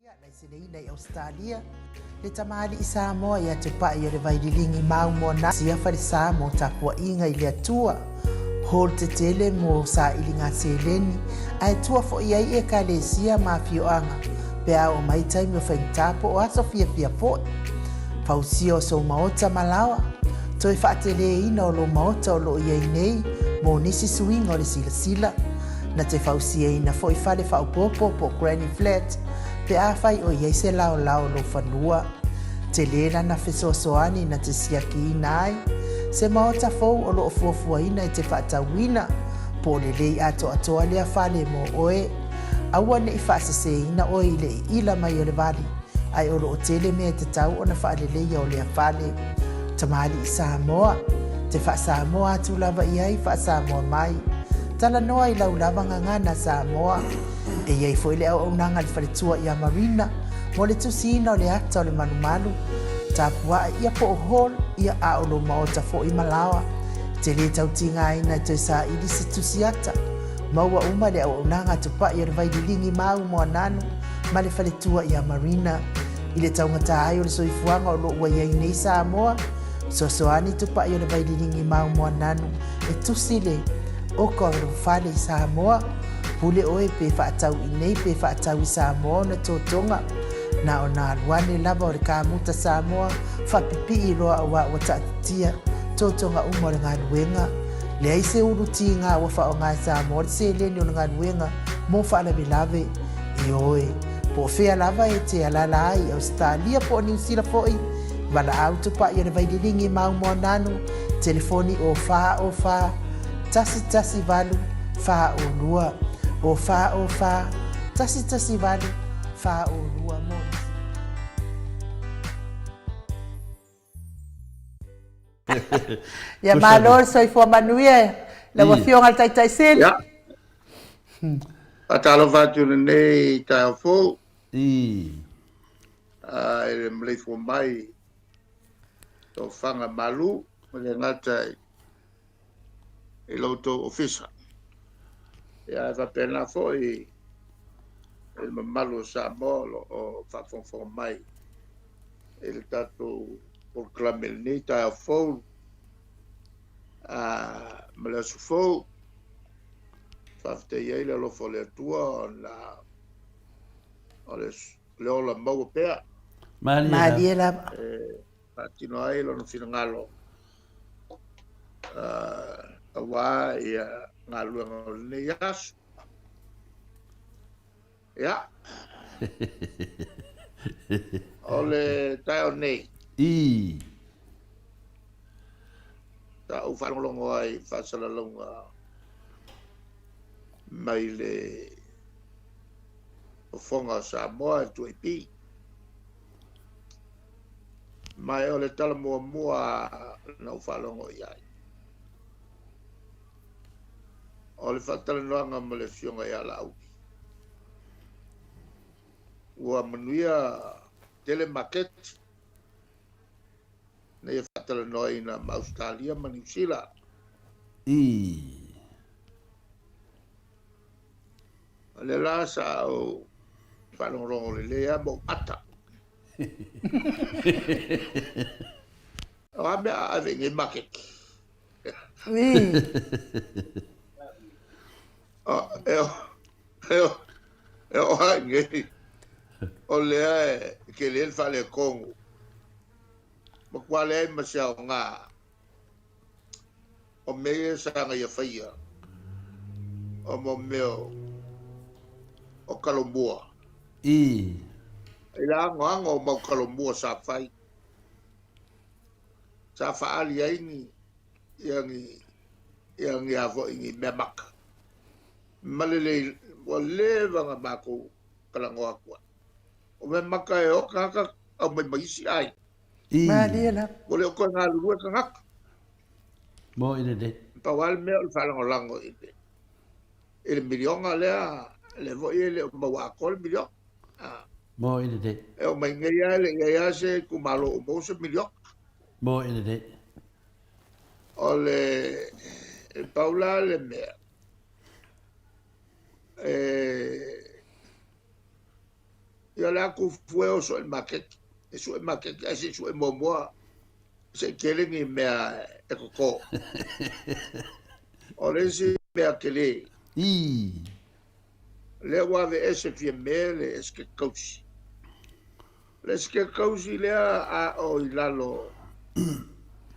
Laiseneina i Ausetalia, le tamalii Samoa ia Tupai o le Vaililigi Mau Moana sia falesa mo tapuaiga i le Atua. Hall tetele mo sailiga seleni ae tua foi ai ekalesia ma afioaga pe a oo mai taimi o faigata po o aso fiafia foi. Fausia o sou maota ma laoa, toe faateleina o lou maota o loo i ai nei mo nisi suiga o le silasila. Na te fausiaina foi fale faaopoopo po o granny flat pe afai o i ai se laolao o lou fanua. Tele lana fesoasoani na te siakiina ai se maota fou o lo o fuafuaina e te faatauina, po o lelei atoatoa lea fale mo oe. Aua ne i faaseseina oe i le iila mai o le vali, ae o lo o tele mea e tatau ona faaleleia o lea fale. Tamalii Samoa, te faa-Samoa atu lava i ai faa-Samoa mai. Talanoa i lau lava gagana Samoa. E i ai foi le auaunaga a le faletua ia Marina mo le tusiina o le ata o le malumalu, tapuae ia po o hall ia a o lou maota foi ma laoa. E te lē tau tigaina e toe saili se tusi ata. Maua uma le auaunaga a Tupai o le Vaililigi Mau Moananu ma le faletua ia Marina. I le taugata ai o le soifuaga o lo o ua i ai nei Samoa, fesoasoani Tupai o le Vaililigi Mau Moananu e tusi le oka o lou fale i Samoa. Pule oe pe faatau i nei pe faatau i Samoa ona totoga. Na ona alu ane lava o le kamuta Samoa faapipii loa auā ua taatitia totoga uma o le galuega. Leai se ulu tiga ua faaaoga e Samoa le seleni o le galuega mo faalavelave. Ioe, po o fea lava e te alaala ai i Ausetalia po o Niu Sila foi, valaau tupai o le Vaililigi Mau Moananu, telefoni o 4 o 4 1 1 8 4 o 2, o 4 o 4 1 1 8 4 o 2 mo nisi. Ia malo le soifua manuia lau Afioga i le Taitai Sili. Ia. Faatalofa atu i lenei taeao fou. I le maleifua mai tofaga malu ma le gata i lo outou ofisa. Ia, e faapena foi i le mamalu o Samoa o lo o faafogafoga mai i le tatou polokalame i lenei taeao fou ma le aso fou. Faafetai ai le alofa o le Atua ona o le ola maua pea. Malie lava. E faatino ai lona finagalo aua ia galuega o lenei aso. Ia. O le taeao nei. Sa ou faalogologo ai i faasalalauga mai le Fofoga o Samoa e 2AP. Ma o le tala muamua na ou faalogo i ai, o le faatalanoaga ma le Afioga ia Laauli. Ua manuia tele maketi na ia faatalanoaina ma Ausetalia ma Niu Sila. O lea la sa ou faalogologo lelei lava ma ou ata. O a mea a ave i nei maketi? E oo lava i nei, o lea e tele le faaletonu, matua leai ma se aoga o mea ia sa na ia faia, o mo mea o Kalomua. I le anoano o mau Kalomua sa fai, sa faaali ai ni ia ni ia ni a foi ni mea maka. Ma lelei, ua leva ona matou talanoa atu ai. O mea maka e o tagata aumai ma isi aiga. Malie lava. Ua le o toe galulue tagata. Mo i lelei. Pau lava le mea o le faalagolago i le i le miliona lea, lea foi e le o maua atoa le miliona. Mo i lelei. E oo mai nei lava e le i i ai lava se itumalo o maua se miliona. Mo i lelei. O le e pau la le mea e Ia le aku fue o so i maketi. E sue maketi ai se sue muamua se i tele ni mea e koko. O le isi mea tele. Lea ua aveese Fiame le Esetete Tausi. O le Esetete Tausi lea a o i lalo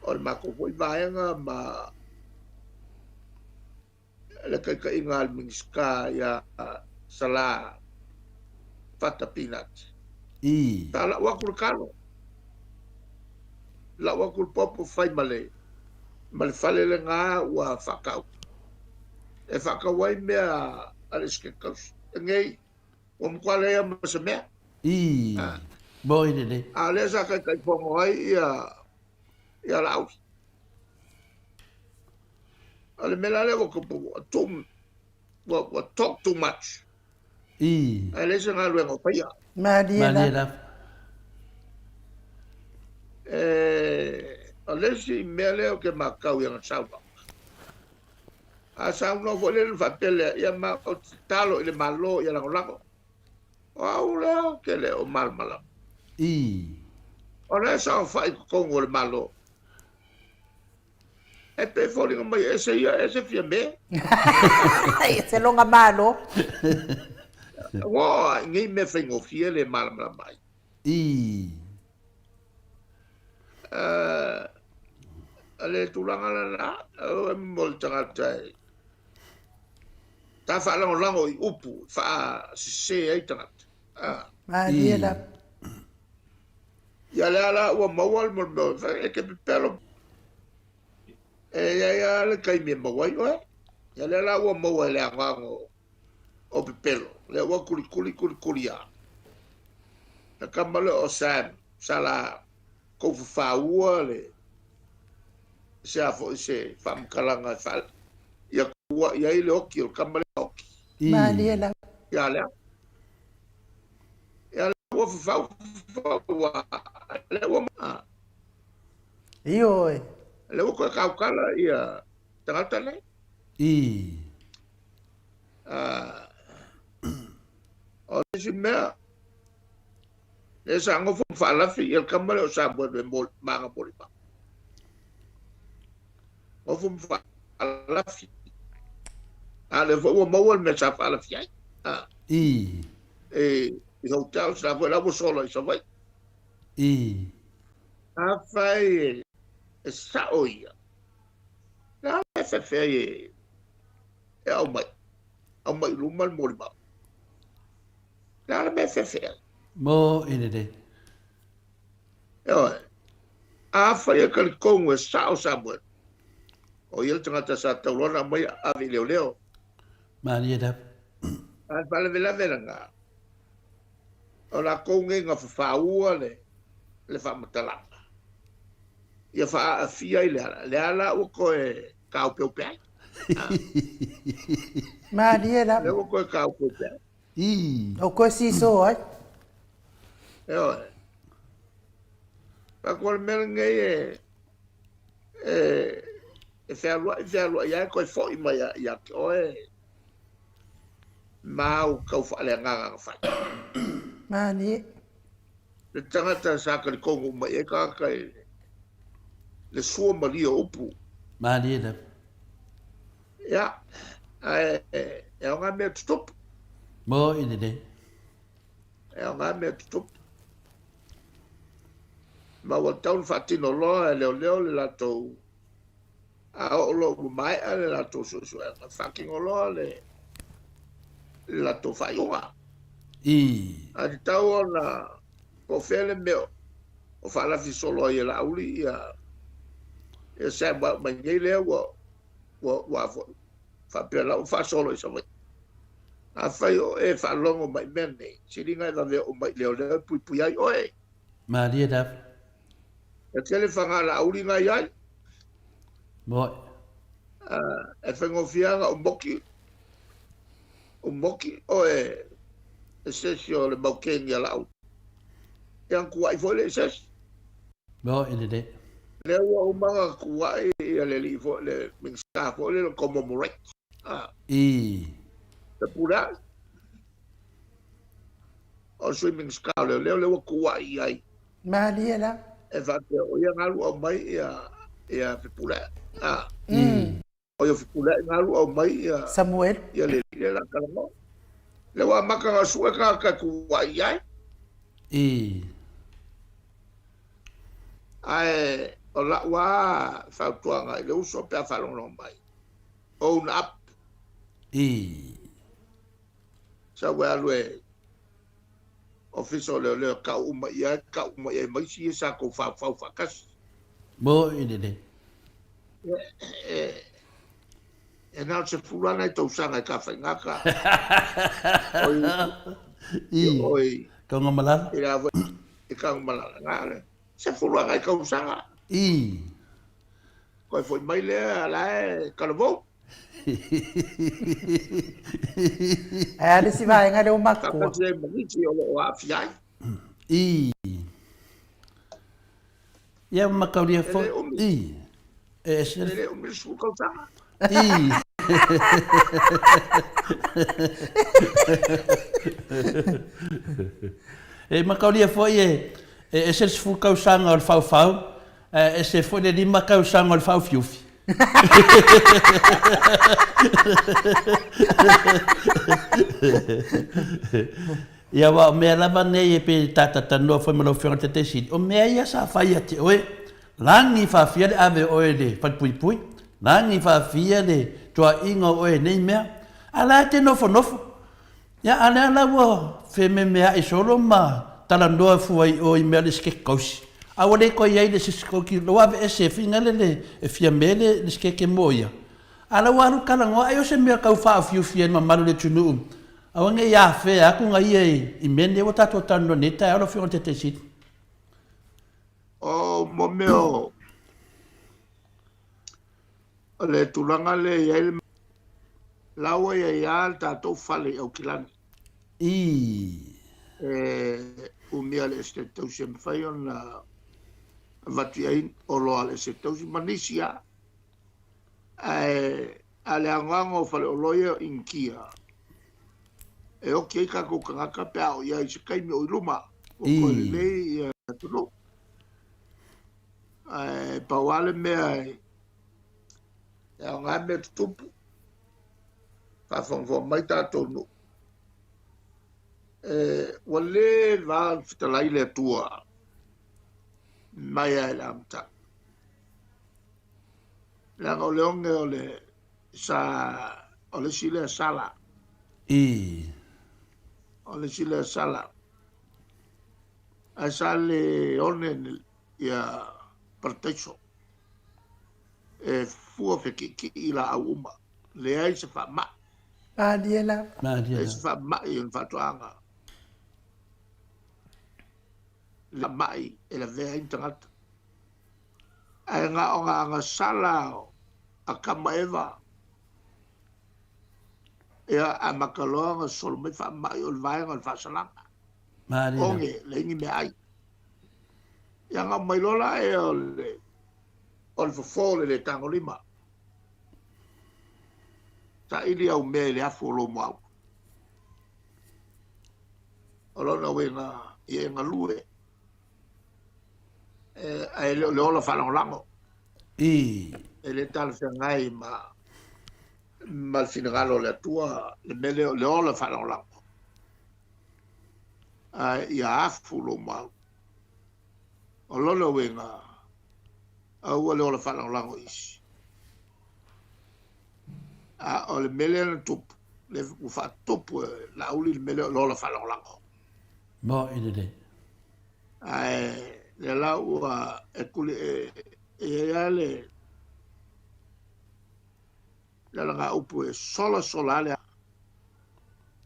o le matou foi vaega ma le taitaiga a le Minisita ia Sala Fata Peanut. Sa lau atu le talo, lau atu le popo fai ma le ma le fale lena ua faatau. E faatau ai mea a le Esetete Tausi. Nei, ua matua leai ma se mea. Moi lelei. A o lea sa taitaifono ai ia ia Laauli. O le mea la lea ua tupu, ua too, ua, ua talk too much. Ae leai se galuega o faia. Malie Malie lava. E, o le isi mea lea ou te matau i ana saunoaga. A saunoa foi lea na faapea lea, ia ma ou te tatalo i le Malo ia lagolago. O au lea ou te le o malamalama. O lea e saofai i totonu o le Malo. E pei e foliga mai e ese ia, ese Fiame. Ese lona Malo. Ua oo lava i nei mea faigofie le malamalama ai. O le tulaga lena, aua e mo le tagata e ta faalagolago i upu e faasese ai tagata. Malie lava. Ia lea la ua maua le mea e te pepelo. E i ai lava le taimi e maua ai oe. Ia lea la ua maua e le agaga o pepelo. Lea ua kulikuli kulikuli lava. Le tama lea o Sam, sa la kou fafaua le se a foi se faamatalaga e faa ia tuuai ai le oki o le tama lea oki. Malie lava. Ia lea. Ia lea ua fafau fafau lea ua ma. Ioe. Lea ua toe kaukala ia tagata nei. O le isi mea, lea sa nofo ma faalafi ia le tama lea o Samuel e maga molimau. Nofo ma faalafi. A lea foi ua maua le mea sa faalafi ai. E i hotels la foi la ua sola i Savaii. Afai e sao ia, le a le fefe ai e aumai, aumai i luma le molimau. Le a le mea e fefe ai? Mo i lelei. Ioe. Afai e talitonu e sao Samuel, o ia le tagata sa tatau loa ona aumai ave i leoleo. Malie lava. A o le faalavelave lena, o latou nei na fafaua le, le faamatalaga, ia faaaafia ai le ala, lea la ua toe taopeope ai. Malie lava. Lea ua toe taopeope ai. O koe siso ai. Ioe. Fa ko le mea lenei e e e fealuai fealuai ai toe fo'i mai ia te oe ma au tau faaleagaga na fai. Malie. Le tagata sa talitonu uma i ai tagata i le sua malie o upu. Malie lava. Ia, ae e aoga mea tutupu. Mo i lelei. E aoga mea tutupu. Ma ua tatau ona faatino loa e leoleo le latou, a oo loa ua maea le latou suesuega, faatino loa le latou faaiuga. Ae tatau ona po o fea le mea o faalafi solo ai e Laauli ia ia Sam ua mai nei lea ua ua ua foi faapea la ua faasolo i Savaii. Afai o e faalogo mai mea nei, siliga e vave oo mai i leoleo e puipui ai oe. Malie lava. E tele faga Laauli na i ai. Moe. E faigofie lava ona umoki, umoki oe e se isi o le mau kengi a Laauli. Ia ona tuuai foi lea i se isi. Moe lelei. Lea ua uma ona tuuai ia le alii foi, le Minisita foi lea o le commemorate. Le pule ai. O le Sui Minisita o Leoleo lea ua tuuai i ai. Malie la. E faapea o ia na alu aumai ia ia Fepuleai. A. O ia Fepuleai na alu aumai ia Samuel. Ia le le la talanoa. Lea ua amata ona sue tagata e tuuai i ai. Ae o lau lava fautuaga i le uso pe a faalogologo mai, own up. Sau e alu e Ofisa o Leoleo e kau uma i ai, kau uma i ai ma isi ia sa tou faufau faatasi. Moi lelei. E, e na o se fulu lava nai tausaga e tafaigata. Oi, oi. Kaugamalala. I la foi, i Kaugamalala. Na o le sefulu lava nai tausaga. I. Toe foi mai lea, la e talavou. Ae a le isi vaega lea ua matutua? Faatasi ai ma nisi o lo o aafia ai. I. Ia mataulia foi. E le umi. I. E ese. E le umi le 10 tausaga. I. E mataulia foi e e ese le 10 tausaga o le faufau Ae ese foi le 5 tausaga o le faaufiufi. Ia aua o mea lava nei e pei ta talanoa foi ma lau Afioga i le Taitai Sili, o mea ia sa fai ia te oe, lagi faafia le ave o oe i le falepuipui, lagi faafia le tuuaiga o oe i nei mea, a o la e te nofonofo. Ia, a lea la ua fememea'i solo ma talanoa fua i o i mea o le sikeke kausi, a ua le toe i ai le sikeke, ua aveese e finagale le e Fiame le sikeke mo ia. A la ua alu talanoa ai o se mea tau faaofiufi ai le mamalu o le atunuu, aua ne i afea atu na ia i mea nei ua tatou talanoa nei taeao lau Afioga i le Taitai Sili. O mo mea o le tulaga lea e i ai le la ua i ai lava le tatou fale i Aukilani. Ii. E umia le Esetete Tausi e mafai ona avatu i ai oloa a le Esetete Tausi ma nisi lava. Ae a le anoano o faleoloa ia o Initia, e oti ai tatou tagata pe a oo i ai i se taimi o i luma, ua toe lelei ia atunuu. Ae pau lava le mea e aoga mea tutupu, faafogafoga mai tatou nuu. E, ua leva ona fetalai le Atua mai lava i le amataga. Leaga o le oge o le sa o le isi lea sala. I. O le isi lea sala. Ae sa le one ia parataiso. E fua fekiikii i laau uma. Leai se faamai. Malie lava. Malie Leai se faamai o le faatoaga. Le faamai e lavea ai ni tagata. Ae na o na agasala a Atama Eva. Ia amata loa ona sosolo mai faamai o le vaega o le faasalaga. Malie lava. Oge, leai ni meaai. Ia na aumai loa la ea o le o le fofo o le le tagolima. Saili au mea i le afu o lou muaulu. O lona uiga, ia e galue, e, ae le o le ola faalagolago. I. E le talafeagai ma, ma le finagalo o le Atua, le mea lea o le ola faalagolago. Ae ia afu lou muaulu. O lona uiga, aua le ola faalagolago i isi. A o le mea lea na tupu, le ua faatupu e Laauli le mea lea o le ola faalagolago. Mo i lelei. Ae lea la ua e kuli e e i ai lava le le alagaupu e solasola lava le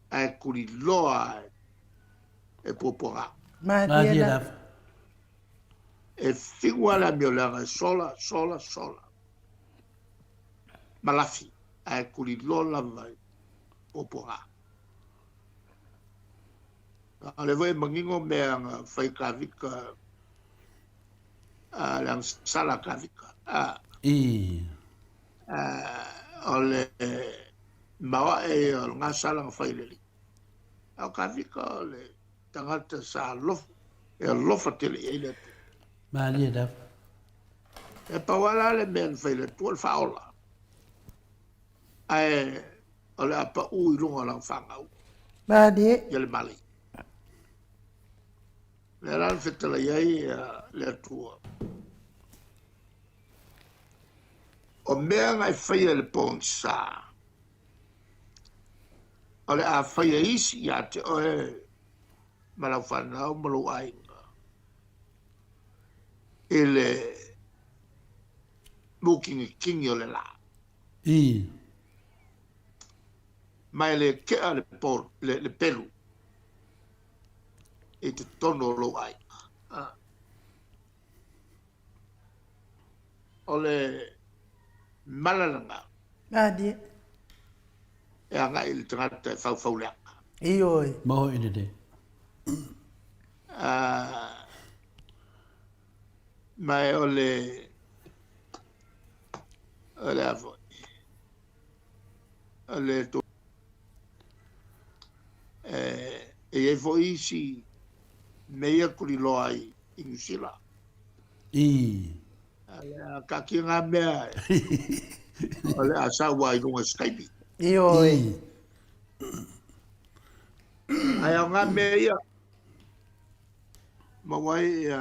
ae kuliloa e puapuaga. Malie lava. E fiu lava le amioleaga e sola, sola, sola. Ma lafi, ae kuliloa lava i puapuaga. A o lea foi e manino mea na fai Kavika, a le agasala a Kavika. A, I. o le maoae ia o le gasala na fai i le alii. A o Kavika o le. tagata sa alofa, e alofa tele i ai le Atua. Malie lava. E pau lava la le mea na fai e le Atua o le faaola, ae o le a pau i luga o lana fanau. Malie. Ia le malaia. Lea la na fetalai ai le Atua. O mea na e faia i le pogisa, o le a faia isi ia te oe ma lau fanau ma lou aiga i le mukigikingi o le la. I. Ma e le kea le, po, le, le pelu i totonu o lou aiga. Ah. O le mala lena. Malie. E agai i le tagata e faufau leaga. Ioe. Maoi lelei. Ah, ma o le o le a foi o le e i ai foi isi mea ia tuliloa ai i Niu Sila. I. A taatia ngā mea o le a sau ai i luga Skype. Ioe. Ae o ngā mea ia maua ai ia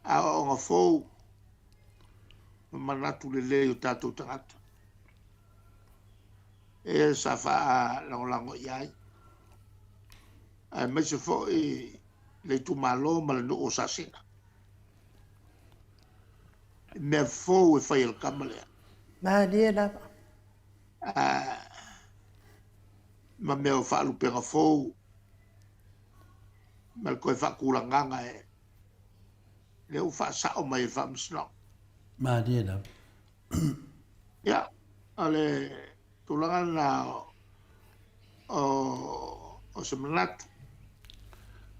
aoaoga fou ma manatu lelei o tatou tagata. E sa faalagolago i ai. Aemaise foi le itumalo ma le nuu o Sasina. I mea fou e fai e le tama lea. Malie lava. Ma mea o faalupega fou ma le toe faatulagaga e lea ua faasao mai e le Faamasinoga. Malie lava. Ia, o le tulaga lena o, o se manatu.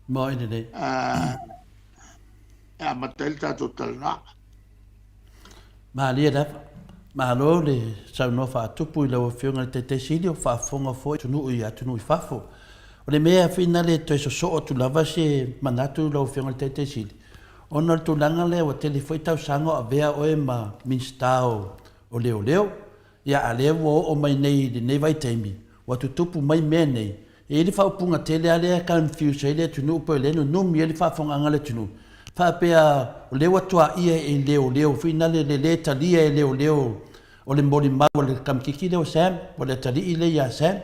Maoi lelei. E amata ai le tatou talanoaga. Malie lava. Malo le saunoa faatupu i lau Afioga i le Taitai Sili o faafofoga foi atunuu i atunuu i fafo. O le mea finale e toe sosoo atu lava se manatu i lau Afioga i le Taitai Sili, Ona o le tulaga lea ua tele foi tausaga o avea oe ma Minisita o Leoleo, ia a lea ua oo mai nei i lenei vaitaimi, ua tutupu mai mea nei. E i ai le faaupuga tele lava lea e confuse ai le atunuu po o lea e nunumi ai le faafofogaaga a le atunuu, faapea o lea ua tuaia e leoleo foi nale le le talia e leoleo o le molimau a le kamititi lea o Sam, o le atalii lea ia Sam.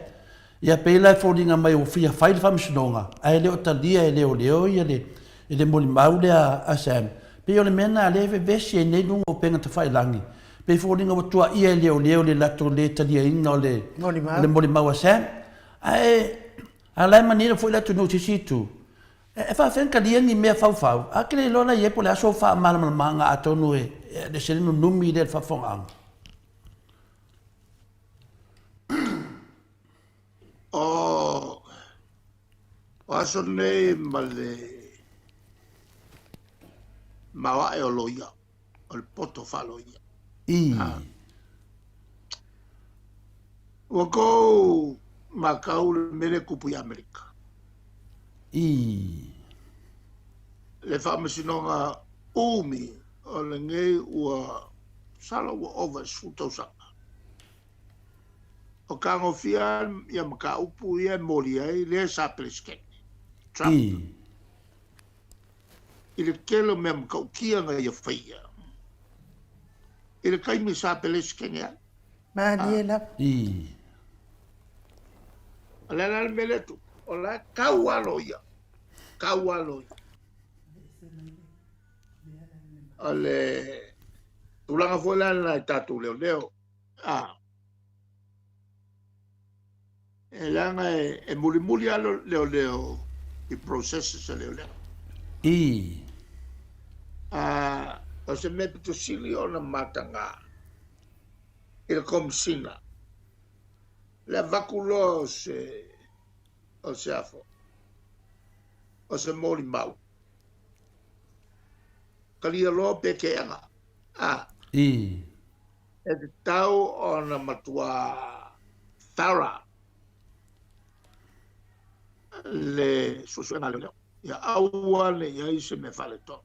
Ia pei la e foliga mai ua fia fai le faamasinoga ae le o talia e leoleo ia le le molimau lea a Sam. Pei o le mea lena lea e vevesi ai nei luga o upega tafailagi, pei e foliga ua tuaia e leoleo le latou le taliaina o le o le molimau a Sam. Ae a la e manino foi le atunuu i se isi itu, e faafefea ona talia ni mea faufau, a ke le iloa la i ai po o le a sou faamalamalamaga atonu e ese le nunumi lea i le faafofogaaga. O aso nei ma le maoae o loia, o le poto faaloia. I. Ua kou makau le mea lea e tupu i Amerika. I. Le faamasinoga umi o lenei ua masalo ua ova i le 10 tausaga. O tagofia ia mataupu ia e moli ai lea sa Peresetene, Trump. I le tele o mea matautia na ia faia i le taimi sa Peresetene ai. Malie lava. O le a la le mea lea e tupu? O la e tau alo ia, tau alo ia. O le tulaga foi la lena i tatou leoleo. A. E leaga e mulimuli lava leoleo i processes a leoleo. I. A, o se mea pito sili ona mataga i le Komesina, le avatu loa o se, o se a foi, o se molimau. Talia loa pe keega. A. I. E tatau ona matua thorough. Le suesuega a leoleo, ia aua ne i ai se mea faaletonu.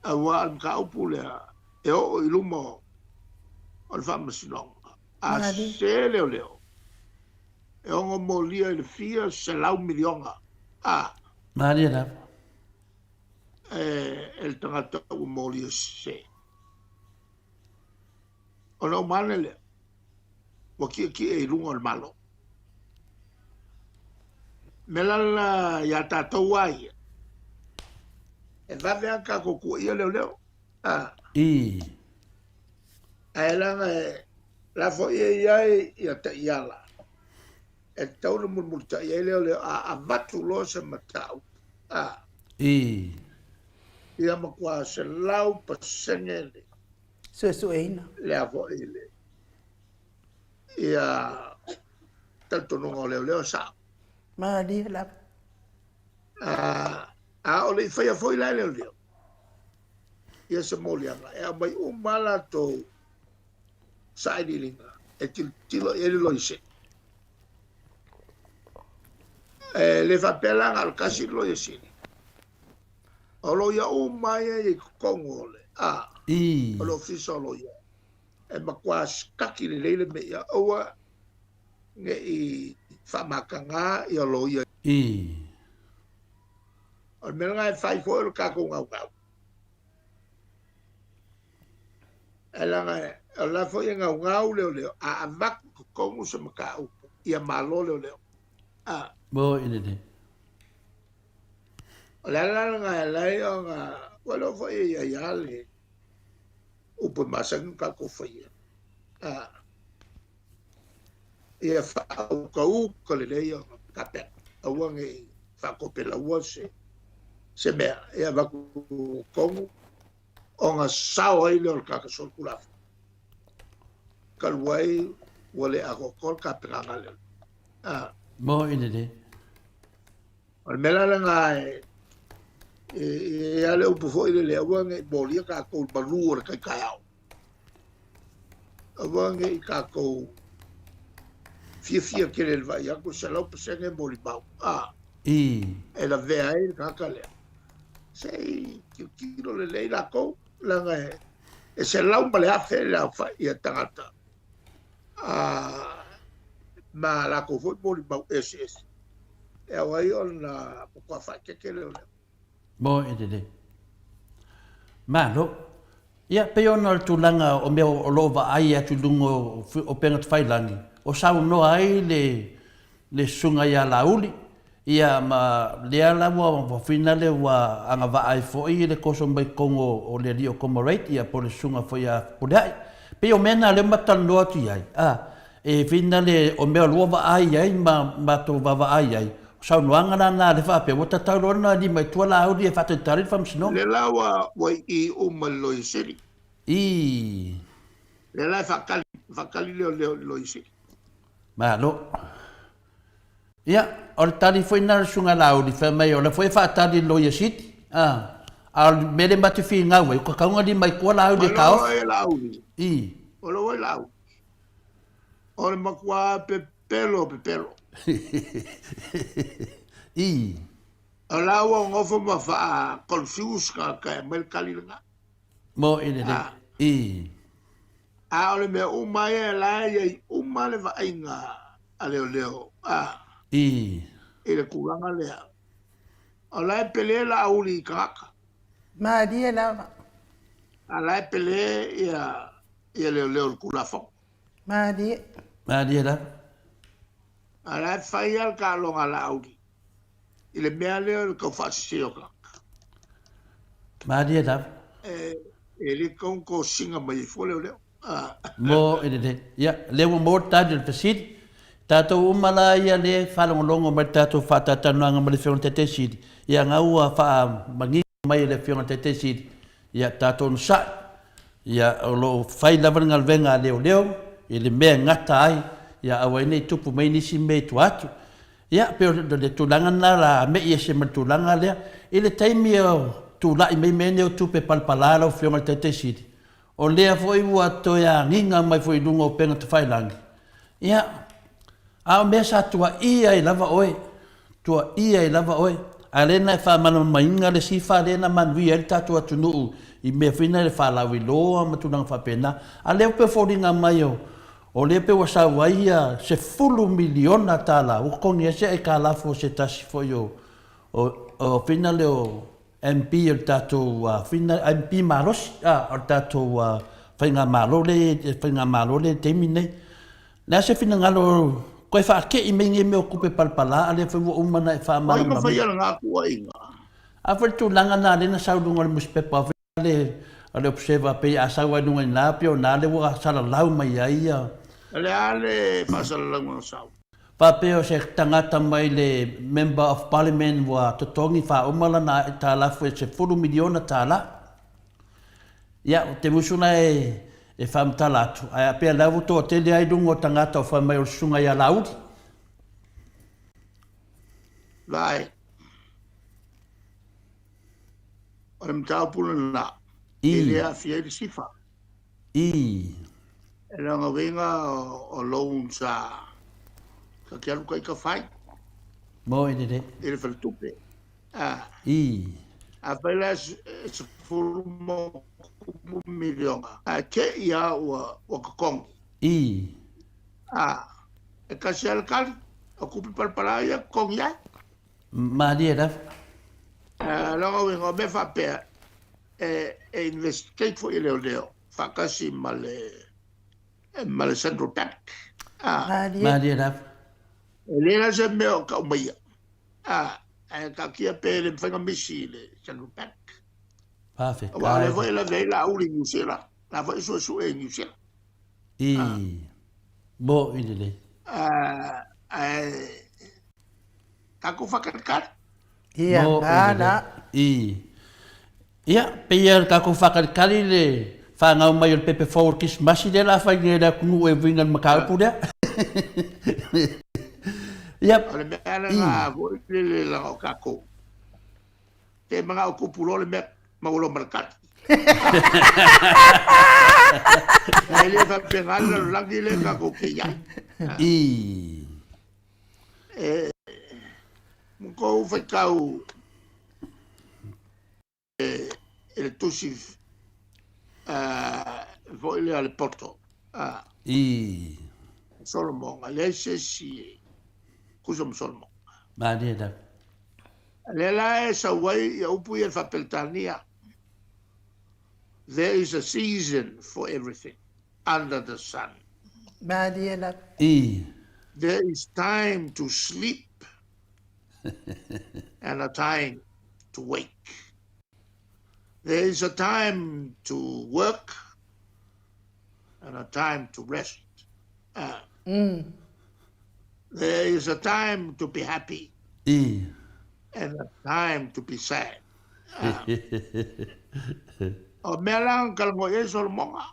Aua o le mataupu lea e oo i luma o le faamasinoga, a sese leoleo, e ono molia i le fia selau miliona a. Malie lava. E le tagata ua molia sese. Ona uma ane lea, ua tietie i luga o le Malo. Mea la lena ia tatou a ia, e vave lava tatou tuuaia leoleo. A. I. Ae leaga e, la foi e i ai ia taiala e tatau ona mulimulitai ai leoleo a avatu loa se mataupu. A. I. Ia matua 100% le Suesueina. Lea foi le ia talitonuga o leoleo sao. Malie lava. A, a o le i faia foi la e leoleo ia se moliaga e aumai uma lava latou sailiiliga e tilotilo i ai le Loia Sili. E le faapea la na o le tasi le Loia Sili. O loia uma ia i totonu o le a I. o le ofisa o loia e matua sikaki lelei le mea ia aua ne i faamataga ia loia. I. O le mea lena e fai foi o le tatou gaugau. Ae leaga o la foi e gaugau leoleo a avatu i totonu se mataupu ia malo leoleo. A. Mo i lelei. O le ala lena e ala ai ona ua iloa foi e i ai lava le upu e masani ona tatou faia, ia faautauta lelei ona tapena, aua ne i faatopelaua se mea e avatu i totonu ona sao ai lea o le tagata solitulafono, talu ai ua le atoatoa le tapenaga lea. Mo i lelei. O le mea la lena e i ai le upu foi lele, aua ne i molia tatou i malu o le tai taeao. Aua ne i tatou fiafia tele i le vaai atu e 100% molimau, a, e lavea ai le tagata lea. Se i tilotilo lelei latou, leaga e 100,000 le aofai o tagata a, ma latou foi molimau eseese. E ao ai ona matua faaeteete leoleo. Mo e lelei. Malo. Ia, pei ona o le tulaga o mea o lo o vaai atu i luga o upega tafailagi, o saunoa ai le le susuga ia Laauli, ia ma lea la ua finale ua agavaa ai foi le toso mai totonu o le alii o Comrade, ia po o le susuga foi ia Fepuleai. Pei o mea na lea ua matou talanoa atu i ai, a, E finale o mea lua vaai ai ma matou vaavaai ai, o saunoaga la na le faapea ua tatau loa ona lima i tua Laauli e faatalitali le faamasinoga. Lea la ua i uma i le Loia Sili. I. Lea la e faatali, faatali leoleo i le Loia Sili. Malo. Ia, o le tali foi lena a le Susuga Laauli, fai mai o la foi e faatali i le Loia Sili, a, a o le mea lea matou te finau ai, ua tatau ona lima i tua Laauli e taofi. Ua iloa e Laauli. I. Ua iloa e Laauli. O le matua pepelo o pepelo. I. O la ua nofo ma faa confuse tagata e aumai le tali lena. Mo i lelei. I. A o le mea uma ia la e i ai uma le vaaiga a leoleo a. I. I le tulaga lea. O la e pele Laauli i tagata. Malie lava. A la e pele ia ia leoleo le Tulafono. Malie. Malie lava. A la e fai lava le taaloga a Laauli i le mea lea o le tau faasese o tagata. Malie lava. E, e le tatau ona tosiga mai ai fua leoleo. Ah. Mo e lelei. Ia, lea ua maua le tali o le fesili. Tatou uma la ia lea e faalogologo mai i le tatou faatalatalanoaga ma le Afioga i le Taitai Sili, ia na ua faamanino mai e le Afioga i le Taitai Sili, ia tatou onosai, ia o lo o fai lava le galuega a leoleo i le mea e gata ai, ia aua ai ne i tupu mai nisi mea i tua atu. Ia, pei o le tulaga lena o le a me'i ese ma le tulaga lea. I le taimi o tulai mai mea nei o tupe palapala lau Afioga i le Taitai Sili, o lea foi ua toe agiga mai foi i luga o upega tafailagi, ia, a o mea sa tuaia ai lava oe, Tuaia ai lava oe, a lea na e faamalamalamaina le sifa lea na manuia ai le tatou atunuu i mea foi na le faalauiloa ma tulaga faapena. A lea pei o foliga mai o o lea pei ua sau ai ia $10 miliona ua totogi ai se aitalafu a se tasi foi o o o fina lea o MP o le tatou fina MP malosi a o le tatou faigamalo lea faigamalo lea i le taimi lenei. Le a se finagalo toe faatei mai nei mea o tupe palapala a lea foi ua uma ona e O ai na faamalamalamaina? faia lena tuuaiga? A foi le tulaga lena lea na sau i luga o le nusipepa foi le a le Observer pei a sau lava i luga i ina pei o ina lea ua salalau mai ai ia. O le a le faasalalauga na sau? Faapea o se tagata mai le Member of Parliament ua totogi faauma lana aitalafu e $10 miliona. Ia, ou te musu la e faamatala atu, ae a pea la ua toatele ai luga o tagata o fai mai o le susuga ia Laauli. Vaai, o le mataupu lena, e le aafia ai le SIFA. E lona uiga o loans a ta te alu taita fai. Mo i lelei. I le faletupe. Afai la e $10 miliona, ae te i lava ua totogi. E tasi lava le tali, o tupe palapala ia e totogi ai. Malie lava. Lona uiga o mea faapea, e investigate foi e leoleo faatasi ma le Central Bank. Malie lava. E le la se mea o tau maia. Ae taatia pe le mafai ona misi i le Central Bank. Aua o lea foi e lavea ai Laauli i Niu Sila. La foi e suesue i Niu Sila. Mo i lelei. Ae tatou faatalitali. Ia, Mo i lelei. Ia, pei lava o le tatou faatalitali le fanau mai o le pepe fou o le Kerisimasi lea o le a fai nei e le atunuu e uiga i le mataupu lea. Ia. O le mea lena foi lele leaga o tatou, te manao tupu loa le mea, maua loa ma le tali. E le faapena le lalolagi lea tatou te i ai. E matou faitau i le tusi foi lea a le poto Solomon, e leai se isi e tusa ma Solomon. Malie lava. Lea la e sau ai ia upu ia i le faa-Peretania, There is a season for everything under the sun. Malie lava. There is time to sleep and a time to wake. There is a time to work and a time to rest. There is a time to be happy and a time to be sad. O mea la na talanoa i ai Solomona.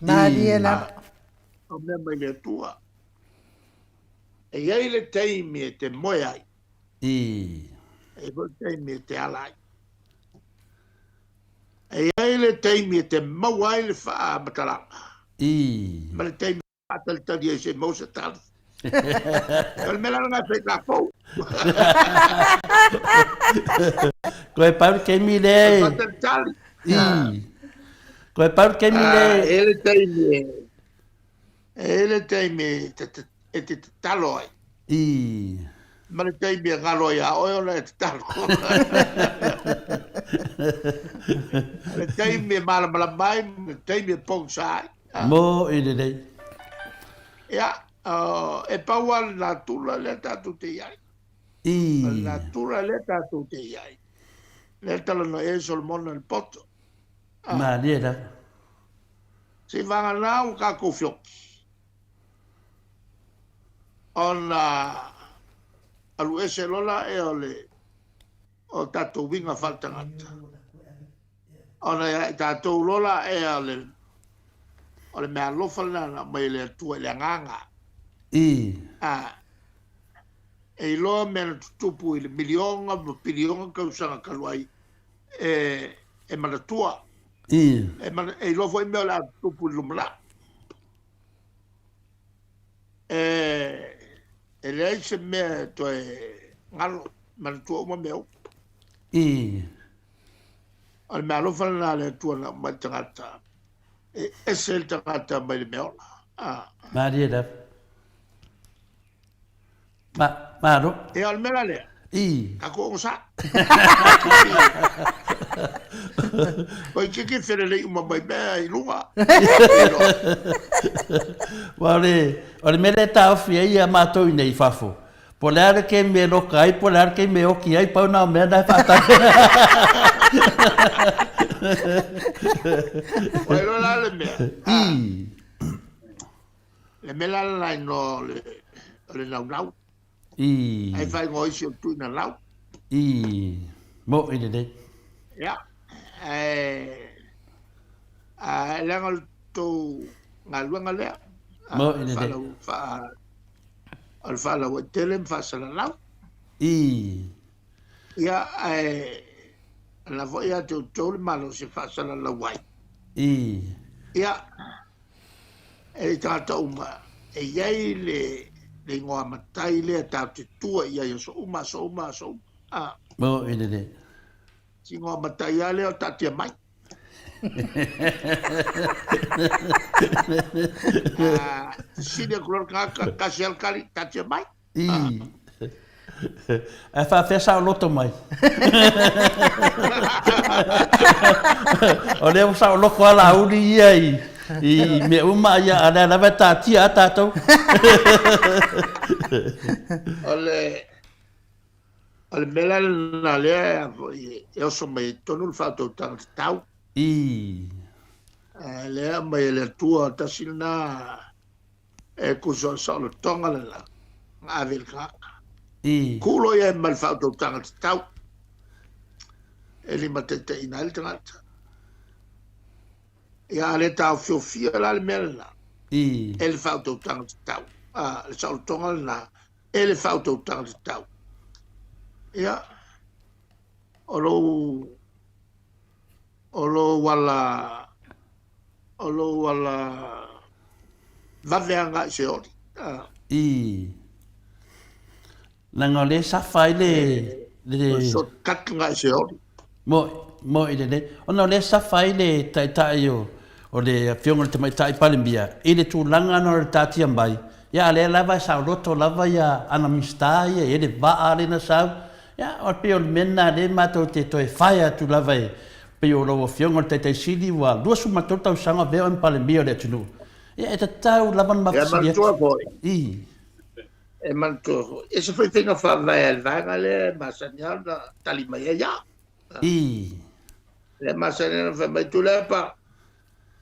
Malie lava. O mea mai le Atua. E i ai le taimi e te moe ai. E i ai foi le taimi e te ala ai. E i ai le taimi e te maua ai le faamatalaga. Ma le taimi e faatalitali ai se i maua se tali. O le mea la lena e fai tatou. Koe pau le taimi lea e. Faatalitali. Koe pau le taimi lea e. E i ai le taimi e. E i ai le taimi e te tatalo ai. Ma le taimi e galo ai ia oe ona e tatalo. O le taimi e malamalama ai ma le taimi e pogisa ai. Mo i lelei. Ia, e pau lava le natura lea tatou te i ai. O le natura lea tatou te i ai. Lea e talanoa i ai Solomona i le poto. Malie lava. Seivagana ua tatou feoki ona alu ese loa la o le o tatou uiga faaletagata ona ia i tatou loa la ea o le o le meaalofa lena na aumai e le Atua i le agaga. E iloa mea na tutupu i le miliona ma piliona tausaga talu ai e manatua. E iloa foi mea o le a tutupu i le lumanai. E leai se mea e toe galo. manatua uma mea uma. I. O le meaalofa lena a le Atua na aumai i le tagata, e ese le tagata mai le meaola. Ah. Malie lava. Ma, malo. Ia, o le mea la lea. I. Tatou onosai. Toeitiiti felelei uma mai mea i luga. Aua o le, o le mea lea e taofi ai ia matou i inei i fafo, po o le a le kemi e loka ai, po o le a le kemi e oki ai, pau na o mea na e faatali. Ua iloa la le mea. I. Le mea la lena inoa o le, o le naunau. I. Ai faaigoa isi o le tuuina lau. I. Moʻi lelei. Ia. Ae, a, leaga o le tou galuega lea. Moʻi lelei. Faalau, faa, o le faalauaitele ma faasalalau. I. Ia, ae, o lena foi ia te outou le malosi e faasalalau ai. I. Ia, e tagata uma, e i ai le, le igoa matai lea tatou te tua i ai aso uma, aso uma, aso uma. A. Moʻi lelei. Si igoa matai lava lea o taatia mai. A, fesili atu loa le tagata, tasi lava le tali, taatia mai. I. Ae faafefea saoloto mai? O lea ua saoloto lava Laauli ia i, i mea uma, ia, a o lea lava e taatia lava tatou. O le, o le mea la lena lea foi e oso mai ai totonu le faautautaga tatau. I. Lea e aumai e le Atua, tasi lena E tusa o le saolotoga lena na ave i le tagata. I. Kū loa i ai ma le faautautaga tatau e limataitaiina ai le tagata. Ia, a le taofiofia la le mea lena. I. E le faautautaga tatau. A, le saolotoga lena e le faautautaga tatau. Ia, o lou, o lou ala o lou ala vave agai i Seoli. I. Leaga o lea e safa ai le, le. O le shortcut lena i Seoli. Moʻi, moʻi lelei. Ona o lea e safa ai le taitai o, o le Afioga i le Tamaitai Palemia i le tulaga na o le taatia mai, ia a o lea lava e saoloto lava ia ana Minisita ia, e i ai le vaa lea na sau, ia e pei o le mea lena lea matou te toe fire atu lava e Pei o lau Afioga o le Taitai Sili ua 23 tausaga avea oe ma Palemia o le atunuu. Ia, e tatau lava ona E fesili atu. manatua foi. I. E manatua foi. E se foi faiga faavae a le vaega lea e masani lava ona tali mai ai au. I. Lea e masani ona fai mai, Tuilaepa,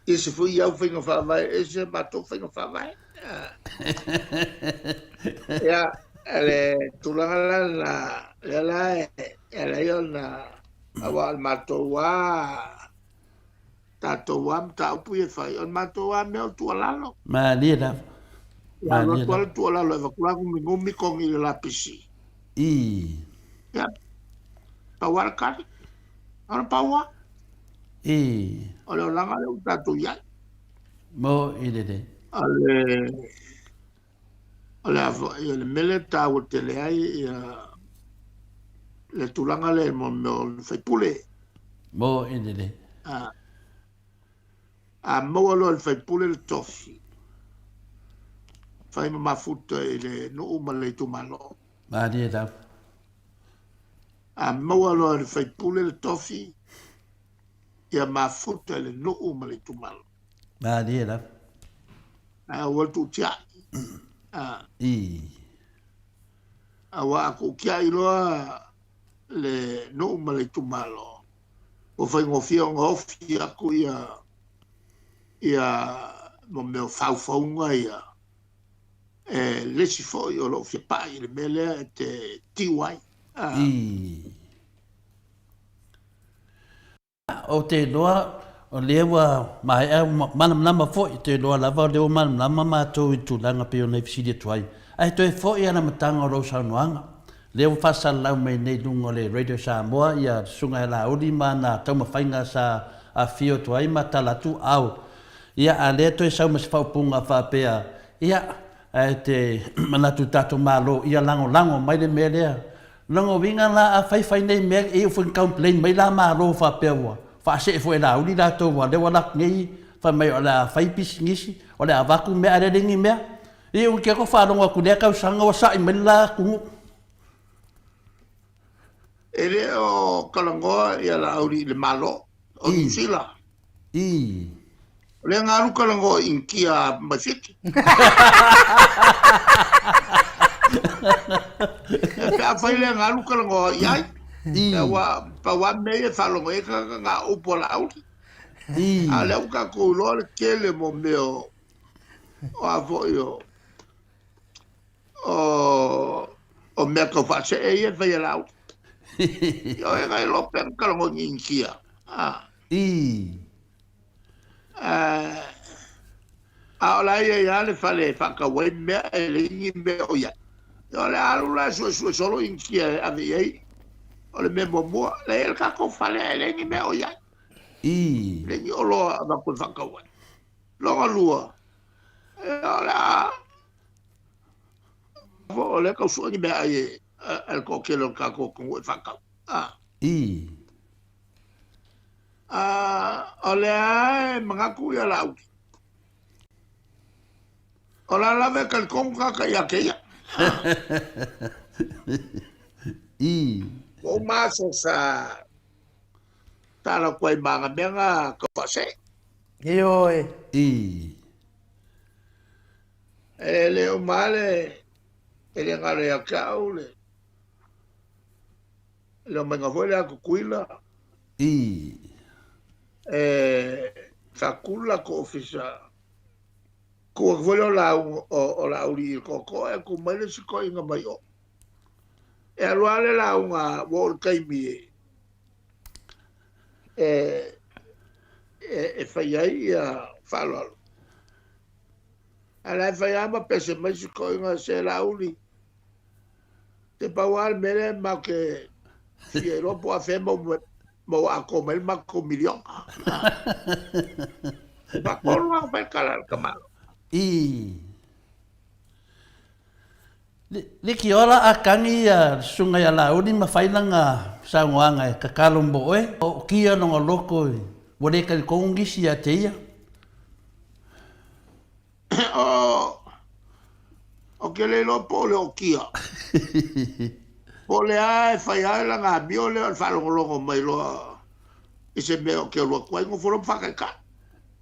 ese foi i au faiga faavae, ese a matou faiga faavae. Ia, le tulaga la lena, lea la e ala ai ona, aua o le matou lava, tatou lava mataupu ia e fai, o le matou lava mea o le tuualalo. Malie lava. Ia alu atu lava le tuualalo e avatu la gumigumi kogi i le lapisi. I. Ia, pau lava le tali. Ona pau lava. I. O le olaga lea ua tatou i ai. Mo i lelei. O le, o le a foi, o le mea lea e taua tele ai ia le tulaga lea mo mea o le faipule. Mo i lelei. A, a maua loa e le faipule le tofi, fai ma mafuta i le nuu ma le itumalo. Malie lava. A maua loa e le faipule le tofi, ia mafuta i le nuu ma le itumalo. Malie lava. Ae aua le tuutiai. A. I. Aua a tuutiai loa le nuu ma le itumalo, ua faigofie ona ofi atu ia ia mo mea o faufauga ia e le isi foi o lo o fia pai i le mea lea e te tiu ai. I. Ou te iloa o lea ua maea malamalama foi, ou te iloa lava o lea ua malamalama matou i le tulaga pei ona e fesili atu ai. Ae toe foi lava le amataga o lau saunoaga, lea ua faasalalau mai nei i luga o le Radio Samoa ia le Susuga ia Laauli ma ana taumafaiga sa afifio atu ai ma tala atu au. Ia, a lea toe sau ma se faaupuga faapea, ia, ae te manatu i le tatou Malo ia lagolago mai le mea lea. Lona uiga la a fai fai nei mea e iu foi ina complain mai la Malo faapea ua faasee foi e Laauli latou aua lea ua alu atu nei fai mai o le a fai pisinisi o le a avatu mea ae le leai ni mea. E iu ina faalogo atu i lea tausaga ua sa'i mai le la atunuu. E le o talanoa ia Laauli i le Malo o Niu Sila. O lea na alu talanoa i Initia mai Fiti. Pe afai lea na alu talanoa i ai. Aua pau lava mea ia e faalogo ai tagata na o upu a Laauli. A o lea ua tatou iloa le tele mo mea o a foi o o mea tau faasee ia e fai e Laauli. Ia o e na iloa pe na talanoa i Initia. A o la e i ai lava le fale e faatau ai mea e leai ni mea o i ai. Ia o le a alu la e suesue solo Initia e ave i ai. O le mea muamua, la e i ai le tatou fale ae leai ni mea o i ai. Leai ni oloa avatu e faatau ai. Lona lua, ia o le a o lea tau sue ni meaai a le toatele o le tatou atunuu e faatau. O lea e manatu ia Laauli. O la lava e talitonu tagata ia te ia. Ua uma aso sa tala atu ai ma ana mea na tau faasee. Ioe. E le uma le e le galo ia te au le le omaiga foi lea a Tutuila. E faatulu latou ofisa tuu atu foi lea o lauga o Laauli i le tootoo ae tuu mai le isi toeaina mai o. E alu lava le lauga ua oo i le taimi e e fai ai ia faaaloalo. Ae la e fai lava ma pese mai si toeaina se Laauli. Te pau lava le mea lea matou te fia iloa po o afea maua atoa mai le matou miliona. E faatolu lava ona fai le tala a le tamaloa. Likiola a kagi ia le susuga ia Laauli ma fai lana saunoaga e tatalo mo oe, o kia lona loto ua le talitonu nisi ia te ia. Ou te le iloa po o le okia. Po o le a e fai ai lana amio lea o le faalogologo mai loa i se mea ou te alu atu ai, nofo loa ma faataitai.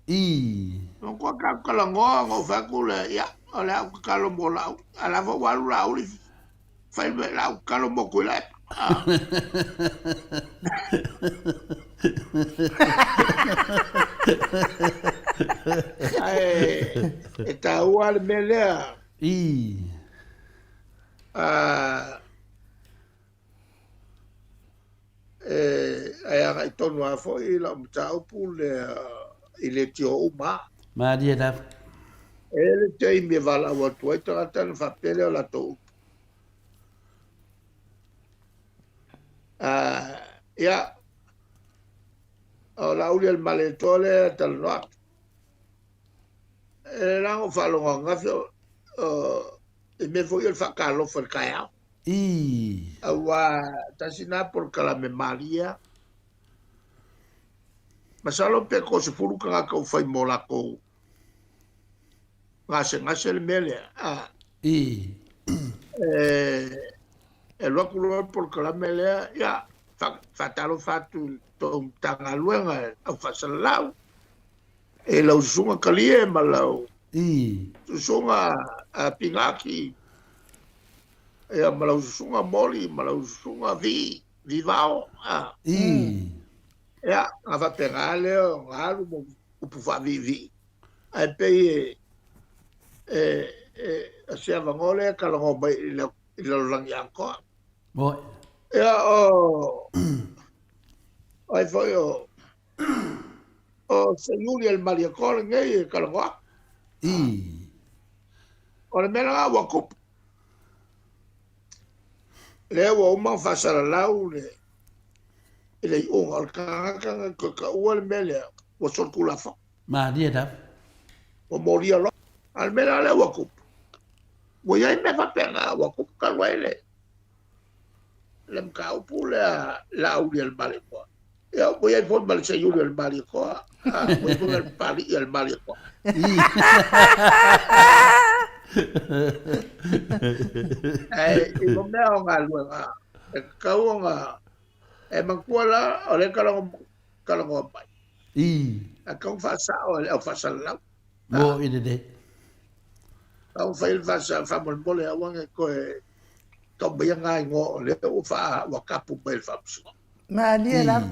Na matua tatou talanoa ona ou fai atu lea, ia, o le a ou tatalo mo Laauli. A o la foi ua alu Laauli fai mai, o le a ou tatalo mo Tuilaepa. Ae e taua le mea lea. E agai tonu lava foi lau mataupu lea i leitio uma. Malie lava. E i ai le taimi e valaau atu ai tagata ona faapea lea o latou upu. Ia, o Laaulialemalietoa lea e talanoa atu. E la ou faalogo ananafi i mea foi o le faatalofa i le taeao. Aua tasi lena polokalame malie. Masalo pe toasefulu tagata ua fai mo latou gasegase le mea lea. E alu atu loa le polokalame lea, ia, faatalofa atu i le tou Matagaluega au faasalalau, e lau susuga Kalie ma lau susuga Pigaki, ia ma lau susuga Moli ma lau susuga Vi, Vivao. Ia, ona faapena lea ona alu ma upu faaviivii. Ae pei e e se avanoa lea e talanoa mai i le lalolagi atoa. Ia, o ai foi o o Seiulialemalietoa lenei e talanoa atu. O le mea lena ua tupu. Lea ua uma ona faasalalau le i le iuga o le tagata na toe taua le mea lea ua solitulafono. Malie lava. Ua molia loa. A o le mea la lea ua tupu, ua i ai mea faapena ua tupu talu ai le le mataupu lea Laauli a le Malietoa. Ia, ua i ai foi ma le Seiuli a le Malietoa, a, ua i ai foi ma le Papalii a le Malietoa. Ae i mo mea o galuega, e tatau ona e manatua la, o lea e talanoa mai. Ae tatau ona faasao e le au faasalalau. Mo i lelei. Tatau ona fai le faasao faamolemole aua ne i toe tau maia ngā igoa o lea ua faa ua tapu mai e le Faamasinoga. Malie lava.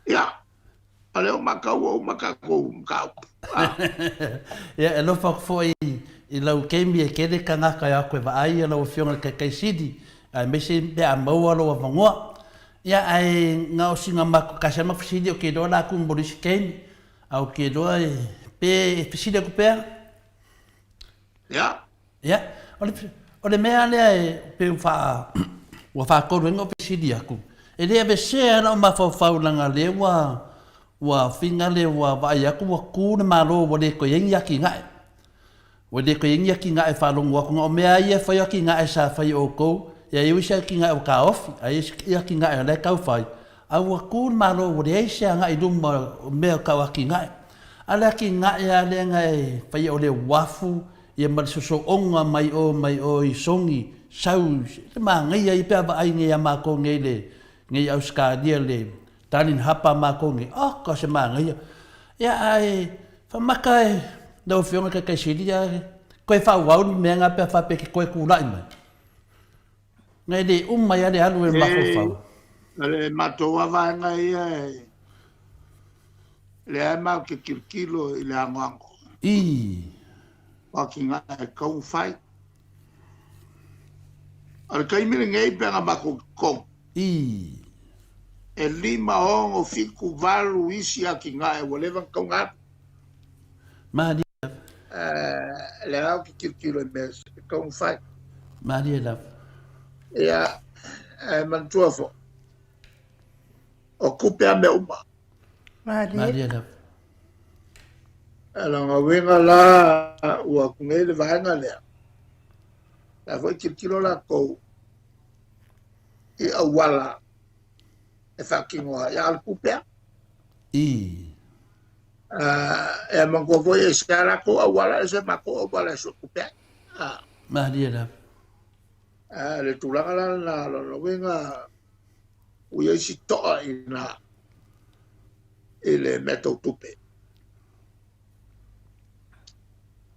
Ia, o lea ua matau ua uma tatou mataupu. Ia, e alofa atu foi i lau taimi e tele tagata e o atu e vaai lau Afioga i le Taitai Sili, aemaise pe a maua lou avanoa. Ia, ae na o sina matou tasi lava ma fesili, ou te iloa o le a tumu mo le isi taimi, ae ou te iloa pe fesili atu pea. Ia. Ia, o le, o le mea lea e pei ua faa, ua faatolu ai ona ou fesili atu, e le avesea lau mafaufau leaga o lea ua, ua finale ua vaai atu ua tu le Malo ua le toe i ai ni atinae. Ua le toe i ai ni atinae e faalogo atu, na o mea lava ia e fai o atinae sa fai e outou, ia e ui se atinae ua taofi, ae i ai isi atinae o la e tau fai, a ua tu le Malo ua leai se agai i luma o mea tau atinae. A o le atinae lava lea na e faia o le uafu ia ma le sosooga mai o mai o i Sogi, sau le manaia ia pe a vaai nei ia matou nei le nei Ausetalia le Darling Harbour a matou nei, oka se manaia. Ia ae faamata e lau Afioga i le Taitai Sili ae toe faaauau le mea lena pe a faapea e te toe tulai mai. Na e le uma ai lava le alu e le mafaufau. O le matou lava vaega ia e lea matou te tilotilo i le anoano. I. O atinae e tatau ona fai. O le taimi lenei pe ana matou totogi. I. E 5, 6, 7, 8 isi atinae ua leva ona tatau ona alu. Malie lava. Lea ou te tilotilo i mea e tatau ona fai. Malie lava. Ia, ae manatua foi, o tupe a mea uma. Malie. Malie lava. O lona uiga la, ua atu nei le vaega lea, la foi tilotilo latou i auala e faatino ai, a o le tupe lava. I. E manatua foi e ese a latou auala, ese matou auala e suetupe ai. Malie lava. Le tulaga la lena, o lona uiga ua i ai si toa i ina i le mea tau tupe.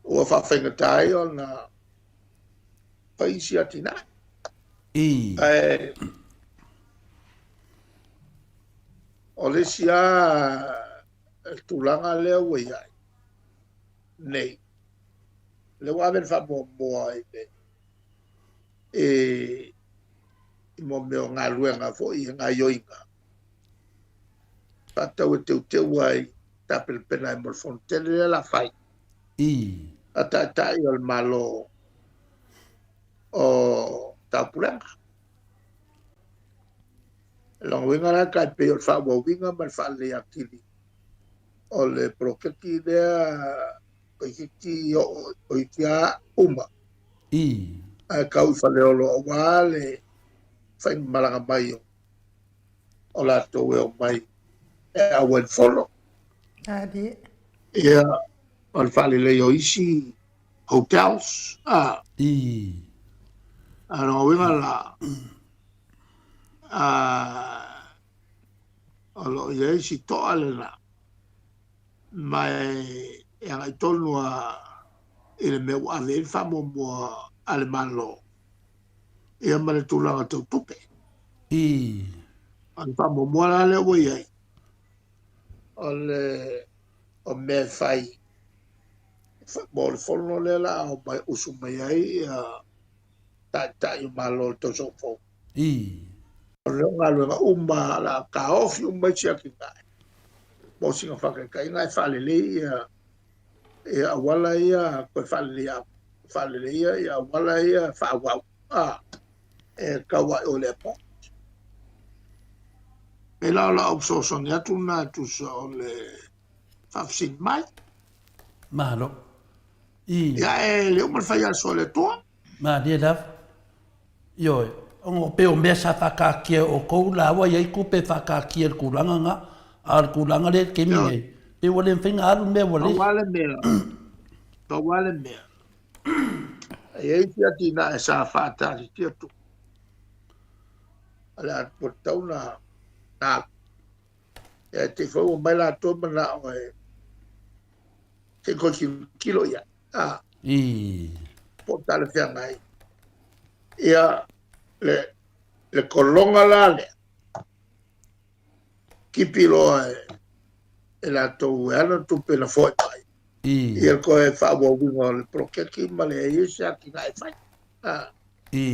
Ua faafaigata ai ona fai isi atinae. Ae o le isi lava tulaga lea ua i ai nei, lea ua ave le faamuamua i le i mo mea o galuega foi e gaioiga faatatau e teuteu ai tapenapena ai mo le fono tele lea la fai i a taitai o le Malo o Taupulega. Lona uiga la tai pei o le faaauauina ma le faaleleia atili o le poloketi lea toeitiiti oo toeitiiti lava uma. I. Ae tau i Faleolo aua le faimalaga mai o latou e omai e auai le fono. Ia, o le faaleleia o isi hotels. A. I. A lona uiga la, a, o lo o i ai si toa lena, ma e agai tonu lava i le mea ua ave i ai le faamuamua a le Malo, ia ma le tulaga tau tupe. I. O le faamuamua la lea ua i ai, o le o mea e fai mo le fono lea la a omai usu mai ai ia taitai o Malo o le tausaga fou. I. O le galuega uma la taofi uma isi atinae mo sina faataitaiga e faalelei ia ia auala ia toe faaleleia faaleleia ia auala ia faaauau a e tau ai o le airport. Pei la o lau fesoasoani atu lena e tusa o le faafesili mai. Malo. I. Ia e le uma le fai aso a le Atua. Malie lava. Ioe, ona pei o mea sa faataatia e outou la ua i ai tupe e faataatia i le tulaga lena, a o le tulaga lea i le taimi nei, pei ua le mafai ona alu mea ua leai. Pau lava le mea, pau lava le mea, e i ai isi atinae sa faataatitia tupe, o le a ua tatau ona alu. Ia te i foi ua omai latou manao e se i toe tilotilo i ai. A. I. Po o talafeagai. Ia, le, le kologa la lea, tipi loa e, e latou e ana tupe na fo'i mai. I. Ia toe faaauauina o le poloketi ma le i ai se atinae e fai. A. I.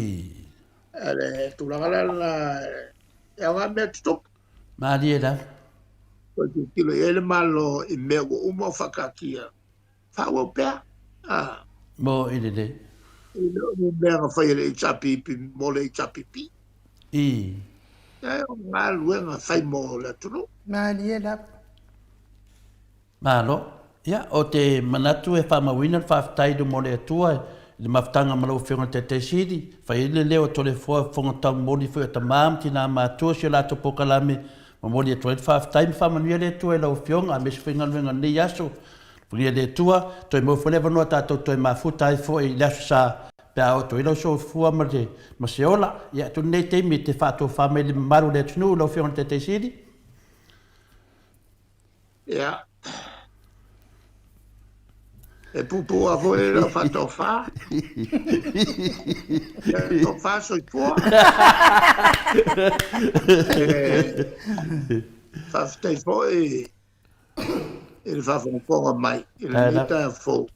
Le tulaga la lena, e aoga mea tutupu. Malie lava. Toe tilotilo i ai le Malo i mea ua uma ona faataatia, faaauau pea. A. Mo i lelei. E le o ni mea na fai e le HRPP mo le HRPP. I. E o galuega fai mo le atunuu. Malie lava. Malo. Ia, ou te manatu e faamauina le faafetai i luma o le Atua i le mafutaga ma lau Afioga i le Taitai Sili, fai ai le leo o Toleafoa Fofoga Taumoli foi o tama ma tina matua si o latou polokalame, momoli atu ai le faafetai ma faamanuia le Atua i lau Afioga aemaise foi galuega o lenei aso. Manuia le Atua, toe maua foi le avanoa tatou toe mafuta ai foi i le Aso Sa pe a oo atu ai lau soifua ma le ma se ola. Ia, atu lenei taimi e te faatofa mai i le mamalu o le atunuu lau Afioga i le Taitai Sili. Ia. E puupuu lava foi lau faatofa. Ia tofa soifua. E faafetai foi i le faafogafoga mai i lenei taeao fou.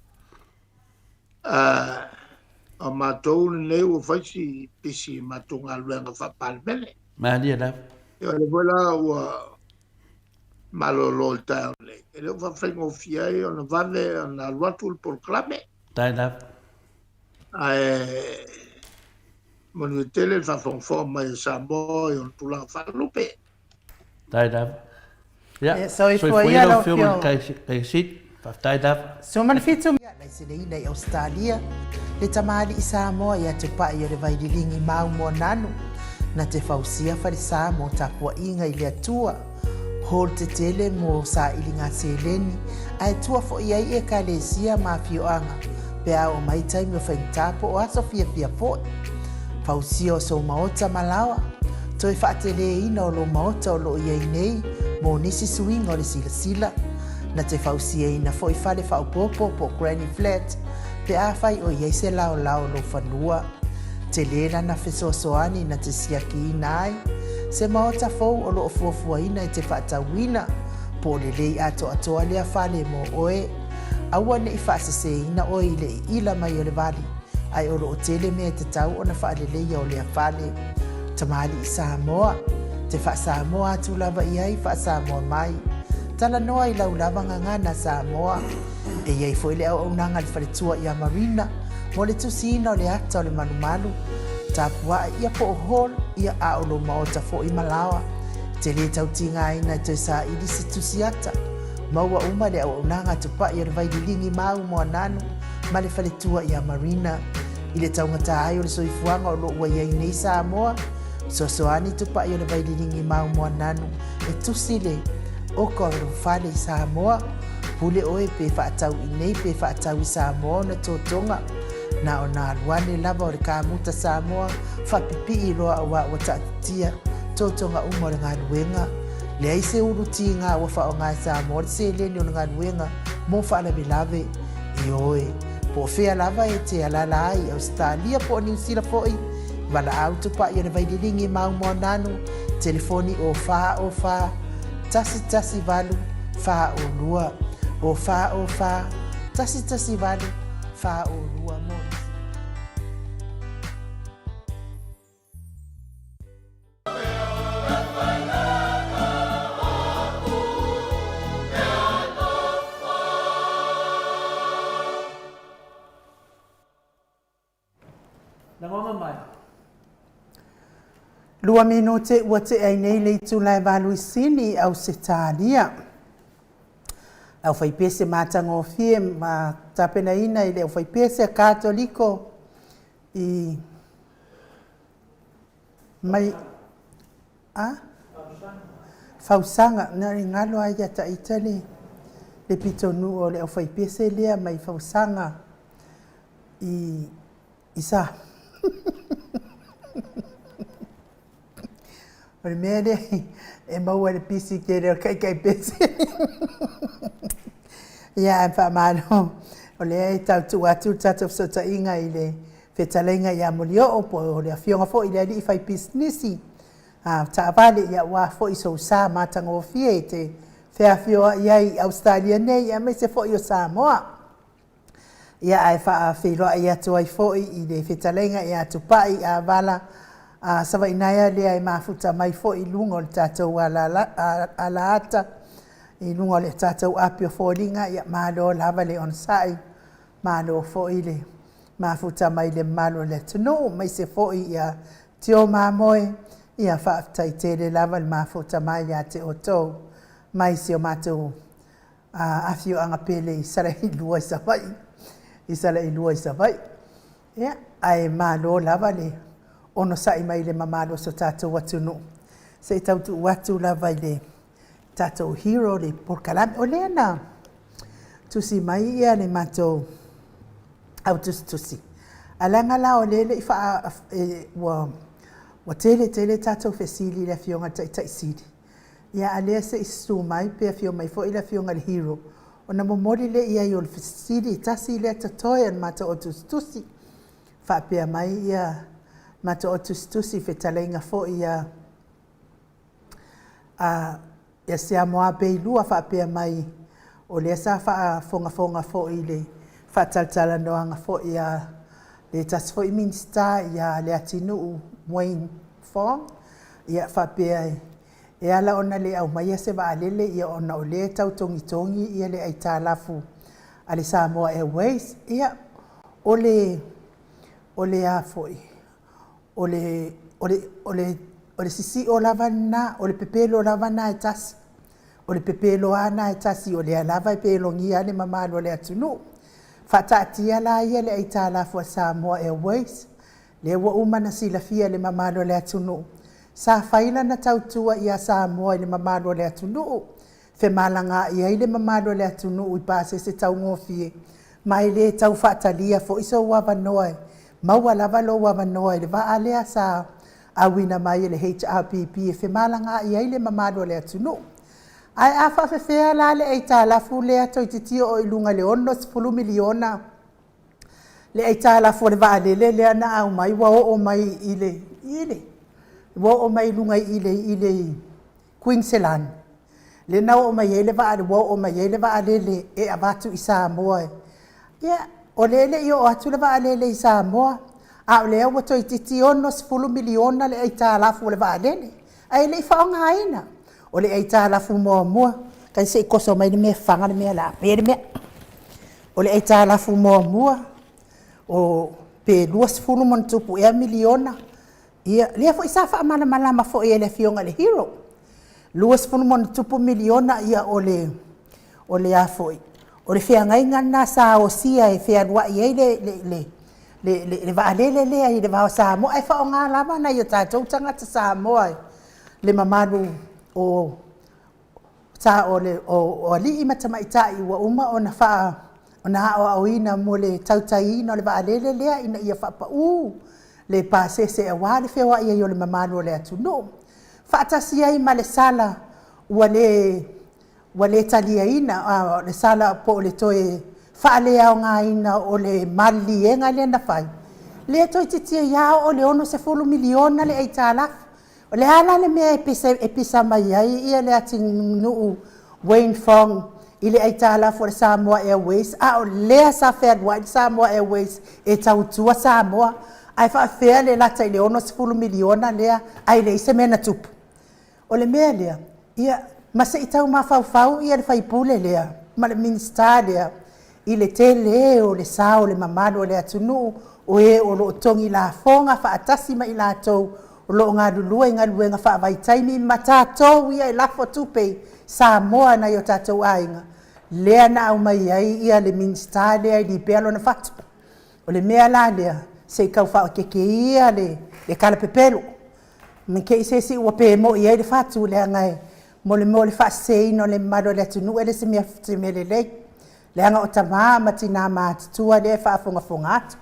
O matou lenei ua fai si pisi i matou galuega faa-Palemene. Malie lava. Ia o lea foi la ua malolo i le taeao nei, e le o faafaigofie ai ona vave ona alu atu le polokalame. Faafetai lava. Ae manuia tele le faafogafoga mai a Samoa i ona tulaga faalupe. Faafetai lava. Ia, Ia, soifua ia lau Afioga Afioga. i le Taisili. Faafetai lava. 17 Laiseneina i Ausetalia, le tamalii Samoa ia Tupai o le Vaililigi Mau Moananu, na te fausia falesa mo tapuaiga i le Atua, hall tetele mo sailiga seleni, ae tua foi ai ekalesia ma afioaga pe a oo mai taimi o faigata po o aso fiafia foi. Fausia o sou maota ma laoa, toe faateleina o lou maota o lo o i ai nei mo nisi suiga o le silasila, Na te fausiaina foi fale faaopoopo po o granny flat pe afai o i ai se laolao o lou fanua. Tele lana fesoasoani na te siakiina ai se maota fou o lo o fuafuaina e te faatauina, po o lelei atoatoa lea fale mo oe. Aua ne i faaseseina oe i le iila mai o le vali, ae o lo o tele mea e tatau ona faaleleia o lea fale. Tamalii Samoa, te faa-Samoa atu lava i ai faa-Samoa mai. Talanoa i lau lava gagana Samoa. E i ai foi le auaunaga a le faletua ia Marina mo le tusiina o le ata o le malumalu, tapuae ia po o hall ia a o lou maota foi ma laoa. E te le tau tigaina e toe saili se tusi ata. Maua uma le auaunaga a Tupai o le Vaililigi Mau Moananu ma le faletua ia Marina. I le taugata ai o le soifuaga o lo o ua i ai nei Samoa, fesoasoani Tupai o le Vaililigi Mau Moananu e tusi le oka o lou fale i Samoa. Pule oe pe faatau i nei pe faatau i Samoa ona totoga. Na ona alu ane lava o le kamuta Samoa faapipii loa auā ua taatitia totoga uma o le galuega. Leai se ulu tiga ua faaaoga e Samoa le seleni o le galuega mo faalavelave. Ioe, po o fea lava e te alaala ai i Ausetalia po o Niu Sila foi, valaau tupai o le Vaililigi Mau Moananu, telefoni o 4 o 4 1 1 8 4 o 2, o 4 o 4 1 1 8 4 o 2 mo nisi. Lagona mai. Lua minute ua tea ai nei le itula e valu i Sini i Ausetalia. Le aufaipese matagofie ma tapenaina i le aufaipese a Katoliko i. Mai a Fausaga, na o le galo lava ia ita le le pitonuu o le aufaipese lea mai Fausaga i i sa O le mea lea e maua i le pisi tele o le taitaipese. Ia, ae faamalo, o lea e tau tuu atu le tatou fesootaiga i le fetalaiga ia Molioo po o le afioga foi i le alii faipisinisi a taavale, ia aua foi sou sa matagofie e te feafioai ai i Ausetalia nei aemaise foi o Samoa. Ia ae faafeiloai atu ai foi i le fetalaiga ia Tupai Avala a Savainaea lea e mafuta mai foi i luga o le tatou alaata i luga o le tatou api o foliga. Ia malo lava le onosai, malo foi le mafuta mai i le mamalu o le atunuu, aemaise foi ia Tio Mamoe, ia faafetai tele lava le mafuta mai ia te outou mai si o matou afioaga pele i Salailua i Savaii, i Salailua i Savaii. Ia, ae malo lava le onosai mai i le mamalu o so tatou atunuu, se i tau tuu atu lava i le tatou hero le polokalame. O lea na tusi mai ia le matou au tusitusi, ae leaga la o lea e le i faa, ua ua tele tele tatou fesili i le Afioga i le Taitai Sili, ia a o lea se i susu mai pe afio mai foi le Afioga i le Hero, ona momoli lea i ai o le fesili e tasi lea totoe a le matou au tusitusi. Faapea mai ia matou au tusitusi i fetalaiga foi ia a ia Siamoa Beilua faapea mai, o lea sa faafogafoga foi i le faatalatalanoaga foi a le tasi foi Minisita ia Leatinuu Wayne Fong, ia faapea e ala ona le aumaia se vaalele ia ona o lea e tau togitogi ia le aitalafu a le Samoa Airways. Ia o le o le a foi o le o le o le o le sisio lava lena, o le pepelo lava lena e tasi. O le pepelo lava lena e tasi, o lea lava e pelogia ai le mamalu o le atunuu. Faataatia laia le aitalafu a le Samoa Airways, lea ua uma ona silafia e le mamalu o le atunuu, sa fai lana tautua ia Samoa i le mamalu o le atunuu, femalagaai ai le mamalu o le atunuu i pasese taugofie, ma e le tau faatalia foi sou avanoa, e maua lava lou avanoa i le vaa lea sa auina mai e le HRPP e femalagaai ai le mamalu o le atunuu. Ae a faapefea la le aitalafu lea toeitiiti oo i luga i le $60 miliona le aitalafu a le vaalele lea na aumai ua oo mai i le i le ua oo mai i luga i le i le Kuiniselani, lea na oo mai ai le vaa ua oo mai ai le vaalele e avatu i Samoa. Ia, o lea e le i oo atu le vaalele i Samoa, a o lea ua toeitiiti $60 miliona le aitalafu o le vaalele, ae le i faaaogaina. O le aitalafu muamua, tai se i toso mai le mea e fafaga le mea o le a pe le mea. O le aitalafu muamua, o pe $20+ ea miliona, ia, lea foi sa faamalamalama foi e le Afioga i le Hero, $20+ miliona, ia o le o le a foi, o le feagaiga lena sa osia e fealuai ai le le le le vaalele lea i le va o Samoa, ae faaaoga lava nai o tatou tagata Samoa, le mamalu o sa o le o alii ma tamaitai ua uma ona faa ona aoaoina mo le tautaiina o le vaalele lea ina ia faapau le pasese aua le feoai ai o le mamalu o le atunuu. Faatasi ai ma le sala ua le ua le taliaina, o le sala po o le toe faaleaogaina o le maliliega lea na fai, lea toeitiiti ai lava oo i le $60 miliona le aitalafu. O le a la le mea e pisa mai ai Leatinuu Wayne Fong i le aitalafu a le Samoa Airways, a o lea sa fealuai le Samoa Airways e tautua Samoa, ae faapefea le lata i le $60 miliona lea ae leai se mea na tupu? O le mea lea, ia, ma se i tau mafaufau le sui usufono lea ma le Minisita lea i le tele o le sao o le mamalu o le atunuu, o e o lo o togi lafoga faatasi ma i latou o lo o galulue i galuega faavaitaimi ma tatou ia e lafo tupe i Samoa e nai o tatou aiga, lea na aumai ai le Minisita lea e lipea lona fatu. O le mea la lea, se i tau faaeteete ia le talapepelo. Me kei se isi ua pe mo'i ai le fatu leaga e mo le mea o le faaseseina o le mamalu o le atunuu e le se mea se mea lelei. Leaga o tama ma tinā matutua lea e faafogafoga atu.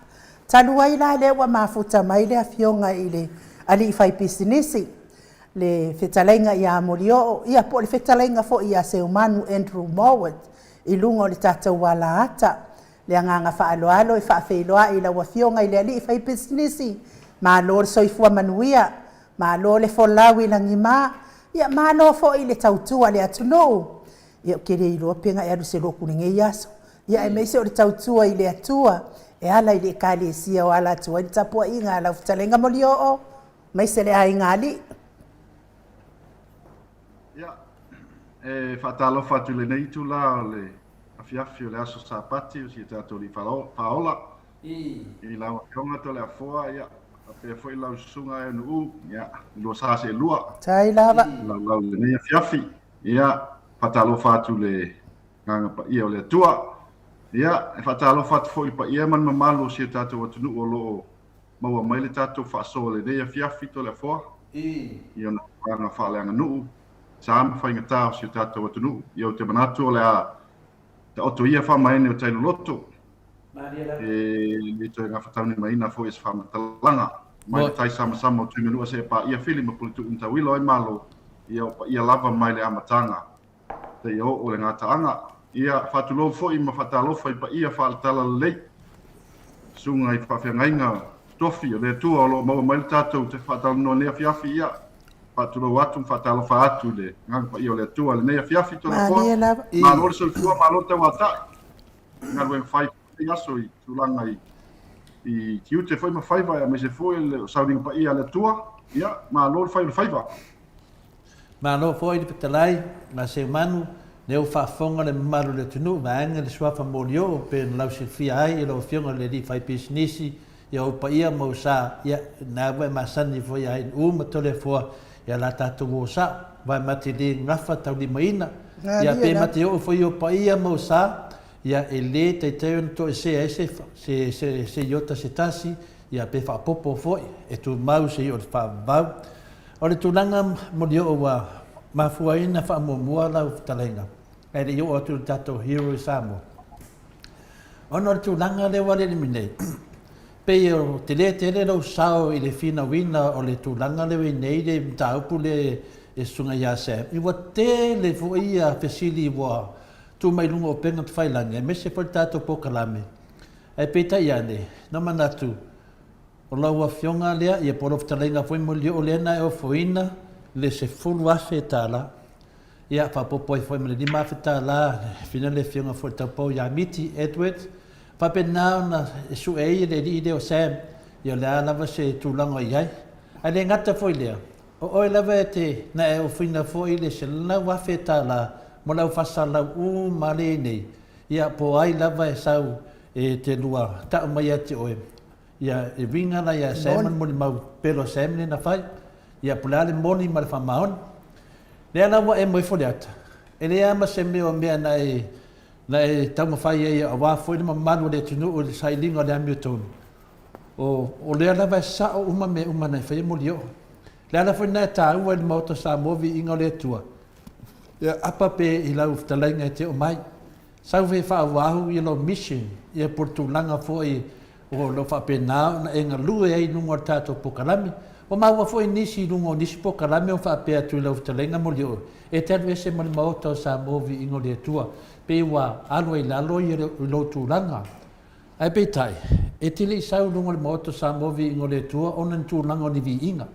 Talu ai la lea ua mafuta mai le afioga i le alii faipisinisi, le fetalaiga ia Molioo, ia po o le fetalaiga foi ia Seumanu Andrew Mowat i luga o le tatou alaata. Le agaga faaaloalo e faafeiloai i lau Afioga i le alii faipisinisi, malo le soifua manuia, malo le folau i lagima, ia malo foi le tautua le atunuu. Ia ou te le iloa pe na e alu i se lotu i lenei aso, ia aemaise o le tautua i le Atua e ala i le Ekalesia o ala atu ai le tapuaiga a lau fetalaiga Molioo, aemaise le aiga alii. Ia, e faatalofa atu i lenei itula o le afiafi o le aso Sapati o si o tatou Alii Faaola. I lau Afioga Toleafoa, ia, faapea foi lau Susuga Eonu'u, ia, lua sa seelua. Tai lava. Laulau i lenei afiafi. Ia, faatalofa atu i le Agaga Paia o le Atua. Ia, e faatalofa atu foi i le paia ma le mamalu o si o tatou atunuu o lo o maua mai le tatou faasoa i lenei afiafi Toleafoa i ona tulaga faaleaganuu, sa ma faigata o si o tatou atunuu. Ia ou te manatu o le a taoto ia faamaene o tai loloto e le toe gafataulimaina foi e se faamatalaga. Mai le tai samasama o Tuimanua seia paia Fili ma Puletuu na tauilo ai Malo, ia o paia lava mai le amataga seia oo le gataaga. Ia, faatulou foi ma faatalofa i paia faale-talalelei, susuga i faafeagaiga tofi o le Atua o lo o maua mai le tatou te faatalanoa nei afiafi. Ia, faatulou atu ma faatalofa atu i le Agaga Paia o le Atua i lenei afiafi Toleafoa. Malo le soifua, malo le tauatai i galuega fai i lenei aso i tulaga i i tiute foi ma faiva aemaise foi le sauniga paia a le Atua. Ia, malo le fai o le faiva. Malo foi le fetalai ma Seumanu, lea ua faafofoga le mamalu o le atunuu vaega le suafa molioo pei ona lausilafia ai e lau afioga i le alii faipisinisi, ia ou paia ma ou sa, ia na ua e masani foi ia Hainuu ma Toleafoa ia la tatou o sao, vae ma te le gafa taulimaina, ia pe ma te oo foi ou paia ma ou sa, ia e le taitai ona toesea ai se se se se iota se tasi, ia pe faaopoopo foi e tumau seia o le faavavau. O le tulaga molioo ua mafua ai ona faamuamua lau fetalaiga ae le i oo atu i le tatou Hero i Samoa, ona o le tulaga lea ua alelemi nei, pei o tele tele lou sao i le finauina o le tulaga lea ua i ai nei le mataupu lea e Susuga ia Sam, ua tele foi ia fesili ua tuu mai i luga o upega tafailagi aemaise foi le tatou polokalame. Ae peitai ane, na manatu, O lau Afioga lea, ia po o lau fetalaiga foi Molioo lea na e ofoina le $10,000, ia faaopoopo ai foi ma le $5,000 e fina le Afioga foi i le Taupou ia Miti Edward. Faapena ona e sue ai le alii lea o Sam, ia o le a lava se tulaga o i ai. Ae le gata foi i lea, o oe lava e te na e ofoina foi le $100,000 mo le au faasalalau uma lea e i ai nei, ia po o ai lava e sau e te lua tau mai ia te oe, Ia, e uiga la ia Sam ma le molimau pelo a Sam lea na fai. Ia, po o le a le moni ma le faamaoni. Lea la ua emo ifo le ata, e leai lava ma se mea o mea na e, na e taumafai ai aua foi le mamalu o le atunuu i le sailiga o le amiotonu. O, o lea lava e sao uma mea uma na e faia molioo. Le ala foi lena e taua i le Maota o Samoa viiga o le Atua, ia apa pe i lau fetalaiga e te oo mai. Sau fe faaauau ia lou mission, ia po o le tulaga foi o lo o faapena ona e galue ai i luga o le tatou polokalame. Ua maua foi nisi i luga o nisi polokalame o faapea atu i lau fetalaiga Molioo, e te alu ese ma le Maota o Samoa Viiga o le Atua, pei ua alu ai i lalo ia lou tulaga. Ae peitai, e te le i sau i luga o le Maota o Samoa Viiga o le Atua ona ni tulaga o ni viiga.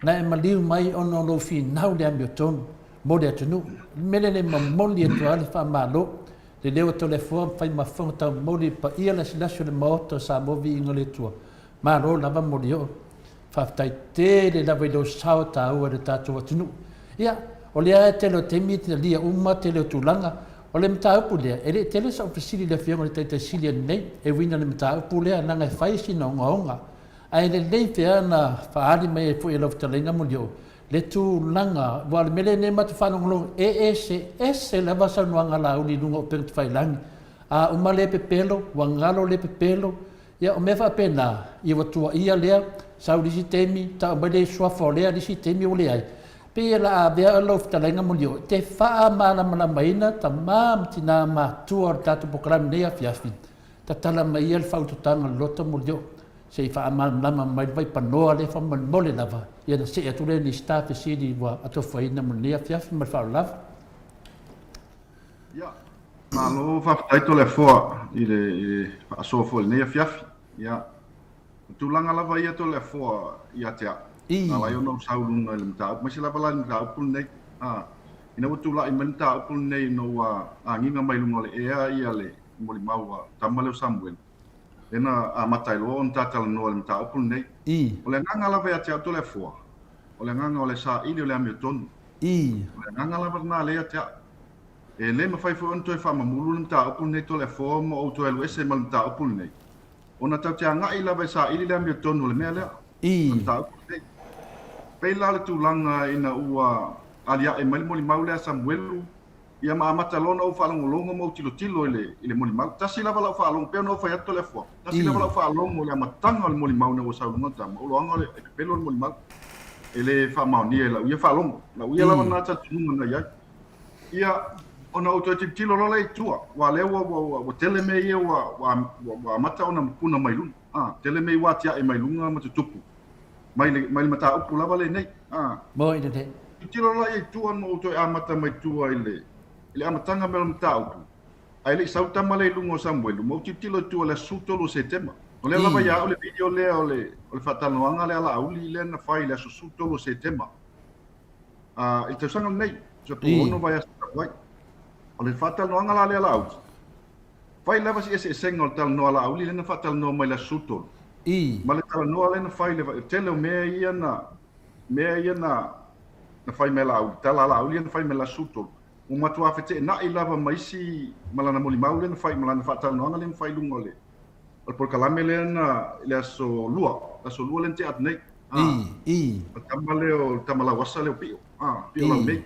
Na e maliu mai ona o lou finau i le amiotonu mo le atunuu. O le mea lea e momoli atu ai le faamalo, le leo o Toleafoa fai ma fofoga taumoli i le paia lasilasi o le Maota o Samoa Viiga o le Atua. Malo lava Molioo. Faafetai tele lava i lou sao taua i le tatou atunuu. Ia, o lea e tele o taimi e talia uma tele o tulaga. O le mataupu lea, e le i tele sau fesili i le Afioga i le Taitai Sili ananei e uiga i le mataupu lea, leaga e fai sina ogaoga. Ae lelei pea ona faaali mai ai foi e lau fetalaiga Molioo le tulaga, aua o le mea lenei matou faalogologo, e eseese lava saunoaga a Laauli i luga o upega tafailagi. A uma lea pepelo, ua galo lea pepelo, Ia, o mea faapena, ia ua tuuaia lea, sau i le isi taimi, tau mai le suafa o lea i le isi taimi ua leai. Pei o le a avea lau fetalaiga Molioo e te faamalamalamaina tama ma tina matua o le tatou polokalame i lenei afiafi, tatala mai ia le faaututaga loloto Molioo se i faamalamalama mai le vaipanoa lea faamolemole lava, ia ona see atu lea i nisi ta fesili ua atofaina mo lenei afiafi ma le faaaloalo lava. Ia, malo faafetai Toleafoa i le faasoa foi i lenei afiafi. Ia, o tulaga lava ia Toleafoa ia te au, na ala ai ona ou sau i luga i le mataupu, aemaise lava la i le mataupu lenei. A, ina ua tulai mai le mataupu lenei ina ua agiga mai luga o le ea ia le molimau a le tama lea o Samuele, lea na amata ai loa ona ta talanoa i le mataupu lenei. O le agaga lava ia te au Toleafoa, o le agaga o le saili o le amiotonu. O le agaga lava lena lea ia te au. E le mafai foi ona toe faamamulu le mataupu lenei Toleafoa ma ou toe alu ese ma le mataupu lenei, ona tatou te agai lava e saili le amiotonu o le mea lea, o le mataupu lenei. Pei la o le tulaga ina ua aliae mai le molimau lea a Samuelu, ia ma amata loa ona ou faalogologo ma ou tilotilo i le, i le molimau. Tasi lava lau faalogo, pei ona ou fai atu Toleafoa, tasi lava lau faalogo i le amataga o le molimau ina ua sau i luga le tama, ou loaga o le, e pepelo le molimau. E le faamaonia i lau ia faalogo. Lau ia lava lena talitonuga na i ai. Ia, ona ou toe tilotilo loa lea i tua, aua o lea ua, ua, ua tele mea ia ua, ua, ua amata ona mapuna mai luga. A, tele mea ua atiae mai luga ma tutupu mai le, mai le mataupu lava lenei. A, Moi lelei. Tilotilo loa i tua ma ou toe amata mai tua i le, i le amataga mai o le mataupu, ae le i sau tama lea i luga o Samuelu, ma ou tilotilo i tua i le aso 13 o Setema. O lea lava ia au le video lea o le, o le faatalanoaga lea a Laauli lea na fai i le aso 13 o Setema. I le tausaga lenei, tusa po ua ono vaiaso talu ai. O le faatalanoaga la lea a Laauli, fai lava si eseesega o le talanoa a Laauli lea na faatalanoa mai i le aso 13, ma le talanoa lea na fai i le tele o mea ia na, mea ia na, na fai mai e Laauli, tala a Laauli ia na fai mai i le aso 13, ua matua feteenai lava ma isi, ma lana molimau lea na fai, ma lana faatalanoaga lea na fai i luga o le, o le polokalame lea na i le aso Lua, le aso Lua lea na tea atu nei. O le tama lea o le tama lauasa lea o Pio, Pio Laumei.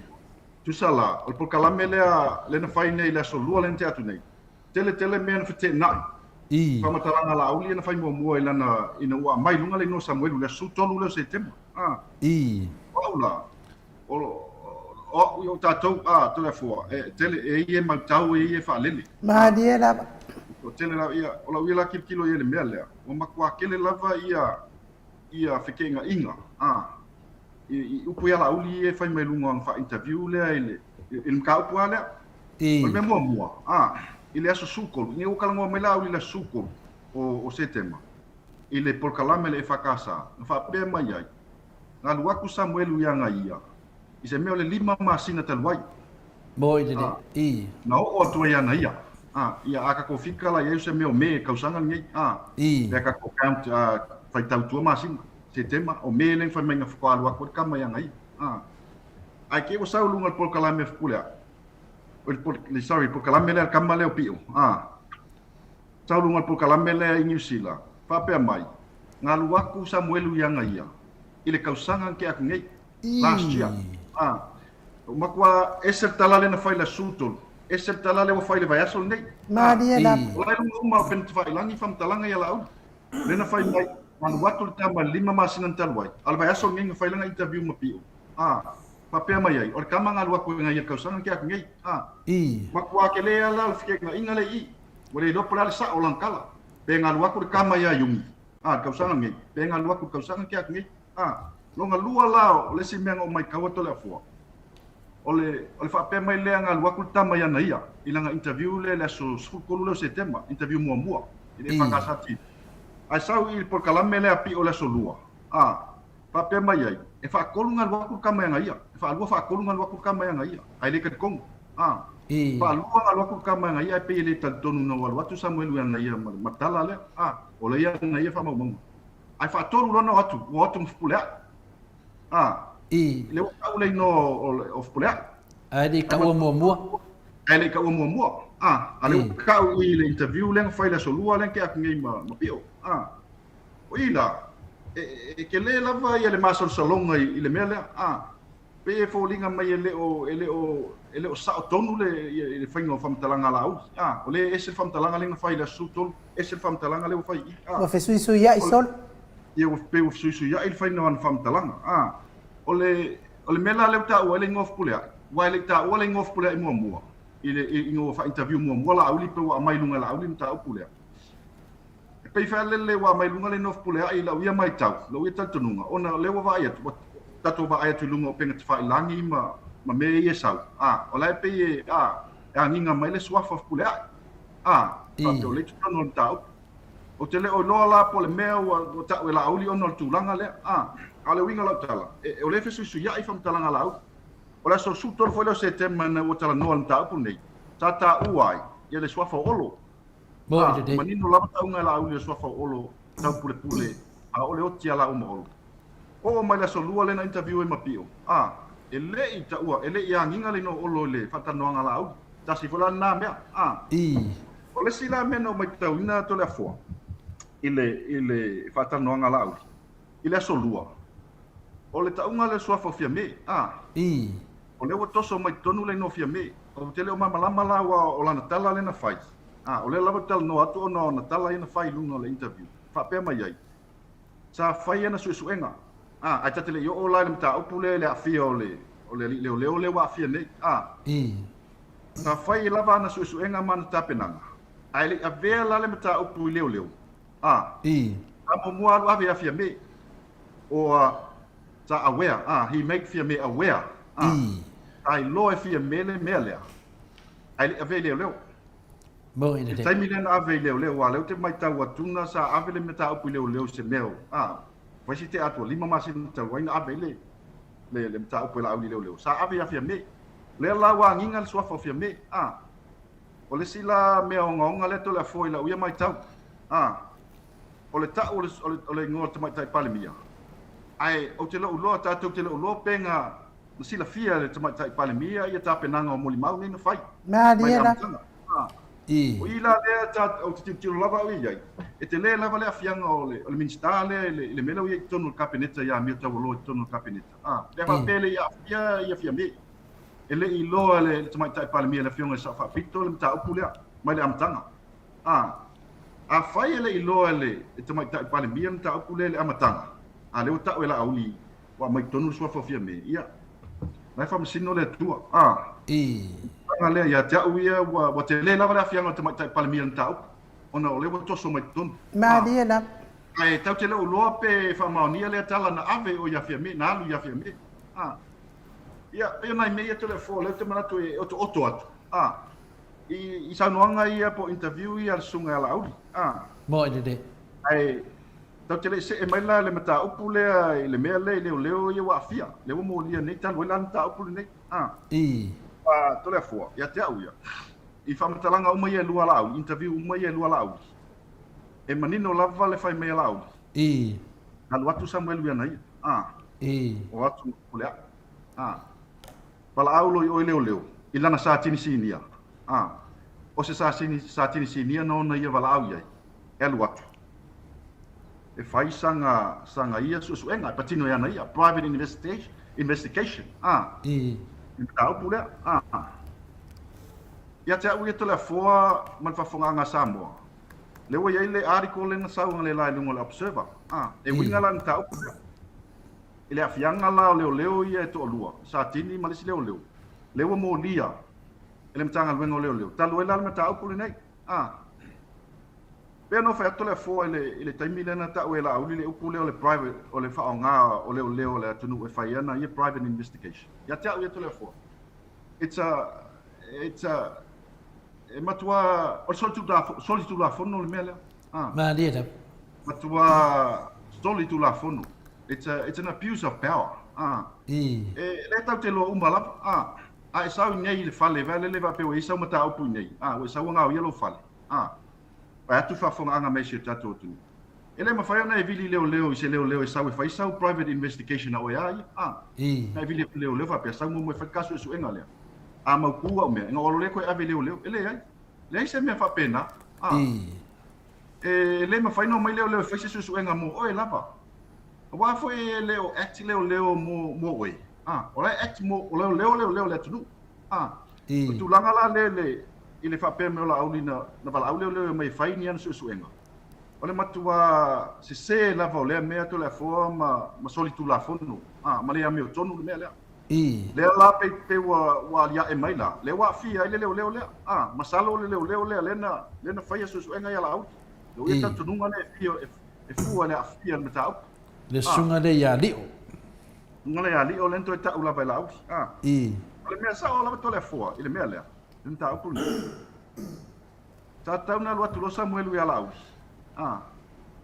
Tusa la, o le polokalame lea lea na fai nei i le aso Lua lea na tea atu nei, tele tele mea na feteenai. Faamatalaga a Laauli ia na fai muamua i lana, ina ua aumai i luga le igoa o Samuelu i le aso 13 lea o Setema. O au la, o, o au, o tatou, a, Toleafoa, e tele, e ia e mautau, e ia e faalele. Malie lava. O tele lava, ia, o lau ia la tilotilo i ai i le mea lea, ua matua tele lava ia, ia feteenaiga, a, i, i upu ia Laauli ia e fai mai luga o le faa-interview lea i le, i le mataupu lava lea. O le mea muamua, a, i le aso 13, ina ua talanoa mai Laauli i le aso 13 o, o Setema, i le polokalame a le EFKS, na faapea mai ai, Na alu atu Samuelu ia Gaia i se mea o le lima masina talu ai. Moi lelei. I. Na oo atu ai ia Gaia. A, ia a tatou fika la i ai o se mea o Me tausaga lenei. A, I. Lea tatou count, a, faitau tua masina. Setema, o Me lea na fai mai na faatoa alu atu ai le tama ia Gaia. A, ae te i ua sau i luga o le polokalame a Fepuleai, o le pol, sorry, polokalame lea a le tama lea o Pio. A. Sau luga o le polokalame lea i Niu Sila, faapea mai, Na alu atu Samuelu i ana ia i le tausaga na tea atu nei, last year. A, ua matua ese le tala lea na fai i le aso 13, ese le tala lea ua fai i le vaiaso lenei. Malie lava. O la e luga uma o Penitafailangi faamatalaga ia Laauli. Lea na fai mai, na alu atu le tama i le lima masina na talu ai, a o le vaiaso lenei na fai lana interview ma Pio. A, faapea mai ai, o le tama na alu atu i ana ia i le tausaga na tea atu nei. A, matua tele lava la o le feteenaiga lea i i. Ua le iloa po o le a le sao o lana tala. Pe na alu atu le tama ia Iuni, a, le tausaga lenei, pe na alu atu i le tausaga na tea atu nei. A, lona lua la o le isi mea na ou maitau atu o le afua, o le, o le faapea mai lea na alu atu le tama ia na ia i lana interview lea i le aso 13 lea o Setema, interview muamua i le EFKS TV. Ae sau i le polokalame lea a Pio i le aso Lua, a, faapea mai ai, e faatolu na alu atu le tama ia na ia, e faalua faatolu na alu atu le tama ia na ia, ae le talitonu. A, faalua na alu atu le tama ia na ia, ae pei e le talitonu ina ua alu atu Samuelu ia na ia ma le tala lea, a, o lea ia na ia faamaumauga. Ae faatolu loa na o atu, ua o atu ma Fepuleai. A, lea ua tau le igoa o Fepuleai. Ae le i taua muamua. Ae le i taua muamua. A, a lea ua tau i le interview lea na fai i le aso Lua lea na tea atu nei ma Pio. A, o i la, e tele lava ia le masalosaloga i le mea lea. A, pei e foliga mai e le o, e le o, e le o sao tonu le, le faiga o faamatalaga a Laauli. A, o lea e ese le faamatalaga lea na fai i le aso 13, ese le faamatalaga lea ua fai i i. A, Ua fesuisuiai solo. Ia ua pei ua fesuisuia'i le faiga o ana faamatalaga. A, o le, o le mea la lea ua taua ai le igoa o Fepulea'i, aua e le i taua le igoa o Fepulea'i muamua i le, ina ua faa-interview muamua Laauli pe ua aumai i luga e Laauli le mataupu lea. E pei foi lele ua aumai i luga le igoa o Fepulea'i i lau ia matau, lou ia talitonuga, ona o lea ua vaai atu, ua tatou vaai atu i luga o upega tafailagi ma, ma mea ia e sau, a, o la e pei e, a, e agiga mai le suafa o Fepulea'i, a, faapea o lea i totonu o le mataupu. Ou te le o iloa la po o le mea ua, ua ta'u e Laauli ona o le tulaga lea, a, a o le uiga o lau tala, e, o lea e fesuisuia'i faamatalaga a Laauli. O le aso 13 foi lea o Setema ina ua talanoa i le mataupu lenei, sa taua ai ia le suafa o Olo. Moni A, lelei. manino lava tauga e Laauli o le suafa o Olo taupulepule a o le oti a laua ma Olo. Oo mai le aso Lua lea na interview ai ma Pio, a, e le i taua, e le i agiga le igoa o Olo i le faatalanoaga a Laauli. Tasi foi la lena mea, a. O le isi la mea na ou matauina Toleafoa i le, i le faatalanoaga a Laauli i le aso Lua, o le tauga lea o le suafa o Fiame, a. O lea ua toso mai totonu le igoa o Fiame. Ou te le o malamalama la aua o lana tala lea na fai, a, o lea lava ou te talanoa atu ona o ana tala ia na fai i luga o le interview, faapea mai ai, sa fai ana suesuega, a, ae ta te le i oo la i le mataupu lea i le aafia o le, o le alii leoleo lea ua aafia nei, a. Sa fai lava ana suesuega ma ana tapenaga, ae le i avea la le mataupu i leoleo, a. Sa muamua alu ave ia Fiame, or sa aware, a, he make Fiame aware, a, sa iloa e Fiame le mea lea, ae le i avea i leoleo. Moni I le lelei. taimi lea na ave i leoleo, aua o lea ou te matau atu na sa ave le mataupu i leoleo i se mea o, a, fai si tea atu ua lima masina talu ai na ave ai le, le, le mataupu e Laauli i leoleo, sa ave ia Fiame. O lea la ua agiga le suafa o Fiame, a. O le isi la mea ogaoga lea Toleafoa i lau ia matau, a, o le ta'u o le, o le, o le igoa o le Tamaitai Palemia, ae ou te le o iloa, tatou te le o iloa pe na, na silafia e le Tamaitai Palemia ia tapenaga o molimau nei na fai mai Malie le la. amataga. A, o i la lea ta, ou te tilotilo lava au i ai, e telē lava le aafiaga o le, o le Minisita lea i le, i le mea lea ua i ai i totonu o le Kapeneta ia Amio Taualoa i totonu o le Kapeneta. A, pe a faapea e le i aafia ia Fiamē, e le i iloa e le, le Tamaitai Palemia le Afioga i le Sao Faapito le mataupu lea mai le amataga. A, afai e le i iloa e le Tamaitai Palemia le mataupu lea i le amataga, a lea ua ta'u e Laauli ua aumai totonu le suafa o Fiame, ia, la e faamasino le Atua. A, tulaga lea ia te au ia, ua, ua tele lava le aafiaga o le Tamaitai Palemia i le mataupu, ona o lea ua toso mai totonu. A, Malie lava. ae tatou te le o iloa pe faamaonia lea tala na ave o ia Fiame, na alu ia Fiame. A, ia, pei o nai mea ia Toleafoa, o lea ou te manatu e otooto atu. A, i, i saunoaga ia po o interview ia a le Susuga ia Laauli. A. Moni lelei. Ae tatou te le i see mai la i le mataupu lea i le mea lea i leoleo ia ua aafia, lea ua molia nei talu ai la le mataupu lenei. A. A, Toleafoa, ia te au ia, i faamatalaga uma ia e lua a Laauli, interview uma ia e lua a Laauli, e manino lava le fai mai a Laauli. Alu atu Samuelu i ana ia. A. O atu ma Fepuleai. A. Valaau loa i o i leoleo, i lana Satini Sinia. A, o se Sasini, Satini Sinia na ona ia valaau i ai, e alu atu. E fai saga, saga ia suesuega, e patino e ana ia, private investigation, investigation. A, i le mataupu lea. A, ia te au ia Toleafoa ma le faafofogaaga a Samoa, lea ua i ai le article lea na sau analeila i luga o le Observer. A, e uiga la i le mataupu lea. I le aafiaga la o leoleo ia e toalua, Satini ma le isi leoleo, lea ua molia e le Matagaluega o Leoleo, talu ai la le mataupu lenei. A. Pei ona ou fai atu Toleafoa i le, i le taimi lea na ta'u e Laauli le upu lea o le private, o le faaaoga o leoleo a le atunuu e fai ana ia private investigation. Ia te au ia Toleafoa, it's a, it's a, e matua, o le solitulafono le mea lea. A. Malie lava. Matua solitulafono. It's a, it's an abuse of power. A. E le tau te loa uma lava. A. A e sau i nei i le fale, vai lele faapea ua i ai sau mataupu i nei. A, ua e sau ua gaoia lou fale. A. Vae atu faafofogaaga mai si o tatou atunuu. E le mafai ona e vili leoleo i se leoleo e sau e fai sau private investigation a oe a ia. A. Na e vili atu i leoleo faapea, sau muamua e fai le ta suesuega lea. A mautu au mea, ina ua alu lea toe ave i leoleo. E leai. Leai se mea faapena. A. E le mafai ona omai leoleo e fai se suesuega mo oe lava. Aua foi e le o act leoleo mo, mo oe. A, o la e act mo, o leoleo leoleo le atunuu. A, o tulaga la lea i le, i le faapea mai o Laauli na, na valaau leoleo e omai e fai ni ana suesuega. O le matuā sesē lava o lea mea Toleafoa ma, ma solitulafono, a, ma le amiotonu le mea lea. I. Lea la pei, pei ua, ua aliae mai la, lea ua aafia ai le leoleo lea. A, masalo o le leoleo lea, lea na, lea na faia suesuega ia Laauli. Lou ia talitonuga lea e fia, e, e fua i le aafia o le mataupu. Le susuga lea ia Lio. Susuga lea ia Lio lea na toe tau lava e Laauli. A. I. O le mea sao lava Toleafoa i le mea lea, le mataupu lenei. Sa tatau ona alu atu loa Samuelu ia Laauli, a,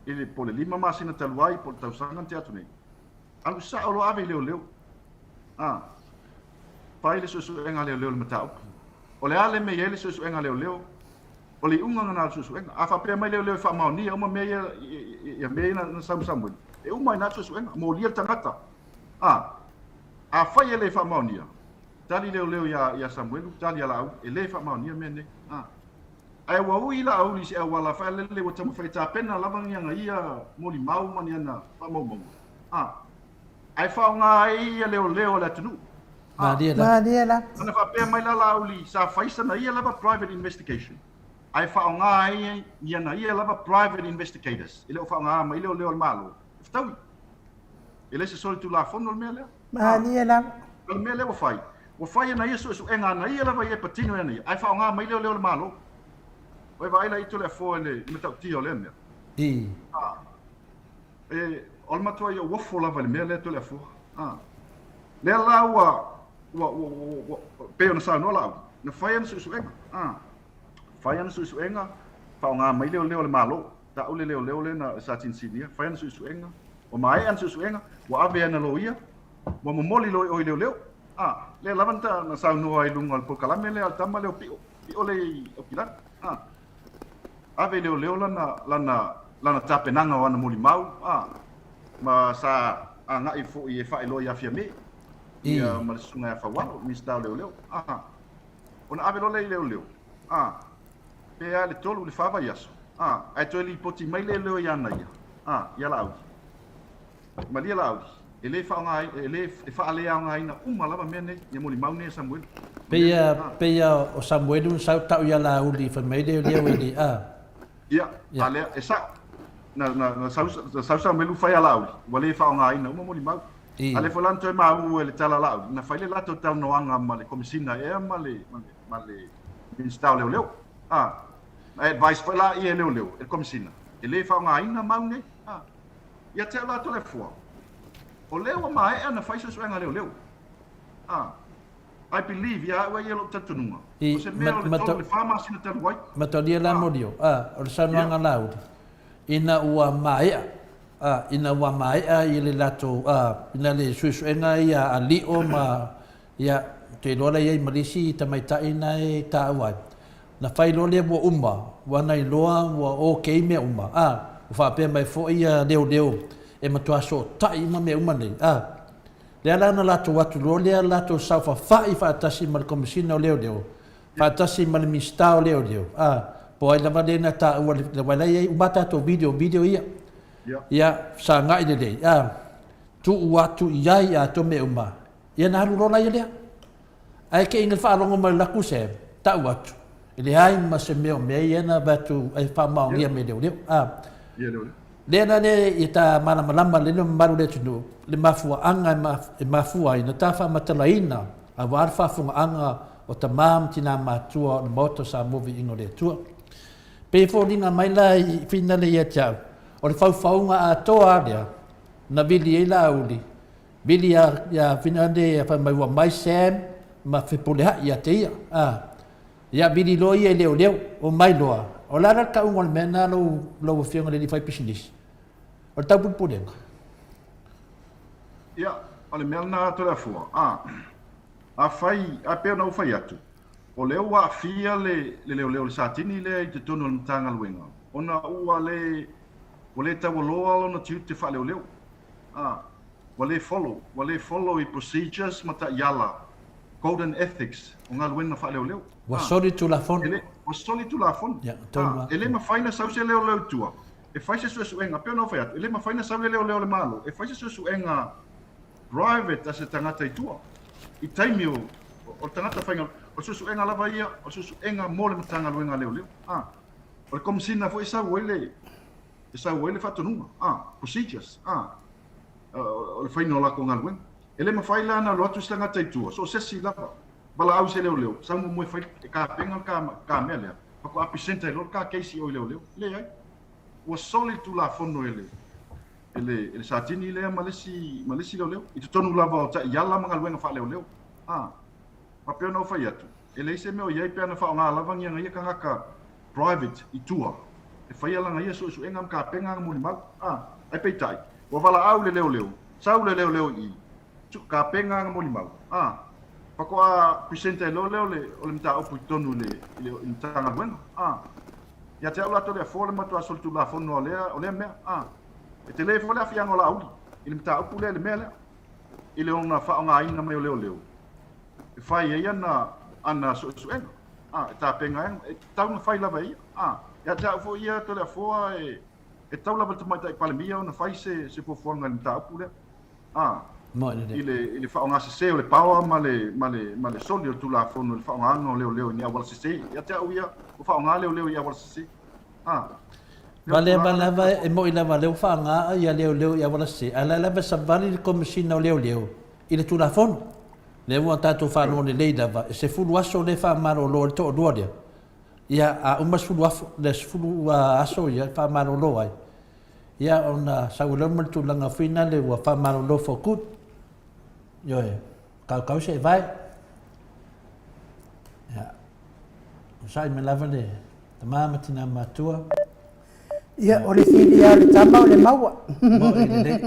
i le, po o le lima masina talu ai, po o le tausaga na tea atu nei. Alu sao loa ave i leoleo. A, fai le suesuega a leoleo i le mataupu. O le a le mea e i ai le suesuega a leoleo? O le iuga lena o le suesuega. A faapea mai leoleo e faamaonia uma mea ia, ia mea ia na sau ma Samuelu, e uma ai i ina le suesuega, molia le tagata. A, afai e le faamaonia, Tali leoleo ia, ia Samuelu, tali a Laauli, e le faamaonia mea nei. A. Ae ua ui Laauli i se auala faelele ua taumafai e tapena lava ni ana ia molimau ma ni ana faamaumauga. A. Ae faaaoga ai ia leoleo a le atunuu. A. Malie lava. Malie lava. Ana faapea mai la Laauli sa fai sana ia lava private investigation, ae faaaoga ai ni ana ia lava private investigators, e le o faaaoga mai leoleo a le Malo e fetaui. E le se solitulafono le mea lea. Malie lava. O le mea lea ua fai, ua fai ana ia suesuega ana ia lava ia e patino e ana ia, ae faaaoga mai leoleo a le Malo. Ua e vaai la i Toleafoa i le matautia o lea mea. I. A, e, o le matuai ou ofo lava i le mea lea Toleafoa. A, lea la ua, ua, ua, ua, ua, pei ona saunoa Laauli, na fai ana suesuega. A, fai ana suesuega, faaaoga mai leoleo a le Malo. Tau le leoleo lea na sa sinisinia, fai ana suesuega, ua maea ana suesuega, ua ave ana loia, ua momoli loa i o i leoleo. A, lea lava na, na saunoa ai i luga o le polokalame lea a le tama lea o Pio, Pio lea i Aukilani. A, ave i leoleo lana, lana, lana tapenaga o ana molimau, a, ma sa agai foi e faailoa ia Fiame, ia ma le susuga ia Faualo, Minisita o Leoleo. A, ona ave loa lea i leoleo. A, pe a i le tolu i le fa vaiaso, a, ae toe lipoti mai leoleo ia ana ia, a, ia Laauli. Malie Laauli, e le faaaoga, e le, e faaleaogaina uma lava mea nei, ia molimau nei a Samuelu. Pei a, pei a o Samuelu na sau tau ia Laauli fai mai leoleo e le, a. Ia, a lea, e sa'o, na, na, na sau, na sau Samuelu fai a Laauli, ua le faaaogaina uma molimau. A lea foi la na toe maua e le tala a Laauli, na fai le latou talanoaga ma le Komesina ea ma le, ma le, ma le Minisita o Leoleo. A, na advise foi la ia e Leoleo, e le Komesina, e le faaaogaina mau nei. A, ia te au la Toleafoa, o lea ua maea ona fai suesuega a Leoleo. A, I believe, ia au e ia lou talitonuga, o se mea o le tolu i le fa masina talu ai. Matalia la Molio, a, o le saunoaga a Laauli, ina ua maea, a, ina ua maea i le latou, a, ina le suesuega ia a Lio ma Ia, ou te iloa la i ai ma le isi tamaitai na e taua ai. Na fai loa lea ua uma, ua na iloa ua okay mea uma, a, ua faapea mai foi ia leoleo e matua sootai uma mea uma nei, a. Lea la na latou atu loa lea latou saofafai faatasi ma le Komesina o Leoleo, faatasi ma le Minisita o Leoleo, a, po o ai lava lea na taua le, aua la e i ai uma a tatou video, video ia. Ia, sagai lelei, a, tuu atu i ai atoa mea uma, Ia na alu loa la ia lea. Ae kei ina faalogo mai laku se tau atu, e leai ma se mea o mea ia na avatu ai faamaonia me leoleo. A. Lea la le ia ta malamalama le mamalu le atunuu, le mafuaaga e mafua ai na ta faamatalaina aua le faafogaaga o tama ma tina matua o le Maota o Samoa Viiga o le Atua. Pei e foliga mai la i finale ia te au, o le faufauga atoa lava lea na vili ai Laauli Vili ia, ia Finane fai mai ua mai Sam ma Fepuleai ia te ia. A. Ia vili loa ia i leoleo, o mai loa. O le a la le tauga o le mea lena lau, lau Afioga i le alii faipisinisi? O le taupulepulega. Ia, o le mea lena Toleafoa, a, afai, a pei ona ou fai atu, o lea ua aafia le, le leoleo le Satini lea i totonu o le Matagaluega, ona ua le, ua le taualoa lona tiute faaleoleo. A, ua le follow, ua le follow i procedures ma taiala, code and ethics o galuega faaleoleo. Ua soli tulafono. E le, ua soli tulafono. Ia, tonu lava. E le mafai ona sau se leoleo i tua e fai se suesuega, pei ona ou fai atu, e le mafai ona sau le leoleo a le Malo e fai se suesuega private a se tagata i tua i taimi o, o le tagata faigaluega. O le suesuega lava ia, o le suesuega mo le Matagaluega a Leoleo. A, o le Komesina foi e sau ai le, e sau ai le faatonuga, a, procedures, a, o le faiga o latou galuega. E le mafai la ona alu atu se tagata i tua, so o se isi lava, valaau i se leoleo, sau muamua e fai, e tapena le ta mea lea, faatoa present ai loa le ta case i o i leoleo. Leai. Ua soli le Tulafono e le, e le, e le Satini lea ma le isi, ma le isi leoleo, i totonu lava o taiala ma galuega faaleoleo. A, faapea ona ou fai atu, e leai se mea o i ai pe ana faaaoga lava ni ana ia tagata private i tua e faia lana ia suesuega ma tapena ana molimau. A, ae peitai, ua valaau le leoleo, sau le leoleo i i, tapena ana molimau. A, faatoa present ai loa lea o le, o le mataupu i totonu i le, i le, i le Matagaluega. A, ia te au latou le afoa le matua solitulafono o lea, o lea mea. A, e tele foi le aafiaga o Laauli i le mataupu lea i le mea lea, i le ona faaaogaina mai o leoleo e fai ai ana, ana suesuega. A, e tapena ai, e tatau ona fai lava e ia. A, ia te au foi ia Toleafoa e, e tatau lava i le Tamaitai Palemia ona fai se, se fuafuaga i le mataupu lea. A, i le, i le faaaoga sese o le power ma le, ma le, ma le soli o le Tulafono i le faaaogaina o leoleo i ni auala sese. Ia te au ia, ua faaaoga leoleo i auala sese. A, Valea lava e moni lava o lea ua faaaoga ia leoleo i auala sese, ae o la e lava e savali le Komesina o Leoleo i le Tulafono. Lea ua tatou faalogo lelei lava, e 10 aso lea e faamalolo ai le toalua lea. Ia, a uma le 10 aso, le 10 aso ia e faamalolo ai, ia ona sau ai loa ma le tulaga foi lea ua faamalolo for good. Ioe, kaukau se vae. Ia, onosai mai lava le tama ma tina matua. Ia, o le fili lava o le tama o le maua. Moi lelei.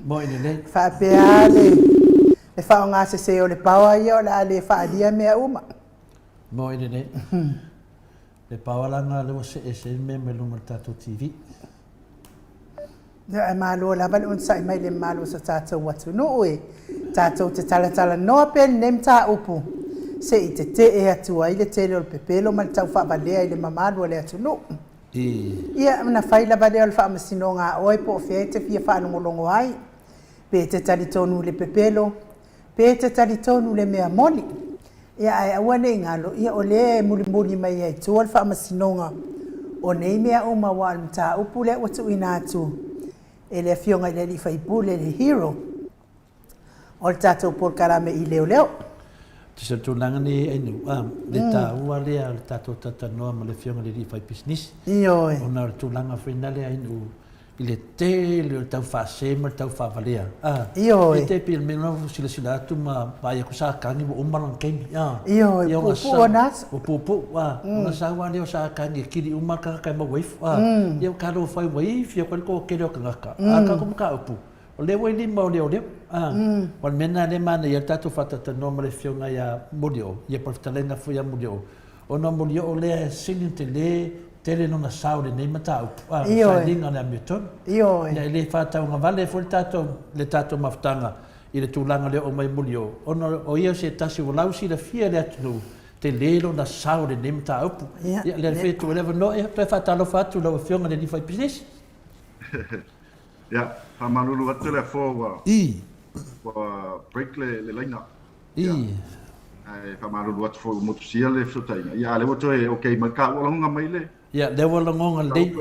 Moi lelei. Faapea lava le, le faaaoga sese o le power ia o le a le faaalia mea uma. Moi lelei. Le power la lea ua see ese ai le mea mai luga o le tatou TV. Ia, ae malo lava le onosai mai i le mamalu o so tatou atunuu e tatou te talatalanoa pea i lenei mataupu se i tetee atu ai le tele o le pepelo ma le taufaavalea i le mamalu o le atunuu. Ia, ona fai lava lea o le faamasinoga a oe po o fea e te fia faalogologo ai, pe e te talitonu i le pepelo, Pe te talitonu le mea moni, ia ae aua ne i galo, ia o lea e mulimuli mai ai tua le faamasinoga o nei mea uma aua o le mataupu lea ua tuuina atu e le Afioga i le alii faipule, le hero o le tatou polokalame i leoleo. Tusa o le tulaga nei Ainuu, a, le taua lea o le tatou talatalanoa ma le Afioga i le alii faipisinisi. Ioe. Ona o le tulaga foi lea Ainuu, i le tele o le tau faase ma le tau faavalea. A, Ioe. E te pei o le mea lena ua silasila atu ma vaai atu sa tagi ua uma lona taimi. A, Ioe, ia ona puupuu sau, ona aso. ua puupuu, a, ona sau lava lea o sa tagi e kili uma le tagata e maua ifo. A, ia ua talofa ai ua ifi atu ai le toatele o tagata. A o le tatou mataupu, o lea ua i lima o leoleo. A, o le mea lena lea e manaia ai le tatou faatalatalanoa ma le Afioga ia Molioo, ia po o le fetalaiga foi ia Molioo, Ona o Molioo lea e sili ona tele tele lona sao i lenei mataupu, a, o le sailiga o le amiotonu. Ioe. Ia, e le faatauagavale foi le tatou, le tatou mafutaga i le tulaga lea o oo mai Molioo, ona o ia o se tasi ua lausilafia e le atunuu, tele lona sao i lenei mataupu. Ia, Ia, lea foi e tuu ai le avanoa, ia, toe faatalofa atu i lau Afioga i le alii faipisinisi. Ia, faamalulu atu le afoa ua, I. ua break le, le laina. I. Ae faamalulu atu foi ua motusia le fesootaiga. Ia, a lea ua toe okay mai ka ua lagona mai le. Ia, lea ua lagona lelei.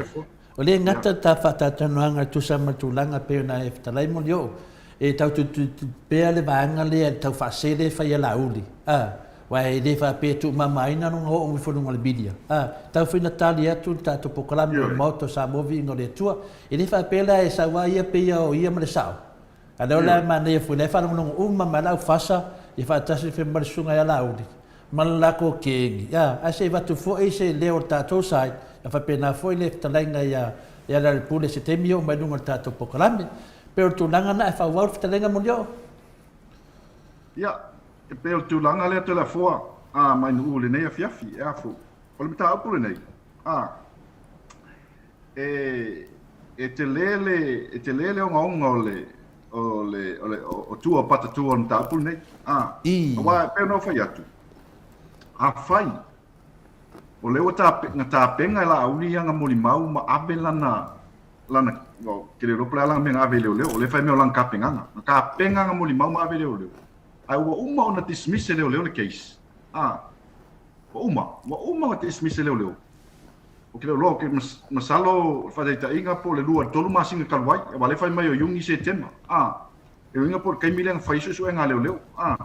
O lea e gata ta faatalatalanoaga e tusa ma le tulaga e pei ona e fetalai Molioo, e tau tulituli pea le vaega lea i le tau faasele e fai e Laauli, a, aua e le faapea e tuumamaina lona oo ifo i luga o le media, a, tau foi ina tali atu le tatou polokalame o le Maota o Samoa Viiga o le Atua. E le faapea la e sau lava ia pei o ia ma le sao, A lea o le a manaia foi, la e faalogologo uma mai le aufasa ia faatasi foi ma le susuga ia Laauli ma le latou kegi, a, ae se i avatu foi se leo o le tatou side, ia faapena foi le fetalaiga ia ia Lealailepule i se taimi e oo mai luga o le tatou polokalame. Pei o le tulaga lena, ae faaauau le fetalaiga Molioo. Ia, e pei o le tulaga lea Toleafoa, a, mai Nu'u i lenei afiafi, e a foi. O le mataupu lenei, a, E, e tele le, e tele le ogaoga o le, o le, o le, o tua o patatua o le mataupu lenei. A, I. aua e pei ona ou fai atu, afai o lea ua tape, na tapena e Laauli ana molimau ma ave lana, lana, ou te le iloa po o le a lana mea na ave i leoleo, o lea e fai mai o lana tapenaga. Na tapena ana molimau ma ave i leoleo, ae ua uma ona dismiss e leoleo le case. A, ua uma, ua uma ona dismiss e leoleo. Ou te le o iloa, ou te masalo o le faataitaiga po o le 2 i le 3 masina talu ai, aua o lea e fai mai o Iuni, Setema, a. E uiga po o le taimi lea na fai ai suesuega a leoleo, a.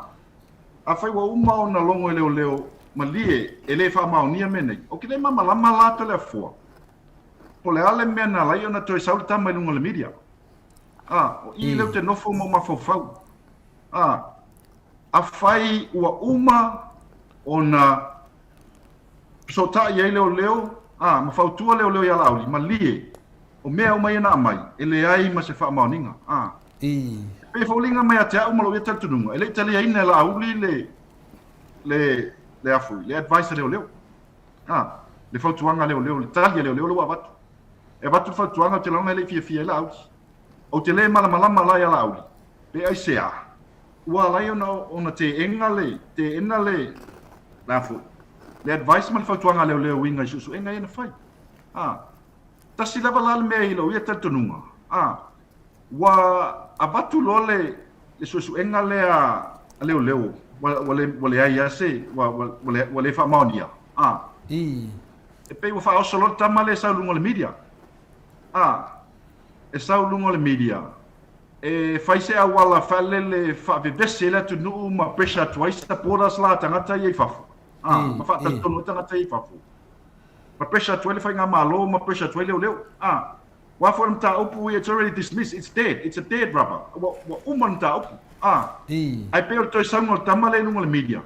Afai ua uma ona logo e leoleo malie e le faamaonia mea nei, ou te le malamalama la Toleafoa po o le a le mea na ala ai ona toe sau le tama i luga o le media. A, o i lea ou te nofo ma ou mafaufau. A, afai ua uma ona fesootai ai leoleo, a, ma fautua leoleo ia Laauli, malie, o mea uma ia na aumai, e leai ma se faamaoniga. A, e pei e foliga mai ia te au ma lou ia talitonuga, e le i taliaina e Laauli le, le, le a foi, le advice a leoleo. A, le fautuaga a leoleo, le tali a leoleo lea ua avatu. E avatu le fautuaga, ou te lagona e le i fiafia ai Laauli. Ou te le malamalama la ia Laauli, pe aisea, ua ala ai ona, ona teena le, teena le, le a foi, le advice ma le fautuaga a leoleo uiga i suesuega ia na fai. A, tasi lava la le mea i lou ia talitonuga, a, ua avatu loa le, le suesuega lea a leoleo, ua, ua le, ua leai lava se, ua, ua, ua le, ua le faamaonia. A, e pei ua faaoso loa le tama lea e sau i luga o le media. A, e sau i luga o le media, e fai se auala faalele e faavevesi ai le atunuu ma pressure atu ai supporters la a tagata ia i fafo, a, ma faatalitonu ai tagata ia i fafo, ma pressure atu ai le faigamalo ma pressure atu ai leoleo, a. Aua foi o le mataupu ia, it's already dismissed, it's dead, it's a dead rubber, ua, ua uma le mataupu, a. Ae pei o le toe sauga o le tama lea i luga o le media,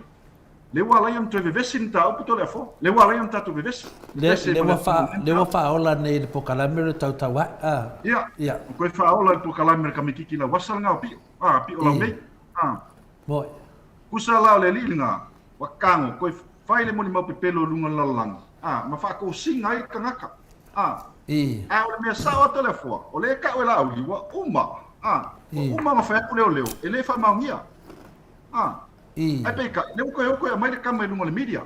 Lea ua ala ai ona toe vevesi le mataupu Toleafoa. Lea ua ala ai ona tatou vevesi. Lea, lea ua wha, lea ua whaola nei le pokalame o le tautauae. Ah. Ia, ia. Ua toe whaola le pokalame le kamikiki lau asa le ngā o pio. Ah, pio lau nei. Ah. Moi. Kusa la o le alii le ngā. Wa kango, koe whai le moni mau pepelo lunga le lalolagi. Ah, ma whaakōsinga ai le kangaka. Ah. I. A o le mea sao a Toleafoa, o le e kau e Laauli, ua uma. Ah, ua uma ma whai atu leo leo, e le whaamaongia. Ah. Ae peitai, lea ua toe o toe aumai le tama i luga o le media.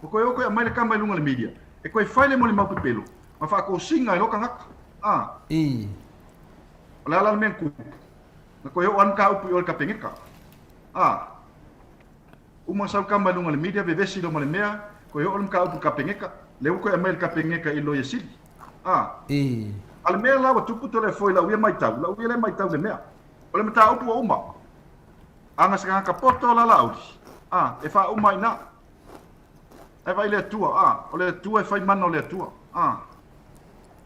Ua toe o toe aumai le tama i luga o le media e toe fai le molimau pepelo ma faatosina ai loa tagata. A. O le a la le mea na tupu? Na toe oo lava le mataupu i o i le Kapeneta. A. Uma sau le tama i luga o le media, vevesi loa ma le mea, toe oo le mataupu i le Kapeneta, lea ua toe aumai e le Kapeneta i Loia Sili. A. A o le mea la ua tupu Toleafoa i lau ia matau, lau ia lea matau i le mea. O le mataupu ua uma. A na se tagata poto la Laauli, a, e faauma ai ina. Ae vaai le Atua, a, o le Atua e fai mana o le Atua, a.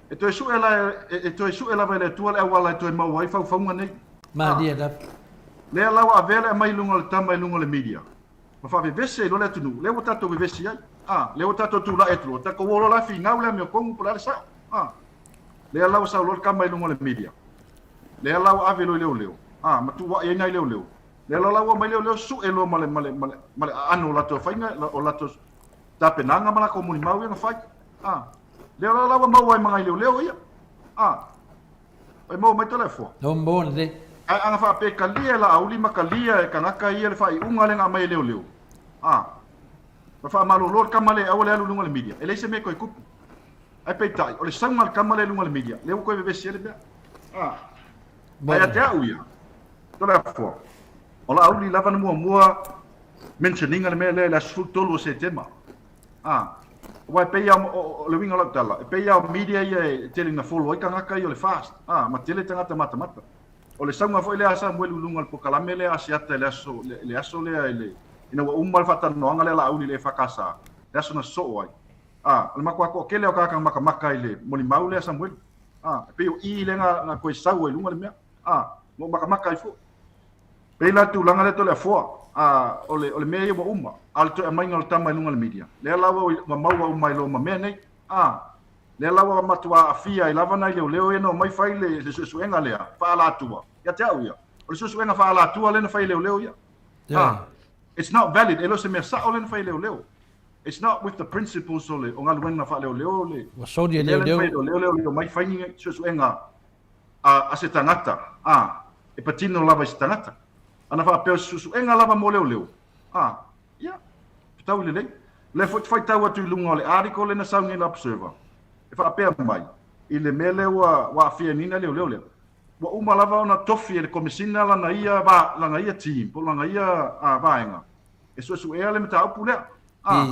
E toe sue la, e, e toe sue lava e le Atua le auala e toe maua ai faufauga nei. Malie lava. Lea la ua avea le aumai i luga o le tama i luga o le media, ma faavevese ai loa le atunuu, lea ua tatou vevesi ai, a, lea ua tatou tulai atu loa, tatou o loa la finau le amiotonu po o le a le sao, a. Lea la ua sau loa le tama i luga o le media. Lea la ua ave loa i leoleo, a, ma tuuai ai nai leoleo. Lea la ua omai leoleo sue loa ma le, ma le, ma le, ma le aano o latou faiga, o latou tapenaga ma latou molimau ia na fai. A, lea la ua maua ai ma nai leoleo ia. A, e maua mai Toleafoa. No maua lelei. Ae ana faapea e talia e Laauli ma talia e tagata ia le faaiuga lea na aumai e leoleo, a, ma faamalolo le tama lea e aua le alu i luga o le media, e leai se mea e toe tupu. Ae peitai, o le sauga a le tama lea i luga o le media, lea ua toe vevesi ai le mea. A. Ae ia te au ia, Toleafoa, o Laauli lava na muamua mention ina le mea lea i le aso 13 o Setema. A. Aua e pei lava, o le uiga o lau tala, e pei lava o media ia e tele ina follow ai tagata ia o le fast, a, ma tele tagata matamata. O le sauga foi lea a Samuelu i luga o le polokalame lea a Asiata i le aso, le aso lea i le, ina ua uma le faatalanoaga lea a Laauli i le EFKS, le aso na sosoo ai. A, o le matua toatele o tagata na matamata i le molimau lea a Samuelu. A, e pei o i lea na, na toe sau ai i luga le mea. A, na ou matamata ai foi. Pei la le tulaga lea Toleafoa, a, o le, o le mea ia ua uma, a o le toe aumaiga o le tama i luga o le media, lea la ua, ua maua uma ai loa ma mea nei. A, lea la ua matua aafia ai lava nai leoleo ia na omai fai le, le suesuega lea, faaalatua. Ia te au ia, o le suesuega faaalatua lea na fai e leoleo ia. A, it's not valid, e le o se mea sao lea na fai e leoleo. It's not with the principles o le o galuega faaleoleo le Ua soli e leoleo. Leoleo leoleo mai fai ni suesuega a a se tagata a e patino lava i se tagata. Ana faapea o se suesuega lava mo leoleo a ia fetaui lelei. O lea foi te faitau atu i luga o le article lea na sau nei i le Observer e faapea mai i le mea lea ua ua aafia nei nai leoleo lea ua uma lava ona tofi e le Komesina lana ia va lana ia team po o lana ia vaega e suesuea le mataupu lea. A.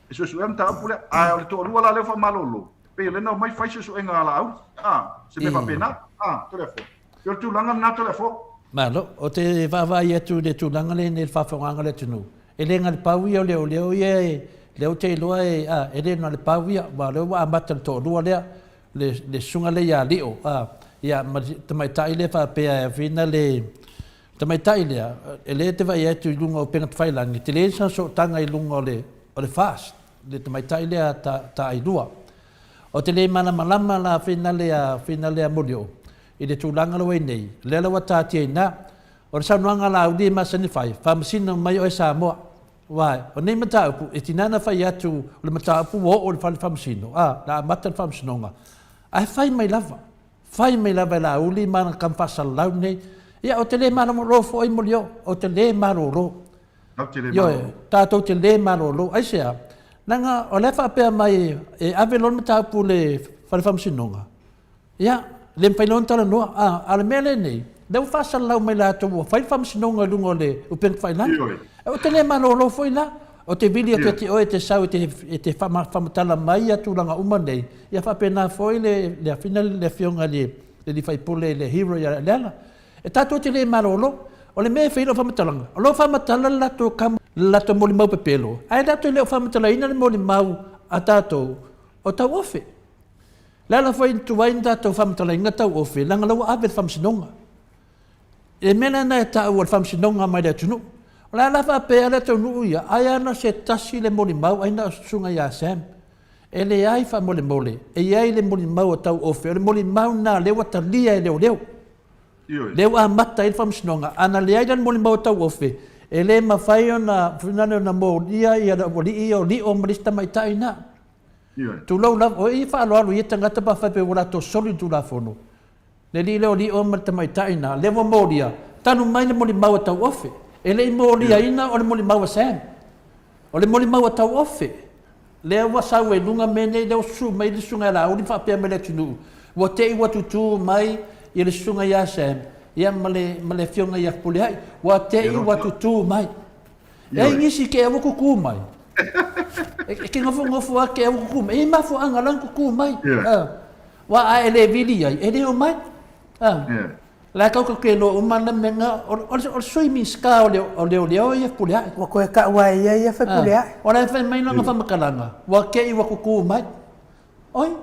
E suesuea le mataupu lea. Ae o le toalua la lea ua faamalolo, pei o lea na omai fai suesuega a Laauli, a, se mea faapena, a, Toleafoa. Pei o le tulaga lena Toleafoa. Malo. Ou te vaavaai atu i le tulaga lenei i le faafofogaaga a le atunuu, e le na o le pau ia o leoleo ia e, lea ou te iloa e, a, e le na o le pau ia, aua o lea ua amata i le toalua lea, le, le susuga lea ia Lio, a, ia, ma le tamaitai lea faapea e avina le, Tamaitai lea, e le te vaai atu i luga o upega tafailagi, tele sana sootaga i luga o le, o le FAST, le tamaitai lea ta, taailua. O te le malamalama la finale a, finale a Molioo, i le tulaga la ua i nei, lea la ua taatia i ina. O le saunoaga a Laauli e masani fai, faamasino mai oe Samoa. Aua, o nei mataupu, e tiga ona fai atu o le mataupu ua oo i le fale faamasino, a, la amata le faamasinoga, ae fai mai lava. Fai mai lava e Laauli ma ana tama faasalalau nei, Ia, ou te le malolo foi Molioo, ou te le malolo. Tatou te le malolo. Ioe, tatou te le malolo. Aisea? Leaga o la e faapea mai e ave loa le mataupu i le Fale Faamasinoga, ia, le mafai loa ona talanoa. A, a o le mea lenei, lea ua faasalalau mai latou ua fai le faamasinoga i luga o le upega tafailagi. Ioe. Ou te le malolo foi la. Ou te vili atu Ioe. ia te oe e te sau e te, e te faamatala mai ia tulaga uma nei, Ia faapena foi le le afina le afioga i le le sui usufono le hero ia Leala. E tatou te le malolo. O le mea e fai ai lau faamatalaga, o lo o faamatala le latou kama, le latou molimau pepelo, ae latou e le o faamatalaina le molimau a tatou o tauofe. Le ala foi na tuai na tatou faamatalaina tauofe, leaga la ua ave i le faamasinoga. Le mea lena e taua o le faamasinoga mai le atunuu. O le a la faapea le atunuu ia, ai lava na o se tasi le molimau, ai na o se susuga ia Sam. E leai faamolemole, e i ai le molimau a Tauofe, o le molimau lena lea ua talia e leoleo. Ioe. Lea ua amata ai le faamasinoga. A na leai la le molimau a Tauofe, e le mafai ona, ona molia ia le aualii ia o Lio ma le isi tamaitai lena. Ioe. Tulou lava, o i faaaloalo i ia tagata pe afai pe ua latou soli le Tulafono. Le alii lea o Lio ma le tamaitai lena, lea ua molia, talu mai le molimau a Tauofe. E le i moliaina o le molimau a Sam. O le molimau a Tauofe, lea ua sau ai luga mea nei, lea ua susu mai le susuga ia Laauli ma faapea mai le atunuu, ua te i ua tutū mai ia le susuga ia Sam, ia ma le, ma le afioga ia Fepuleai, ua te i ua tutū mai. E ai nisi ke ua tutū mai. E, e ke nofonofo lava ke ua tutū mai. E i ai mafuaaga la ona tutū mai. Yeah. Aua a e le vili ai, e le omai. Yeah. La e tatou te iloa uma le mea na, o, o, o le sui Minisita o, le, o Leoleo ia Fepuleai. Ua toe tau lava e ia ia Fepuleai. O la e fai mai lana faamatalaga, ua te i ua tutū mai. Oi,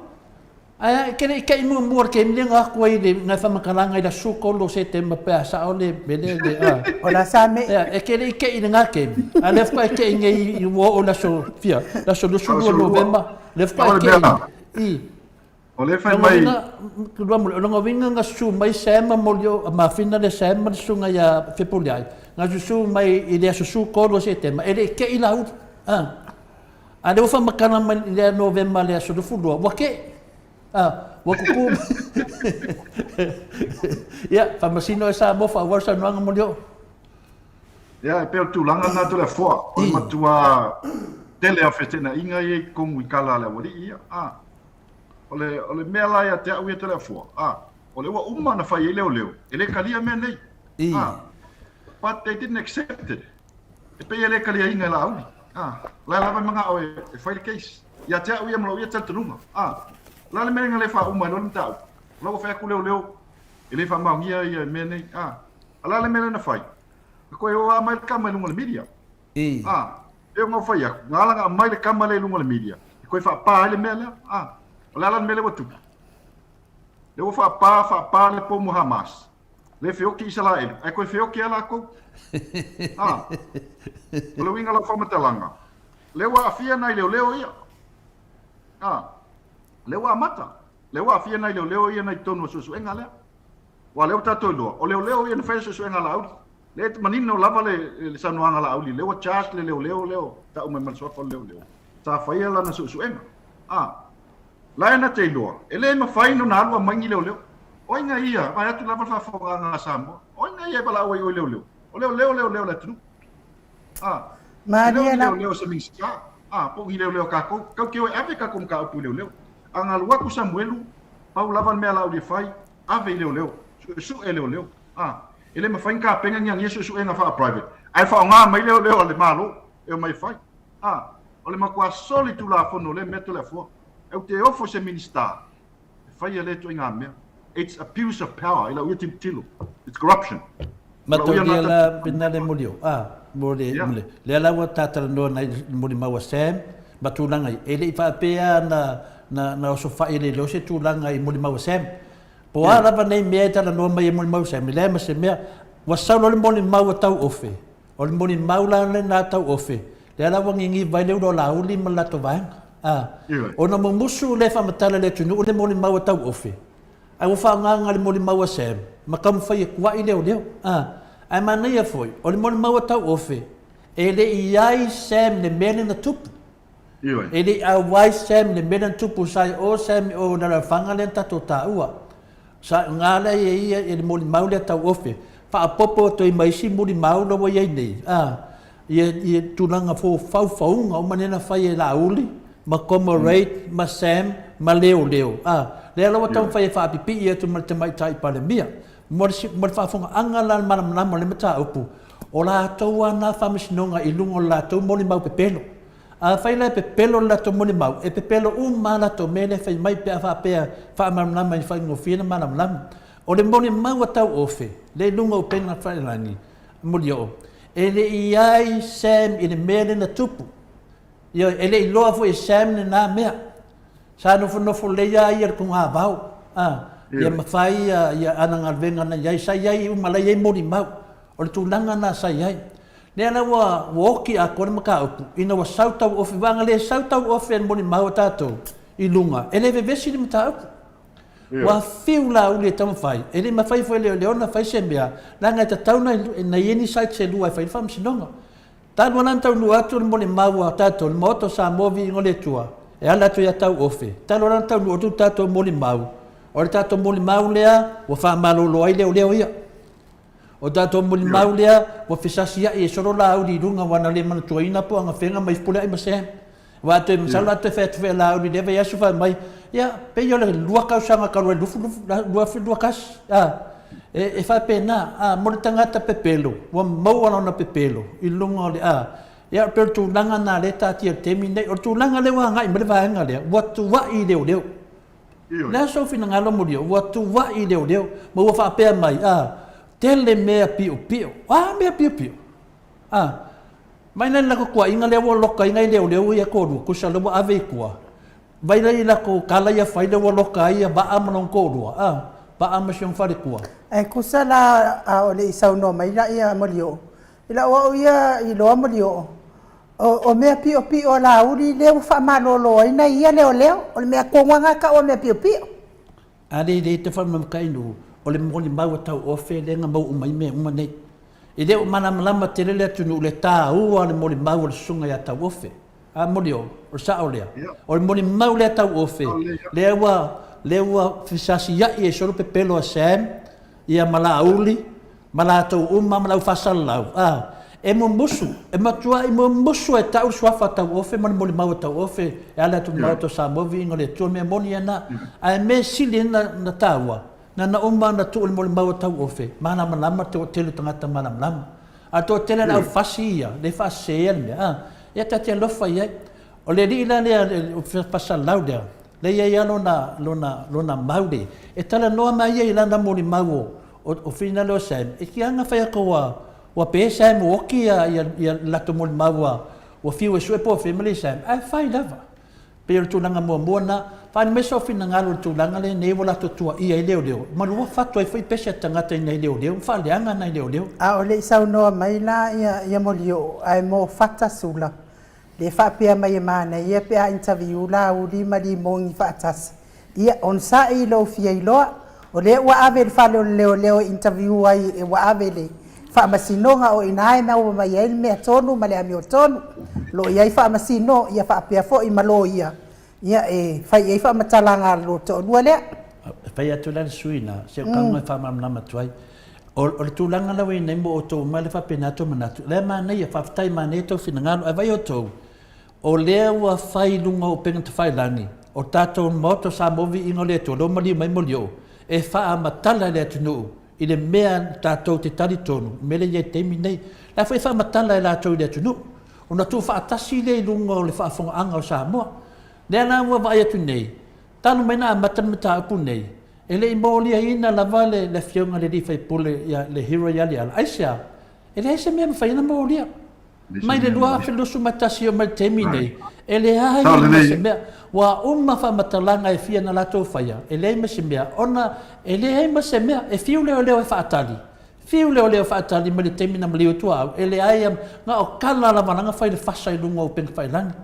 ae e te le i te i muamua i le taimi lea na o atu ai le nai faamatalaga i le aso 13 o Setema pe a sao le mea lea le, a. O la sa me i. Ea, e te le i te i lena taimi, a o lea faatoa e te i nei ua oo i le aso fia, le aso 22 Novema, lea faatoa e te i, i. O lea e fai mai. O lona uiga na susu mai Sam ma Molio, mafina le Sam ma le susuga ia Fepuleai, na susu mai i le aso 13 o Setema, e le i te i Laauli. A, a lea ua faamatala mai i le Novema le aso 22, ua te i. A, ua tutu. Ia, faamasino e Samoa, faaauau le saunoaga Molio. Ia, e pei o le tulaga lena Toleafoa, o le matua tele o feteenaiga ia i totonu i tala a le aualii ia. A, o le, o le mea la ia te au ia Toleafoa, a, o lea ua uma ona fai ai leoleo, e le talia mea nei. A, but they didn't accept it. E pei e le taliaina e Laauli. A, o la e lava e manao e, e fai le case. Ia te au ia ma lou ia talitonuga. A, o le a le mea na le faauma ai loa le mataupu? O la ua fai atu leoleo, e le faamaonia ia mea nei. A, o le a le mea lea na fai? Na toe o lava mai le tama i luga o le media. A, e ona ou fai atu, na ala ona aumai le tama lea i luga o le media, e toe faapa ai le mea lea. A, o le a la le mea lea ua tupu? Lea ua faapa, faapa le pomu Hamas. Lea e feoti Isaraelu, ae toe feoti lava latou. A, o le uiga o lau faamatalaga, lea ua aafia nai leoleo ia. A, lea ua amata. Lea ua aafia nai leoleo ia nai totonu o suesuega lea. Aua o lea ua tatou iloa, o leoleo ia na fai le suesuega a Laauli. Lea e manino lava le, le saunoaga a Laauli, lea ua charge le leoleo lea o tau mai ma le suafa o le leoleo, sa faia lana suesuega. A, la e na te iloa, e le mafai ona alu aumai ni leoleo. O ai na ia, vaeatu lava le faafofogaaga a Samoa, o ai na ia e valaau ai i o i leoleo? O leoleo, leoleo a le atunuu. A, e le o Malie ni la. leoleo a se Minisita, a, po o ni leoleo a tatou. Tatou te o e ave tatou mataupu i leoleo. A na alu atu Samuelu, pau lava le mea a Laauli e fai, ave i leoleo, suesue e leoleo. A, e le mafai ona tapena ni ania suesuega faa-private, ae faaaoga mai leoleo a le Malo e omai e fai. A, O le matua soli tulafono o lea mea Toleafoa. Ou te ofo i se Minisita e faia lea ituaiga mea. It's abuse of power i lau ia tilotilo. It's corruption. Mataulia la pena le molio, a, mo le, yeah. mo le, lea la ua tatalanoa nai molimau a Sam, ma tulaga ia. E le i faapea na, na, na osofai e le leo se tulaga i molimau a Sam. Po a lava nei mea e talanoa mai e molimau a Sam, e leai ma se mea. Ua sau loa le molimau a Tauofe, O le molimau la lena tauofe, lea la ua gigiva ai le ula o Laauli ma le latou vaega. A, ona mumusu lea e faamatala i le atunuu le molimau a Tauofe, ae ua faagaga le molimau a Sam ma taumafai e tuai leoleo. A, ae manaia foi, o le molimau a Tauofe, e le i ai Sam i le mea lea na tupu. E le i auai Sam i le mea lea na tupu, sa i o Sam i o i le alaalafaga lea na tatou taua. Sa nga lea e ia i le molimau lea tauofe, faaopoopo atu ai ma isi molimau la ua i ai nei, a, ia, ia tulaga fo faufauga uma lea na fai e Laauli, ma Comrade, ma Sam, ma Leoleo, a, lea la ua taumafai e faapipii atu ma le Tamaitai Palemia. Mo le, mo le faafogaaga la le malamalama o le mataupu, o latou lava na faamasinoga i luga o le latou molimau pepelo. Afai la e pepelo le latou molimau, e pepelo uma lava latou mea lea e fai mai pe a faapea e faamalamalama i faigofie na malamalama. O le molimau a Tauofe, lea i luga o upega tafailagi, Molioo, e le i ai Sam i le mea lea na tupu. Ioe, e le i iloa foi e Sam lena mea. Sa nofonofo lelei lava ia i le togavao, a, ia ma fai ia ana galuega na i ai. Sa i ai uma, la e i ai molimau. O le tulaga lena sa i ai. Lea la ua ua oti atoa le mataupu ina ua sau tauofe aua ana le sau tauofe e le molimau a tatou i luga, e le vevesi le mataupu. Ua fiu Laauli e taumafai, e le mafai foi e Leoleo ona fai se mea, leaga e tatau ona i ai ni sites e lua e fai ai le faamasinoga. Talu lava ona taunuu atu le molimau a tatou, le Maota o Samoa Viiga o le Atua, e ala atu ia Tauofe, talu lava ona taunuu atu le tatou molimau, o le tatou molimau lea ua faamalolo ai leoleo ia. O tatou molimau lea ua fesasiai e solo Laauli i luga aua na le manatuaina po o Agafega ma Ifupuleai ma Sam. Aua a toe masalo a toe fai atu foi e Laauli i lea vaiaso fai mai, ia, pei o le lua tausaga talu ai 2021. A, e, e faapena, a, mo le tagata pepelo, ua maua lona pepelo i luga o le, a, ia, pei o le tulaga lena lea e taatia i le taimi lenei. O le tulaga lea ua agai mai le vaega lea, ua tuai leoleo. O le a sou finagalo Molioo? Ua tuai leoleo ma ua faapea mai, a, tele mea piopio. O a mea piopio? A, mai la i le latou tuaiga lea ua loka ai nai leoleo ia e toalua, tusa o lea ua ave i tua, vai la i latou tala ia fai lea ua loka ai ia Vaa ma lona toalua, a, Vaa ma si ona faletua. Ae tusa la a o le i saunoa mai la ia Molioo, i lau au ia iloa Molioo, O mea piopio a Laauli lea ua faamalolo ai nai ia leoleo. O le mea tonu lava lena e tau o mea piopio. A le le te whamamaka'i nuu, o le molimau a Tauofe lea na mau uma ai mea uma nei. E le o malamalama tele le atunuu i le tāua o le molimau a le susuga ia Tauofe. A moli o, o le sao lea. O le molimau lea a Tauofe, lea ua, lea ua fesasia'i ai solo pepelo a Sam, ia ma Laauli, ma latou uma ma le aufasalalau, a, e mumusu, e matuai mumusu e tau le suafa a Tauofe ma le molimau a Tauofe e ala atu i le Maota o Samoa, viiga o le Atua, mea moni ia na. Ae mea sili na, na taua, na na uma ona tuu le molimau a Tauofe, malamalama le toatele o tagata malamalama. A o le toatele o le aufasi ia, le faaseseia le mea, a, ia ta te alofa i ai. O le alii la lea, le faasalalau lea, lea e i ai lava lona, lona, lona mau lea, e talanoa mai ia i lana molimau o, O, o whina lea o Sam, e ki anga whai aka ua, ua pe Sam ua oki ia, ia, ia latou molimau ua, ua whiu e sue po o family Sam, ae whai lava. Pei o le tulaga muamua na, whaani mai sou finagalo i le tulaga lenei ua latou tuaia ai leoleo, ma lua fatu ai foi pese a tagata i nai leoleo, ma faaleaga nai leoleo. A o le i saunoa mai la ia, ia Molioo, ae mo Fata Sula, Le faapea mai e manaia pe a interview Laauli ma Limogi faatasi. Ia, onosai i lou fia iloa. O lea ua ave i le fale o le leoleo e interview ai e ua ave i le faamasinoga o ina e maua mai ai le mea tonu ma le amiotonu. O lo o i ai faamasino, ia faapea foi ma loia, ia e fai i ai faamatalaga a le lua toalua lea. E fai atu la le sui na, se o tago e faamalamalama atu ai. O, o le tulaga la ua i ai nei mo outou uma le faapena tou manatu, lea e manaia, faafetai manaia tou finagalo, ae vaai outou, o lea ua fai i luga o upega tafailagi, o tatou Maota o Samoa Viiga o le Atua, lea ua maliu mai Molioo, e faamatala i le atunuu i le mea tatou te talitonu, i le mea lea e i ai i le taimi lenei. O la foi e faamatala e latou i le atunuu. Ona tuufaatasi lea i luga o le faafogaaga o Samoa. Lea la ua vaai atu nei, talu mai na amata le mataupu nei, e le i moliaina lava le le Afioga i le alii faipule ia le Hero ia Leala. Aisea? E leai se mea e mafai ona molia. Mai le 2021 e oo mai le taimi nei, e leai ma se mea. Ua uma faamatalaga e fia na latou faia, e leai ma se mea, ona e leai ma se mea. E fiu leoleo e faatali, fiu leoleo e faatali mai le taimi na maliu atu au, e leai a, na o tala lava lana fai le fasa i luga o upega tafailagi.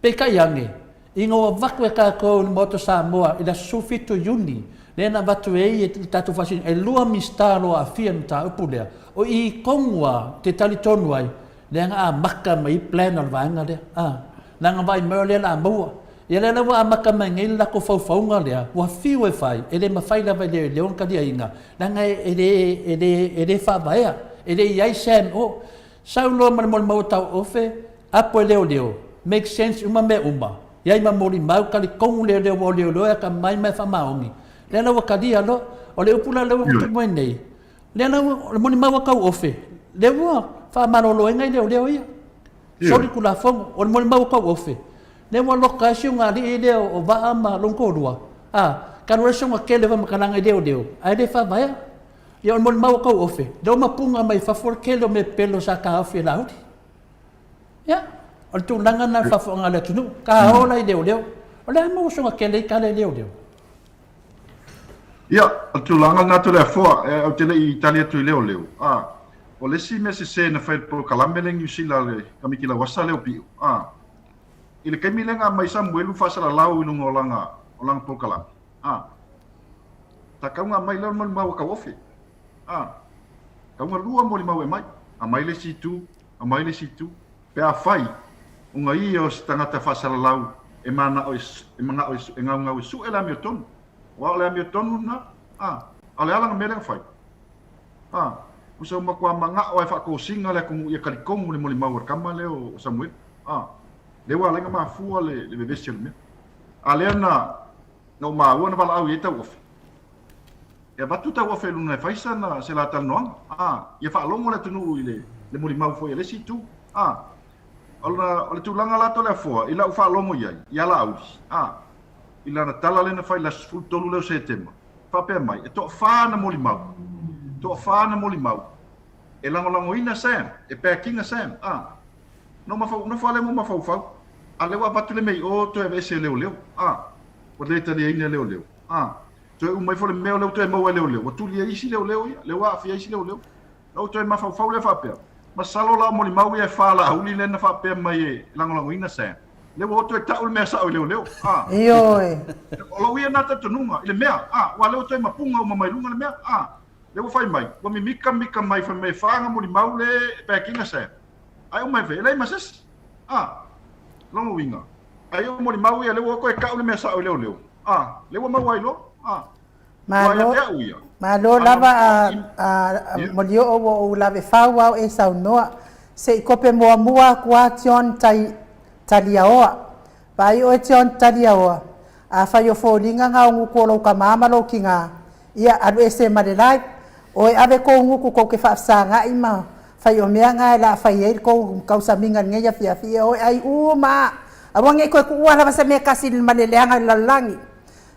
Peitai ane, ina ua avatu e tatou i le Maota o Samoa i le aso 17 Iuni, lea na avatu ai e le tatou Faamasinoga, e lua Minisita o lo o aafia i le mataupu lea, o i tonu lava te talitonu ai, lea na amata mai ai plan a le vaega lea, a, leaga vaai mai o lea o le a maua. Ia lea la ua amata mai nei le latou faufauga lea, ua fiu e fai, e le mafai lava e leoleo ona taliaina, leaga e le, e le, e le faavaea, e le i ai se MO. Sau loa ma le molimau tauofe, apo e leoleo, make sense uma mea uma, iai ma molimau, talitonu leoleo ua o leoleo e atamai ma e faamaoni. Lea la ua talia loa. O le upu la lea ua tupu mai nei, lea la ua, o le molimau a tauofe, lea ua faamaloloina i leoleo ia. Soli tulafono, o le molimau a tauofe, lea ua loka ai si ona alii lea o Vaa ma lona toalua, a, talu ai sona tele o faamatalaga i leoleo, ae le faavaea. Ia o le molimau a tauofe, lea ua mapuga mai fafo le tele o mea pepelo sa taofi e Laauli. Ia, o le tulaga lena o le faafofooga a le atunuu, ka ola i leoleo. O le a maua soga tele ai tala i leoleo? Ia, o le tulaga lena Toleafoa, e, ou te le i tali atu i leoleo. A, o le isi mea sese na fai i le polokalame lea i Niu Sila a le Kamiti Lauasa lea o Piu, a, i le taimi lea na aumai Samuelu faasalalau i luga o lana, o lana polokalame, a, Takauga mai lea o le molimau a Tauofe. A, tauga lua molimau e aumai. Aumai le isi itu, aumai le isi itu. Pe afai, ona ia o se tagata faasalalau e manao e, e manao e, e gaugau e sue le amiotonu. Aua o le amiotonu lena, a, a o le a lana mea lea na fai? A, ua sa matua manao lava e faatosina le atunuu ia talitonu le molimau a le tama lea o Samuelu. A, lea ua ala ai ona mafua le, le vevesi o le mea. A lea na, Na ou maua na valaau i ai Tauofe. E avatu Tauofe i luna e fai sana se la talanoaga. A, ia faalogo le atunuu i le, le molimau foi a le isi itu. A, o le, o le tulaga la Toleafoa, i lau faalogo i ai, ia Laauli, a, i lana tala lea na fai i le aso 13 lea o Setema, faapea mai, e toafa ana molimau, toafa ana molimau, e lagolagoina Sam, e backing a Sam, a. No mafau, nofo lava lea ma mafaufau, a lea ua avatu le mea i o toe aveese e leoleo, a, ua le taliaina e leoleo, a, toe uma ifo le mea o lea ua toe maua e leoleo, ua tuli ai isi leoleo ia, lea ua aafia isi leoleo. Na ou toe mafaufau lea faapea, masalo la o molimau ia e fa Laauli lea na faapea mai e lagolagoina Sam, lea ua o toe tau le mea sao i leoleo, a. Ioe. O lou ia na talitonuga i le mea, a, aua lea ua toe mapuga uma mai luga le mea, a, lea ua fai mai, ua mimika mika mai fai mai e fa na molimau lea e back ina Sam. Ai uma e fai, e leai ma se isi. A, lona uiga, ai o molimau ia, lea ua toe tau le mea sao i leoleo. A, lea ua maua ai loa. A, aua ia Malo, te au ia, malo a na lava a, a, a ia. Molioo ua ou lave fau au e saunoa. Se i kope muamua aku a John Tai, Taliaoa. Vaai oe John Taliaoa, afai o foliga nga o gutu o lou tama ma lou tiga, Ia, alu ese ma le live. Oi ave kou gutu kou ke faafesagaʻi ma fai o mea nga e la fai ai le kou kausamiga i lenei afiafi. Ia oi ai uma. Aua nei toe kuua lava se mea kasi ma le leaga i le lalolagi.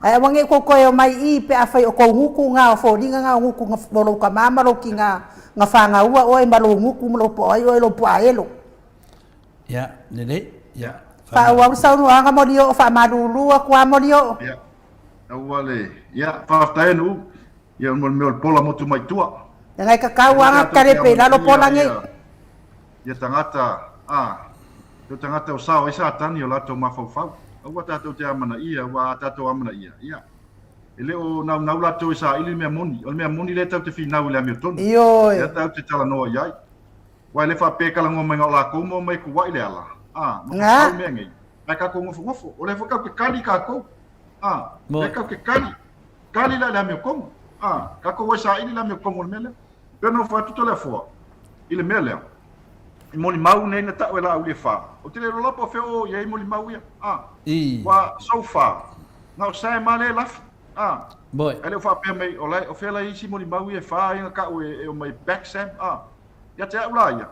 Ae aua nei kou toe omai i i pe afai o kou gutu nga o foliga nga o gutu o lou tama ma lou tiga na fagaua oe ma lou gutu ma lou po ai oe lou puaa elo. Ia, lelei. Ia, Faaauau le saunoaga Molioo, faamalulu atu a Molioo. Ia, aua le, ia, faafetai e Nuu, ia mo le mea o le pola motu mai tua. Leaga e tatau a na talepe i lalo pola nei. Ia tagata, a, o tagata o sao ai Satani o latou mafaufau. Aua tatou te amanaia, aua a tatou amanaia, ia, e le o naunau latou e saili le mea moni. O le mea moni lea tatou te finau i le amiotonu. Ioe. Lea tatou te talanoa i ai. Aua e le faapea e talanoa mai na o latou ma omai e tuuai le ala, a, ma fau mea nei. Ae tatou nofonofo, o lea foi tatou te kali tatou, a, lea tatou te kali, kali la i le amiotonu, a, tatou o e saili le amiotonu o le mea lea. E pei ona nofo atu Toleafoa i le mea lea, i molimau nei na tau e Laauli e fa, ou te le iloa lava po o fea o i ai molimau ia, a, ua so far, na o Sam lava lea e lafi, a, ae le o faapea mai o la e, o fea la e i ai isi molimau ia e fa ia na tau e omai back Sam, a. Ia te au la ia.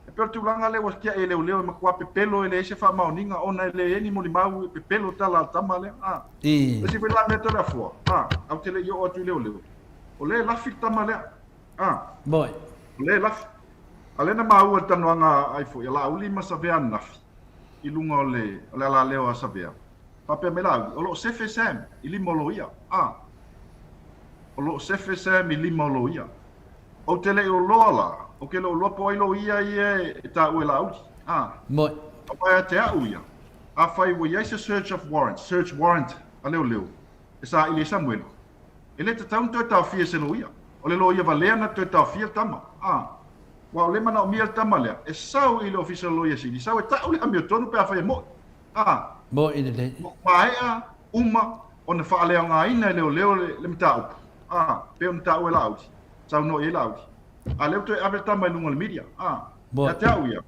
E pei o le tulaga lea ua tiai e leoleo e matua pepelo e leai se faamaoniga ona e leai ni molimau e pepelo tala a le tama lea. A. I. Le isi foi la mea Toleafoa, a, ae ou te le i oo atu i leoleo, o lea e lafi le tama lea. A. Moi. O lea e lafi. A o lea na maua i le talanoaga ai foi a Laauli ma Savea ananafi i luga o le, o le alaleo a Savea, faapea mai Laauli, o lo o sefe Sam i lima o loia. A. O lo o sefe Sam i lima o loia. Ou te le i oloa la, ou ke le oloa po o ai loia ia e taua e Laauli. A. Moi. Aua ia te a'u ia, afai ua i ai se search of warrant, search warrant a leoleo, e saili ai Samuelu, e le tatau ona toe taofia e se loia. O le loia valea na toe taofia le tama. A. Aua o le manaomia le tama lea, e sau i le ofisa o le loia sili, sau e ta'u le amiotonu pe afai e mo'i. A. Mo'i lelei. Ua maea uma ona faaleaogaina e leoleo le, le mataupu. A, pei ona taua e Laauli, saunoa i ai Laauli. A lea ua toe ave le tama i luga o le media. A, Moe. ia te au ia,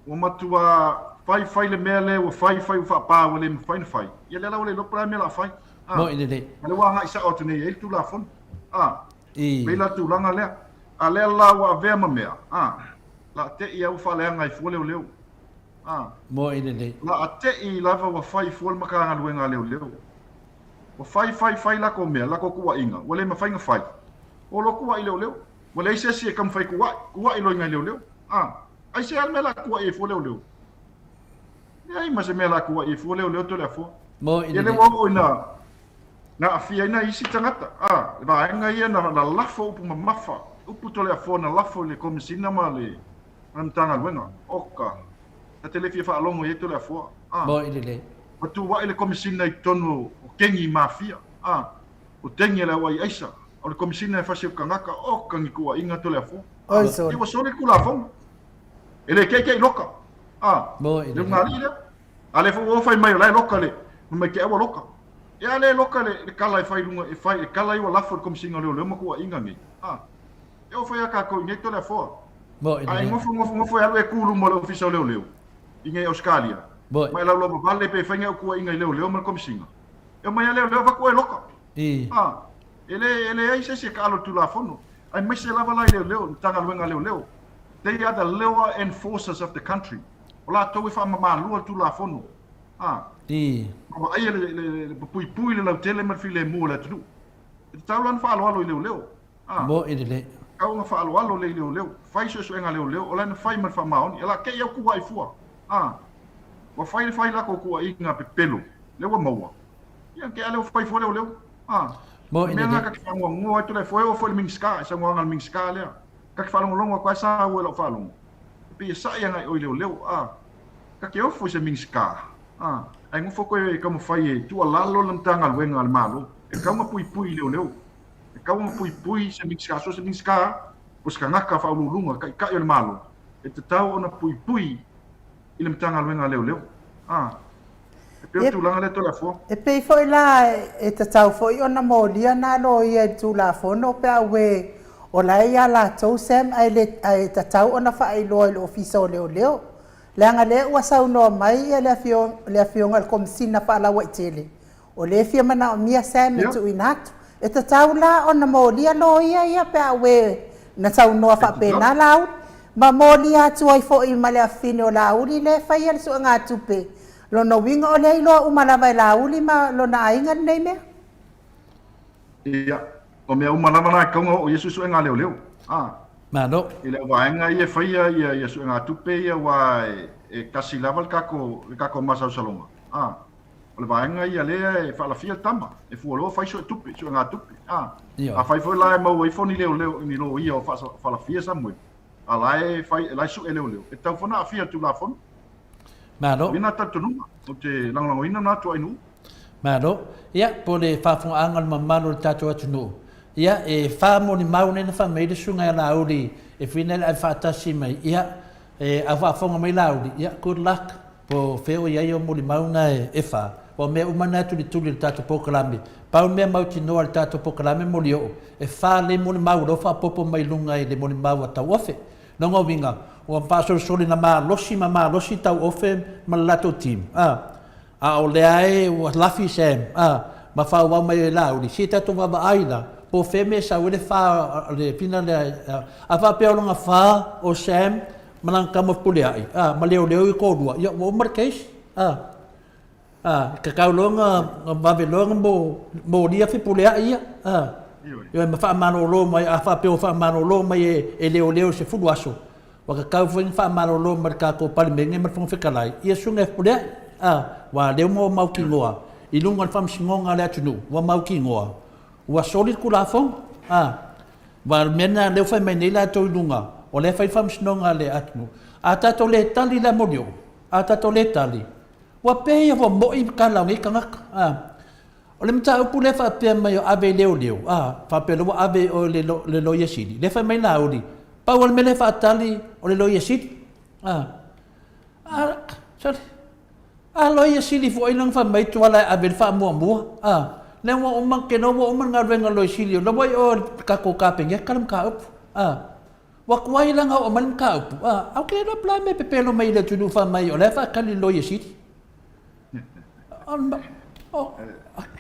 ua matua fai fai le mea lea ua fai fai ua faapa ua le mafai ona fai. Ia lea la ua le iloa po o le a le mea o le a fai. A, Moe lelei. a lea ua agai sao atu nei i ai le Tulafono. A, I. pei la le tulaga lea. A lea la ua avea ma mea, a, la te i a ua faaleaga ai fua leoleo. A. Moe lelei. La a te i lava ua fai fua le Matagaluega a Leoleo. Ua fai, fai, fai lakou mea, lakou kuaʻiga, ua le mafai na fai. O lo kuaʻi leoleo. Ua leai se isi e taumafai kuaʻi, kuaʻi loa i leoleo. A, aisea le mea la kuaʻi ai fua leoleo? Leai ma se mea la kuaʻi ai fua leoleo Toleafoa. Mo i Ia lea ua oo ina na aafia ai nai isi tagata. A, le vaega ia na, na lafo upu mamafa, upu Toleafoa na lafo i le Komesina ma le, ma le Matagaluega. Oka, ta te le fia faalogo i ai Toleafoa. A. Mo i lelei. Ua tuua'i le Komesina i totonu o Kengi Mafia, a, o Tengi a le auai aisa, o le Komesina e fasi o kangaka, oka ni tuua'iga Toleafoa. Oi Ia soli. ua soli le Tulafono. E le ke'ike'i loka, a, Mo i le lelei. ulugalii lea. A lea foi ua fai mai o la e loka le, fai mai te ua loka. Ia a le loka le, le kala e fai i luga, e fai, le kala ia ua lafo i le Komesina o Leoleo ma tuua'iga nei, a. E oo fai a kakou i nei Toleafoa. Mo i A e lelei. gofo, gofo, gofo e alu e ku luma o le Ofisa o Leoleo. i nei Ausetalia, Boy. ma e laulauavale pe fai ni au kuaiga i leoleo ma le Komesina. E omai a leoleo avatu e loka. I. A, e le, e leai se isi e kaalo i le Tulafono, aemaise lava la i leoleo, Matagaluega a leoleo. They are the law enforcers of the country. O latou e faamamalua le Tulafono. A. I. Ma vaaia le, le, le, le puipui le lautele ma le filemu o le atunuu. E tatau la ona faaaloalo i leoleo. A. Mo i lelei. Kau ona faaaloalo lea i leoleo. Fai suesuega a leoleo, o la na fai ma le faamaoni. E la kei au kuaʻi fua. A. Ua fai le fai lako kuaʻiga pepelo. Lea ua maua. Ia, kei a lea ua fai fua leoleo. A. Mo i Mea lelei. nga ka te whangoangoa ai tole foe o foi le Minista, e saunoaga a le Minista lea. Ka te whaalongolongo atu ai sa ua i lau faalogo. E pei e saʻi agai ʻoe i leoleo. A. Ka te ofo i se Minista. A. Ae nofo koe e taumafai e tuualalo le Matagaluega a le Malo. E tatau ona puipui i leoleo. E tatau ona puipui se Minisita, so se Minisita po o se tagata faauluuluga, taitai o le Malo, e tatau ona puipui i le Matagaluega a Leoleo. A, e pei o le tulaga lea Toleafoa. E pei foi la e tatau foi ona molia nā loia i le Tulafono pe a ue o la e iā latou Sam ae le ae tatau ona faailoa i le Ofisa o Leoleo leaga lea ua saunoa mai ia le le Afioga i le Komesina Faalauaitele O lea e fia manaomia Sam e tuuina atu. E tatau la ona molia loia ia pe a ue na saunoa faapena Laauli, ma molia atu ai foi ma le afafine o Laauli lea e faia le suegatupe. Lona uiga o lea iloa uma lava e Laauli ma lona aiga lenei mea. Ia, o mea uma lava la e tatau ona oo i ai suesuega a leoleo. A. Malo. I le vaega ia e faia ia, ia suegatupe ia aua e, e tasi lava le tatou, le tatou masalosaloga. A. O le vaega ia lea e faalafia le tama, e fua loa fai suetupe, suegatupe. A, afai foi la e maua ifo ni leoleo, ni loia o faalafia Samuel, a la e fai, la e sue leoleo, e tatau foi ona aafia i le Tulafono. Malo. O lena talitonuga, ou te lagolagoina lena ituainuu. Malo. Ia, po o le faafofogaaga o le mamalu o le tatou atunuu, ia, e faamolimau nei na fai mai le susuga ia Laauli e fia nei le ave faatasi mai, ia, e au faafofoga mai Laauli, ia, good luck. Po o fea o i ai ou molimau na e fa, aua o mea uma na e tulituli i le tatou polokalame. Pau le mea mautinoa i le tatou polokalame molioo, e fa le molimau o la ua faaopoopo mai luga i le molimau a Tauofe. Lona uiga, ua faasolisoli na malosi ma malosi Tauofe ma le latou team, a, a o lea e ua lafi Sam, a, ma faaauau mai ai Laauli, se i tatou vaavaai la, po o fea mea e sau ai le fa, le fina lea, a faapea o lona fa o Sam. ma lana tama fepuleai, a, ma leoleo ia toalua, ia ua uma le case, a. A, e tatau loa ona vave loa ona molia fepuleai ia, a. Ioe, ma faamalolo mai, a faapea ua faamalolo mai e leoleo i le 10 aso, ua tatau foi ona faamalolo mai le tatou Palemene ma le Fofoga Fetalai ia susuga e fepuleai, a, aua o lea ua mautinoa i luga o le faamasinoga a le atunuu, ua mautinoa ua soli le Tulafono, a. Aua o le mea lena lea ua fai mai nei latou i luga, o lea e fai le faamasinoga a le atunuu. A tatou le tali la Molioo, a tatou le tali, Ua pei ua mo'i tala o nei tagata, a. O le mataupu lea faapea mai o ave i leoleo, a, faapea loa ua ave i o i le Loia Sili, lea fai mai Laauli, pau lava le mea lea e faatali o le Loia Sili, a. A, sole, a Loia Sili foi lana fai mai Tuala e ave i le faamuamua, a. Lea ua uma, ou te iloa ua uma le galuega a le Loia Sili, o la ua i o i le tatou Kapeneta le mataupu, a. Ua tuai la ona oo mai le mataupu, a, ae ou te le iloa po o le a le mea e pepelo mai ai i le atunuu fai mai o la e faatali i le Loia Sili.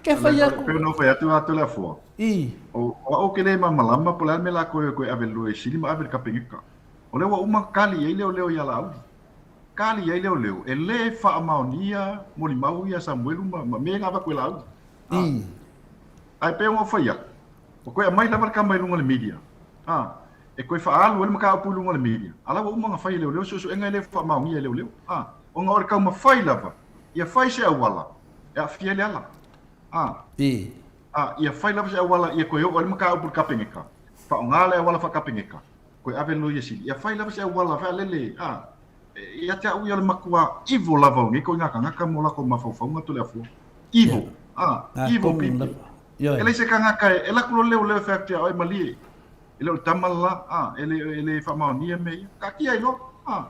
Ke fai atu. Pei ona ou fai atu Toleafoa. I. O au ou te le malamalama po o le a le mea latou e toe ave i le Loia Sili ma ave i le Kapeneta. O lea ua uma ona kali i ai leoleo ia Laauli. Kali i ai leoleo, e le faamaonia molimau ia Samuelu ma mea na avatu e Laauli. I. Ae pei ona ou fai atu, ua toe aumai lava le tama i luga o le media, a, e toe faaalu ai le mataupu i luga o le media, a la ua uma ona fai e leoleo suesuega e le faamaonia e leoleo, a, ona o le taumafai lava ia fai se auala e aafia ai le ala, a, a, ia fai lava se auala ia toe oo ai le mataupu i le Kapeneta, faaaoga le auala faa-Kapeneta, toe ave le Loia Sili, ia fai lava se auala faalele, a, ia te au ia o le matua evil lava o nei ituaiga tagata ma o latou mafaufauga Toleafoa. Evil, a, evil people. E leai se tagata e alu atu loa le leoleo e fai atu ia oe malie, e le o le tama le la, a, e le, e le faamaonia mea ia. Taatia ai loa, a.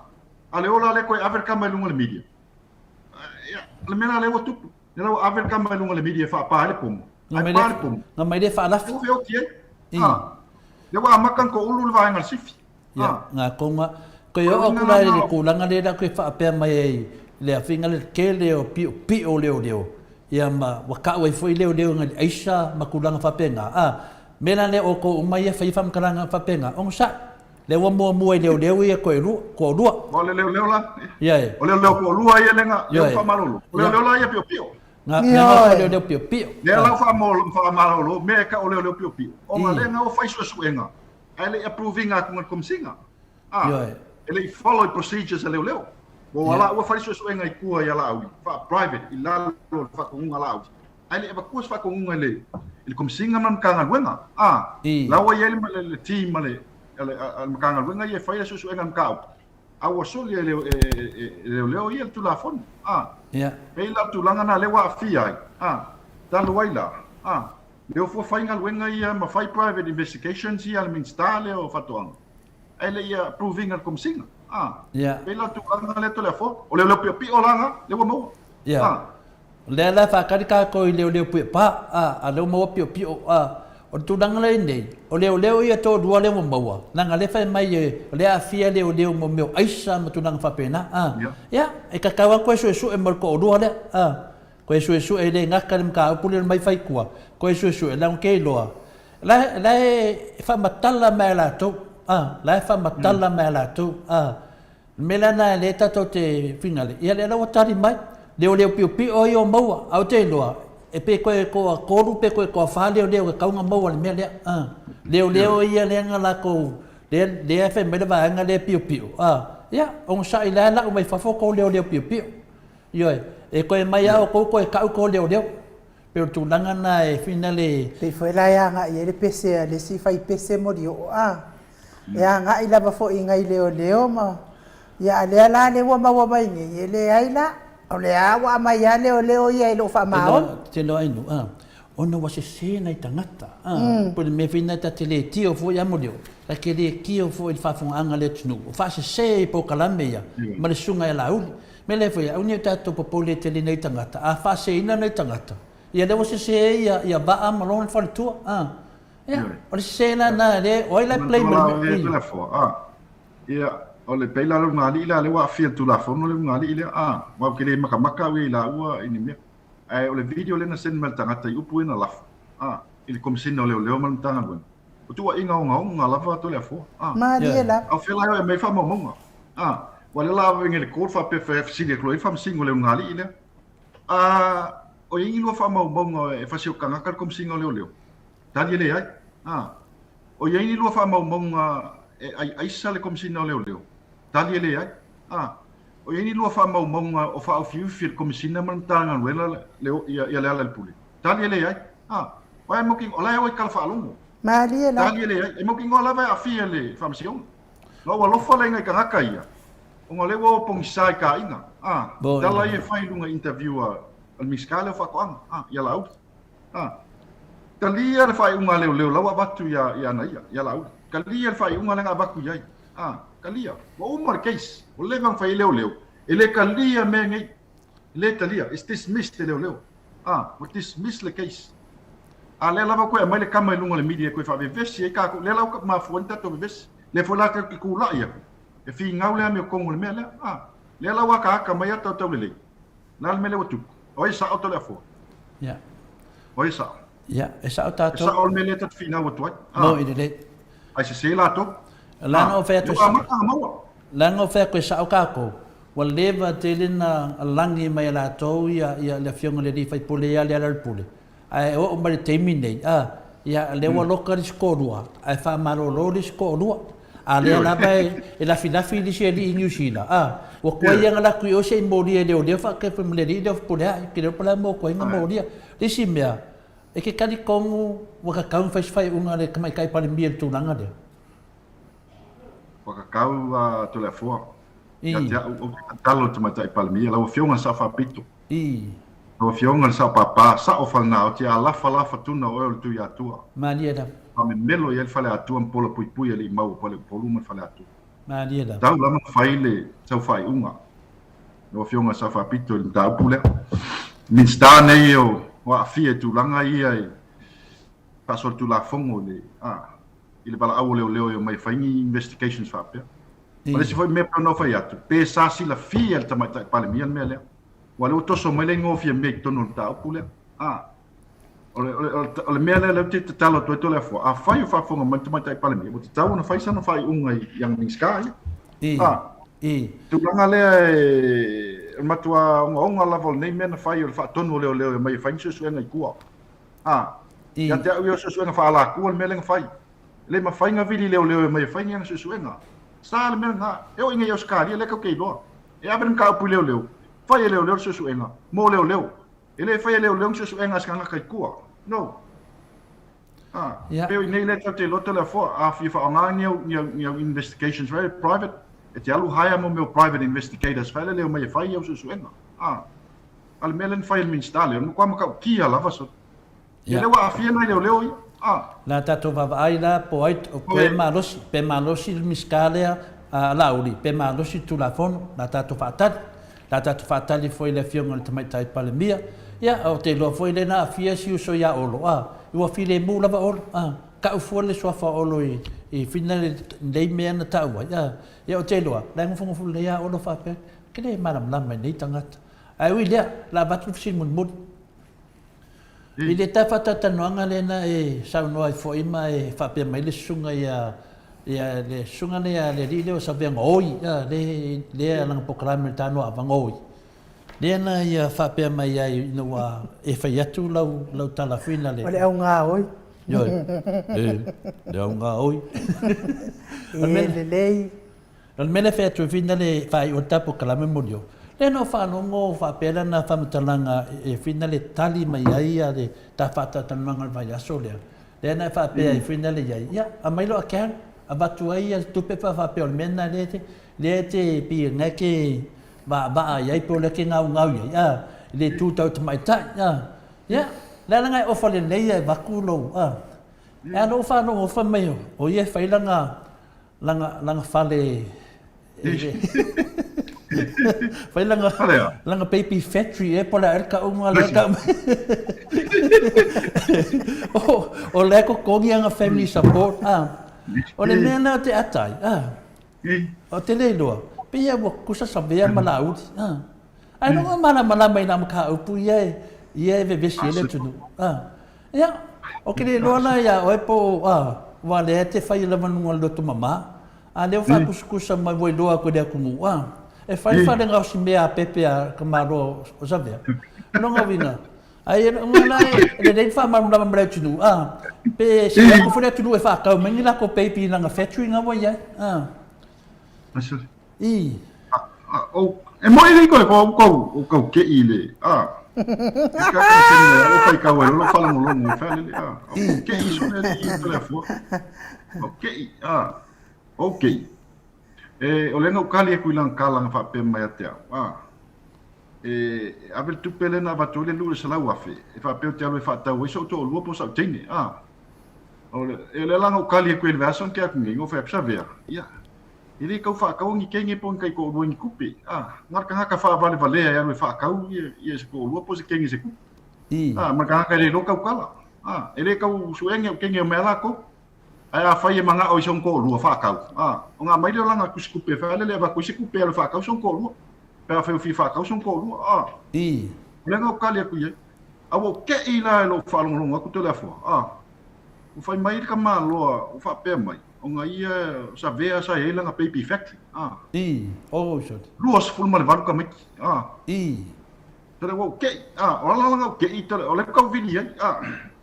A o le ola lea toe ave le tama i luga o le media. Ia, o le mea la lea ua tupu. Lea la ua ave le tama i luga o le media e faapa ai le pomu. Ae pa le pomu. Na mai lea faalafi. Ua feoti ai. A. Lea ua amata ona toulu le vaega o le sifi. Ia, ngā konga. Koe oo atu la i le tulaga lea la koe faapea mai ai i le afiga lea, le tele o piopio o leoleo, ia ma ua tau ai foi leoleo nai le aisa ma tulaga faapena. A, mea la lea outou uma ia e faia faamatalaga faapena, onosai. Lea ua muamua i leoleo ia toelua, toalua. O le leoleo la, Ia e. o leoleo toalua ia lea na, lea ua faamalolo. O leoleo la ia piopio. Nga, mea nga o leoleo piopio. Lea la ua faamalolo, mea e tau o leoleo piopio. Ona lea na ua fai suesuega Ae le i approve ina atu e le Komesina. A, Ioe. e le i follow i procedures a leoleo. Ua yeah. ua fai suesuega i tua ia Laauli, faa-private, i lalo o le faatonuga a Laauli. Ae le i avatua se faatonuga i le, i le Komesina ma le Matagaluega. A, I. la ua i ai le, le, le team a le, a le, a le Matagaluega ia e fai le suesuega i le mataupu. A ua soli e, e, e, e leoleo ia le Tulafono. A, yeah. pei la o le tulaga na lea ua aafia ai. A, talu ai la. A, Lea ua fai galuega ia ma fai private investigations ia a le Minisita lea o Faatoaga, ae le i approve ina e le Komesina. A, Yeah. pei la o le tulaga lea Toleafoa, o leoleo piopio la na, lea ua maua. Yeah. A. O lea la e faatali tatou i leoleo puepa, a, a lea ua maua piopio, a. O le tulaga lea i nei, o leoleo ia toalua lea ua maua, leaga lea fai mai e, o lea e aafia leoleo mo mea o aisa ma tulaga faapena, a. Yeah. Ia, e tatau lava ona toe suesue ma le toalua lea, a. Koe suesue e le gata le mataupu lea mai fai tua, koe suesue leaga ke iloa la la e faamatala mai e latou a la e faamatala mai e latou a le mea la lena lea tatou te finale ia lea la ua tali mai leoleo piopio ia o maua ae ou te iloa e pe toe toatolu pe toe toafa leoleo e tatau ona maua i le mea lea a leoleo ia lea na latou lea lea e fai mai le vaega lea piopio a ia onosai la e lau mai fafo tou leoleo piopio. Ioe, e toe mai lava outou toe tau tou leoleo. Pei o le tulaga lena e finale. Pei foi la e agai ai le pese a le isi faipese molioo a. E agai lava foi i nai leoleo ma, ia a lea la lea ua maua mai nei, e leai la, o lea ua aumai lava leoleo ia e le o faamaoni. Tele o ainu, a, ona ua sese nai tagata, a, po o le mea foi lena ta te le tio foi a molioo, ta te le tio foi i le faafofogaaga a le atunuu, o faasese i polokalame ia ma le susuga ia Laauli. Mea lea foi, aua ne i o tatou popole tele i nai tagata, a faaseseina nai tagata, ia lea ua sese ai ia, ia Vaa ma lona faletua. A, ia, o le sese la lena, lea, o ai la e blame i le mea? A, ia, o le pei la le ulugalii la, lea ua aafia i le Tulafono le ulugalii lea, a, aua ou te le makamaka au ia i laua i ni mea. Ae o le video lea na send mai e le tagata i upu ia na lafo, a, i le Komesina o Leoleo ma le Matagaluega, o tuuaiga ogaoga lava Toleafoa, a. Malie lava. A o fea la e o e aumai ai faamaumauga? A, ua lea la ave i le court faapea fesili atu loa i le Faamasino o le ulugalii lea. A, o i ai ni lua faamaumauga e fasiokagaka le Komesina o Leoleo? Tali e leai. A, o i ai ni lua faamaumauga e aiaisa le Komesina o Leoleo? Tali e leai. A, o i ai ni lua faamaumauga o faaufiufi e le Komesina ma le Matagaluega ia Lealailepule? Tali e leai. A, o e mautinoa, o la e o i tala faalogo. Malie la. Tali e leai. E mautinoa lava e aafia le Faamasinoga. Na ou alofa lea i nai tagata ia, ona o lea ua o pogisa i ka aiga. A, tala ia e fai i luga i interview a le Minisita lea o Faatoaga, a, ia Laauli. A, talia le faaiuga a leoleo la ua avatu ia, ia ana ia, ia Laauli. Talia le faaiuga lea na avatu i ai. A, talia. Ua uma le case. Ua leva ona fai ai leoleo. E le talia mea nei. E le talia. It's dismissed e leoleo. A, ua dismiss le case. A lea lava toe aumai le kama i luga o le media e toe faavevesi ai tatou. Lea la ua mafua ai ni tatou vevesi. Lea foi la tatou te tulai atu e finau le amiotonu o le mea lea. A, lea la ua akaaka mai ata o Taulelei. O le a le mea lea ua tupu? O ai e sao Toleafoa? Ia. O ai e sao? Ia, e sao tatou. E sao le mea lea tatou te finau atu ai. A. Mo i lelei. Ai sese latou. Leaga o fai atu. Ua amata ona maua. Leaga o fai atu e sao tatou. Ua leva tele na lagi mai e latou ia ia le afioga i le alii faipule ia Lealailepule, ae oo mai le taimi nei, a, ia lea ua loka le isi toalua, ae faamalolo le isi toalua. A lea lava e, e lafilafi le isi alii i Niu Sila, a, ua tuai ia na latou i o se i molia e leoleo faapea ma le alii lea o Fepuleai, ke leo pa la mo tuai na molia. Le isi mea, e te talitonu ua tatau ona fai se faaiuga a le Tamaitai Palemia i le tulaga lea. Ua kakau a Toleafoa. Ia te au, ou te tatalo i le Tamaitai Palemia, lau Afioga i le Sao Faapito, lau Afioga i le Sao Papa, Sao Falenaoti, a lafa lafa tuna o oe o le Tuiatua. Malie lava. Faamemelo i ai le Faleatua ma pola puipui alii mau o Paleupolu ma le Faleatua. Malie lava. Tau lava na fai le sau faaiuga, lau Afioga i le Sao Faapito i le mataupu lea. Minisita nei o aafia i tulaga ia i faasolitulafono i le, a, i le valaau o leoleo e omai e fai ni investigations faapea. O le isi foi mea pei ona ou fai atu, pe sa silafia e le Tamaitai Palemia le mea lea. Aua o lea ua toso mai le igoa o Fiamē i totonu o le mataupu lea. A, o le, o le, o le mea lea lea ou te tatalo atu ai Toleafoa, afai o faafofoga mai le Tamaitai Palemia, ua tatau ona fai sana faaiuga i, i ana Minisita ia. I, A, i. tulaga lea e, o le matua ogaoga lava o lenei mea na fai o le faatonu o leoleo e omai e fai ni suesuega i tua. A, ia te au ia o suesuega faaalatua le mea lea na fai. E le mafai na vili leoleo e omai e fai ni ana suesuega. Sa le mea lena. E oo ina i Ausetalia lea tatou te iloa. E ave le mataupu i leoleo, fai e leoleo le suesuega mo leoleo. E le fai e leoleo ni suesuega a se tagata i tua. No. A, Ia. pei o i inei lea tatou te iloa Toleafoa, a fia faaaoga ni au, ni au, ni au investigations very private, e te alu hire mo mea o private investigators fai le e omai e fai au suesuega. A. A le mea lea na fai e le Minisita lea, o le matua matautia lava so. Ia lea ua aafia nai leoleo ia. A. La tatou vaavaai la po ai pe malosi, pe malosi le Minisita lea a Laauli, pe malosi le Tulafono, la tatou faatali. La tatou faatali foi i le Afioga i le Tamaitai Palemia. Ia, ou te iloa foi lea na aafia si uso ia Olo, a, ua filemu lava Olo, a, tau fua le suafa o Olo i, i fina lenei mea na tau ai, a. Ia ou te iloa, la e nofonofo lelei lava Olo faapea, ou te le malamalama i nei tagata. Ae ui i lea, o le a avatu le fesili mulimuli. I le tae faatalatalanoaga lea na e saunoa ai foi ma e faapea mai le susuga ia, ia le susuga lea le alii lea o Saveaga Oi, a, le, lea lana polokalame o le Tanoa Ava Oi. Lea na ia faapea mai ai ina ua e fai atu lau, lau tala foi na le. O le augā oi. Ioe, e, le augā oi. E lelei. O le mea lea e fai atu ai whina le faaiu o le tatou kalame moli o, lea na ou faalogo faapea lana faamatalaga e whina le tali mai ai a le ta faatalatalanoaga o le vaiaso lea, lea na e faapea ai whina le iai, ia aumai lou account, avatu ai ia le tupe pe a faapea o le mea lena lea e te, lea e te pei o lena e te vaavaa i ai pe o lea e te gaugau i ai, a, i le itu tau tamaitai, a, ia, lea leaga e ofa lelei e avatu lou, a, e a lou faalogo fai mai o ia e fai lana Lana, lana fale fai lana, lana baby factory e po le a le kauga lea tau mai. O, o lea totogi ana family support, a. O le mea lena o te ata ai, a. O te le iloa, pei a ua tutusa Savea ma Laauli, a. Ae logo malamalama i na mataupu ia e, ia e vevesi ai le atunuu, a. Ia, ou te le iloa la iā oe po o, a, aua o lea e te fai lava luga o le loto mama. A lea ua faakusukusa mai ua iloa atu e le atunuu, a, e fai le fale gaosi mea a pepe a ka Malo o Savea. O lona uiga, ai e la e lelei le faamalamalama ma le atunuu, a, pe sili atu foi le atunuu e faatau mai ni latou peipi i lana factory na ua i ai, a. I. E moi le koe ko ko o kau ke i le a. E ka ka se le o fai kau e lo faalogologo e fale le a. O ke i so le i le fua. O ke i a. O ke i. E o le na ukali e kui lang kala nga fa pe mai atea. A. E ave le tupe le na avatu le lu le salau afe. E fa pe o te alo e fa tau e so to lua po sa teine. A. O le e le langa ukali e kui le vaso ke aku ngi ngo fa psa vea. Ia. E lē kau faakaua ni kenge po o ni kaitoalua i ni tupe, ā, na o le tagata faavalevalea e alu e faakau ia se toalua po o se kenge i se tupe, ā, ma le tagata e le iloa tautala, ā, e lē tau suega o kenge o mea latou. Ae afai e manao i sona toalua faakau, ā, ona aumai lea o lana tusitupe e fai lele e avatu ai se tupe e alu e faakau sona toalua, pe afai ua fia faakau sona toalua, ā, o lea na ou tali atu i ai. A ua ou te'i la i lou faalogologo atu Toleafoa, ā, ua fai mai le tamaloa ua faapea mai, Ona ia Savea sa i ai lana baby factory. Ah. I, oh sole. 28 tamaiti. Ah. I. Tole ua ou ke'i. Ah, o ala lana ou ke'i tole o le kau vili ai. Ah.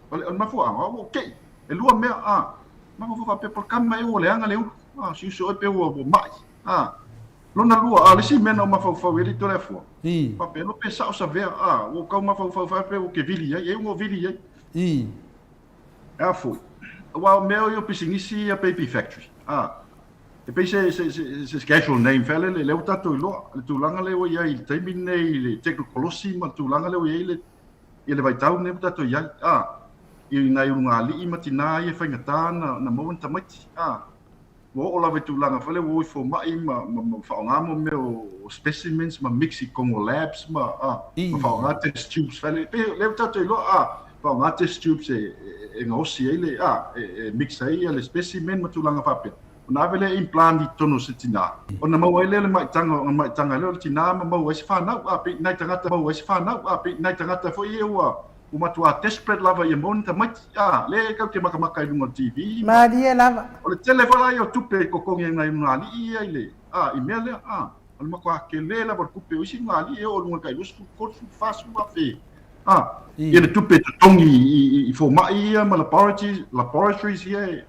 O le mafuaaga ua ou ke'i. E lua mea. Ah. Mafaufau faapea po o le kama ea ua leaga le ulu. Ah, si uso oe pe ua ma'i. Ah. Lona lua, ah, le isi mea na ou mafaufau i ai le Toleafoa. I. Faapea, no pe sa'o Savea. Ah, ua ou kau mafaufau faapea ua ke vili ai. E ua vili ai. I. Ea foi. Aua o mea ia o pisinisi ia Baby Factory. A. E pei se, se, se, se casual name fea lele, lea ua tatou iloa. Le tulaga lea ua i ai i le taimi lenei i le teknolosi ma le tulaga lea ua i ai le, i le vaitau lenei ua tatou i ai. A. I nai ulugalii ma tinā ia e faigata na, na maua ni tamaiti. A. Ua oo lava i tulaga foi lea ua o i fomai ma, ma, ma faaaoga mo mea o specimens ma mix i totonu o labs ma, a, ma faaaoga test tubes fale. E pei lea ua tatou iloa, a, faaaoga test tubes e, e, e gaosi ai le, a, e, e mix ai le specimen ma tulaga faapea. Ona ave lea implant i totonu o se tinā, ona maua ai lea o le maitaga, o le maitaga lea o le tinā ma maua ai se fanau, a, pei nai tagata maua ai se fanau, a, pei nai tagata foi ia ua, Ua matua desperate lava ia maua ni tamaiti. A, lea e kau te makamaka i luga o le TV. Malie lava. O le tele foi la ia o tupe i totogi ai nai ulugalii ia i le, a, i mea lea, a. O le matua tele lava o le tupe o isi ulugalii e oo i luga i le tai 20, 30, 40 afe, a, ia le tupe e totogi i, i, i fomai ia ma laboratories, laboratories ia e,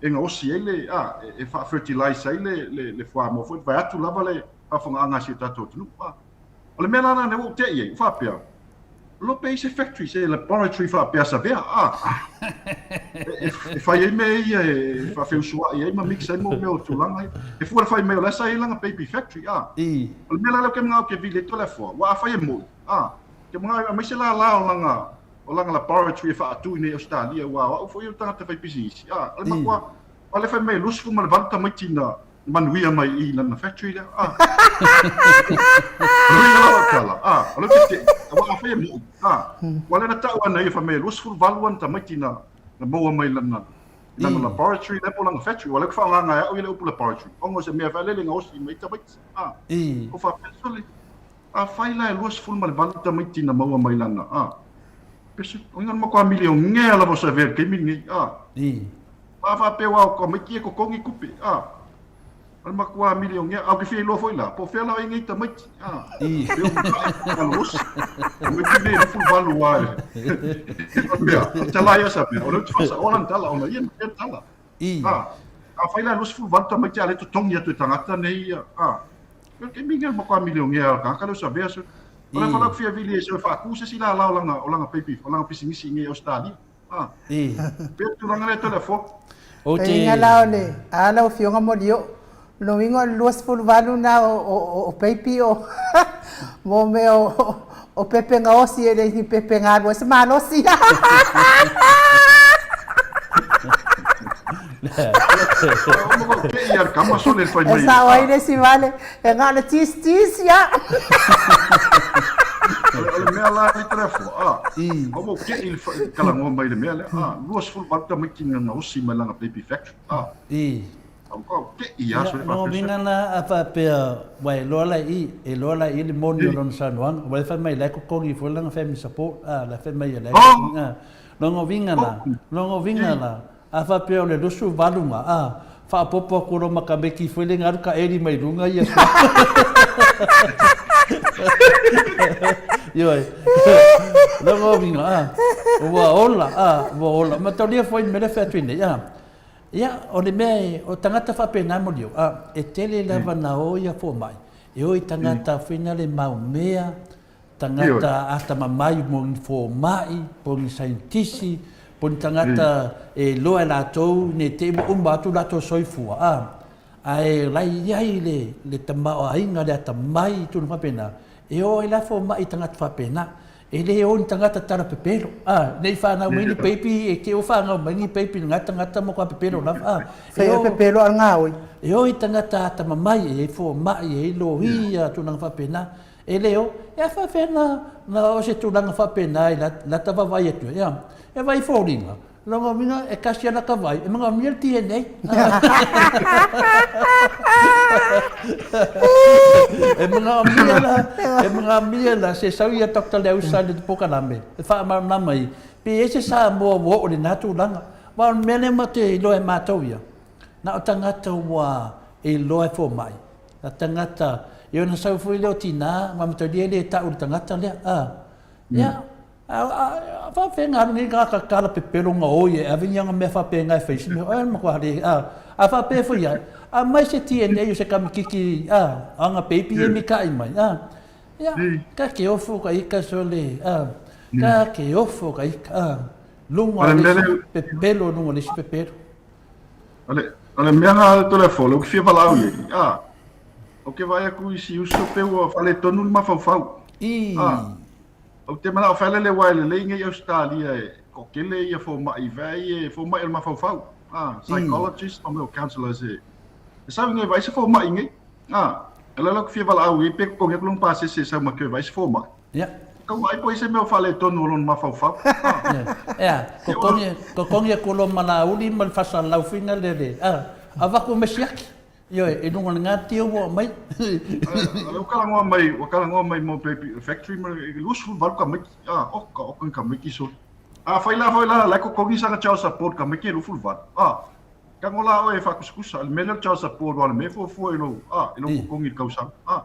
e gaosi ai le, a, e, e faa-fertilize ai le, le, le fuamoa foi, vaeatu lava le faafofogaaga a si o tatou atunuu, a. O le mea la lena ua ou te'i ai, ua faapea, Lo pe i se factory, se laboratory faapea Savea, a, e, e fai ai mea ia e faafeusua'i ai ma mix ai mo mea o tulaga ia. E fua le fai mai o la e sa i ai lana baby factory, a. O le mea la lea ou te manao ou te vili ai Toleafoa, aua afai e mo'i, a, ou te manao e aumai se lala o lana, o lana laboratory e faatu i nei Ausetalia, aua o au foi o le tagata faipisinisi, a, o le matua, aua lea fai mai e 28 tamaiti na, manuia mai i lana factory lea. Ah. Ringa lava tala. Ah, o le te aua afai e mo'i. Ah. Ua le na tau ana ia fa mai 28 ana tamaiti na na maua mai lana lana laboratory lea po lana factory. Ua le ku whaanganga e au i le upu laboratory. Ongo se mea whaelele nga osi mai tamaiti. Ah. O whapea sole. A fai la e 28 tamaiti na maua mai lana. Ah. Pese, o inga makoa milionea lava o sa vea keimi nei. Ah. A faapea aua o tamaiti e totogi tupe, a, o le matua milionea, a ou te fia iloa foi la, po o fea la ai nei tamaiti, a, pe o matai po o malolosi. Tamaiti nei e 28 a e, o le mea, o le tala ia sa mea, o lea ou te faasaoa lana tala, ona ia na mea tala. A, afai la e 28 tamaiti a o lea e totogi atu e tagata nei ia, a, o le taimi lenei o le matua milionea o le tagata lea o Savea, o lea foi la ou te fia vili ai se faatu se isi lala o lana, o lana baby, o lana pisinisi i nei Ausetalia. Ah. I. Pea tulaga lea telefo. Ou te. Inga la o le, a lau afioga Molioo, lona uiga o le 28 na o peipi o mo mea o pepe gaosi e le ni pepe galue se malosi. E sao ai le isi vale, e na o le tisi tisi a. O le mea la i telefo, a, o ke i le talanoa mai le mea lea, a, 28 tamaiti na gaosi mai lana baby factory, a. Au kau ke i aso le No uiga la a faapea, ua e iloa la i i, e iloa la i i le moni o lona saunoaga, ua e fai mai la e totogi foi lana family support, a, la e fai mai la e totogi, a. Lona uiga la, lona uiga la, A faapea o le 28 ma, a, Faaopoopo atu loa ma Kameki foi lea na alu taeli mai luga ia. Ioe. Lona uiga, a, ua ola, a, ua ola. Mataulia foi le mea lea e fai atu ai nei, a. Ia, o le mea e, o tagata faapena Maliu, a, e tele lava na o ia fomai, e o i tagata foi na le maumea, tagata atamamai mo ni fomai, po o ni saienitisi, po o ni tagata e iloa e latou ne i te i ua uma atu latou soifua, a, ae la e i ai le, le tamaoaiga, le atamai i tulaga faapena, e o ai la fomai i tagata faapena. E le o ni tagata tala pepelo, a, ne i fanau mai ni peipi, e te i ua fanau mai ni peipi i lena tagata matua pepelo lava, a. E o, pepelo a gaoi. E o i tagata atamamai, e i ai fomai, e i ai loia, tulaga faapena. E le o, e a faapefea na, na o se tulaga faapena i la, lata vaavaai atu ai, a? E vaai foliga, lona uiga e kasi ana ka vai, e manaomia le DNA. E manaomia la, e manaomia la se sau ia Doctor Leausa i le polokalame, e faamalamalama ai, pe i ai se Samoa ua oo i lena tulaga. Aua o le mea lea matou te iloa e matou ia, na o tagata ua iloa e fomai, A tagata, ia ona sau foi lea o tina, ma matalia e le tau i le tagata lea, a. Ia, a, a, a faapefea na alu nei tagata tala pepelo na oi e ave ni ana mea faapena e fai se mea, e matua le, a. A faapea foi ai, aumai se DNA o se kamititi, a, ana peipi e mika'i mai, a. Ia, ka ke ofo ka ika sole, a, ka ke ofo ka ika, a. Luga o le isi pepelo, luga o le isi pepelo. O le, o le mea nga Toleafoa, lea ou te fia valaau i ai, a, ou te vaai atu i si uso pe ua faaletonu le mafaufau. I. A, ou te manao faelele aua e lelei nei Ausetalia e toatele ia fomai vaai e fomai o le mafaufau. A, psychologist ma mea o counselors e, e sau i nei vaai se fomai nei. A, o le ala ou te fia valaau i ai pe totogi atu lona pasese e sau ma toe vaai se fomai. Ia. Kau vaai po i se mea o faaletonu o lona mafaufau. Ia, totogi, totogi atu loa ma Laauli ma le faasalalau foi na lea le, a, avatu ma siaki. Ioe, i luga o le gatia ua oo mai. O lea ua talanoa mai, ua talanoa mai mo Baby Factory ma le 28 tamaiti. A, oka, oka ni tamaiti soli. Afai la foi la, la e totogi sana child support tamaiti e 28. A, tago la oe e faakusakusa, le mea lea o le child support aua o le mea e fuafua i lou, a, i lou totogi i le tausaga. A.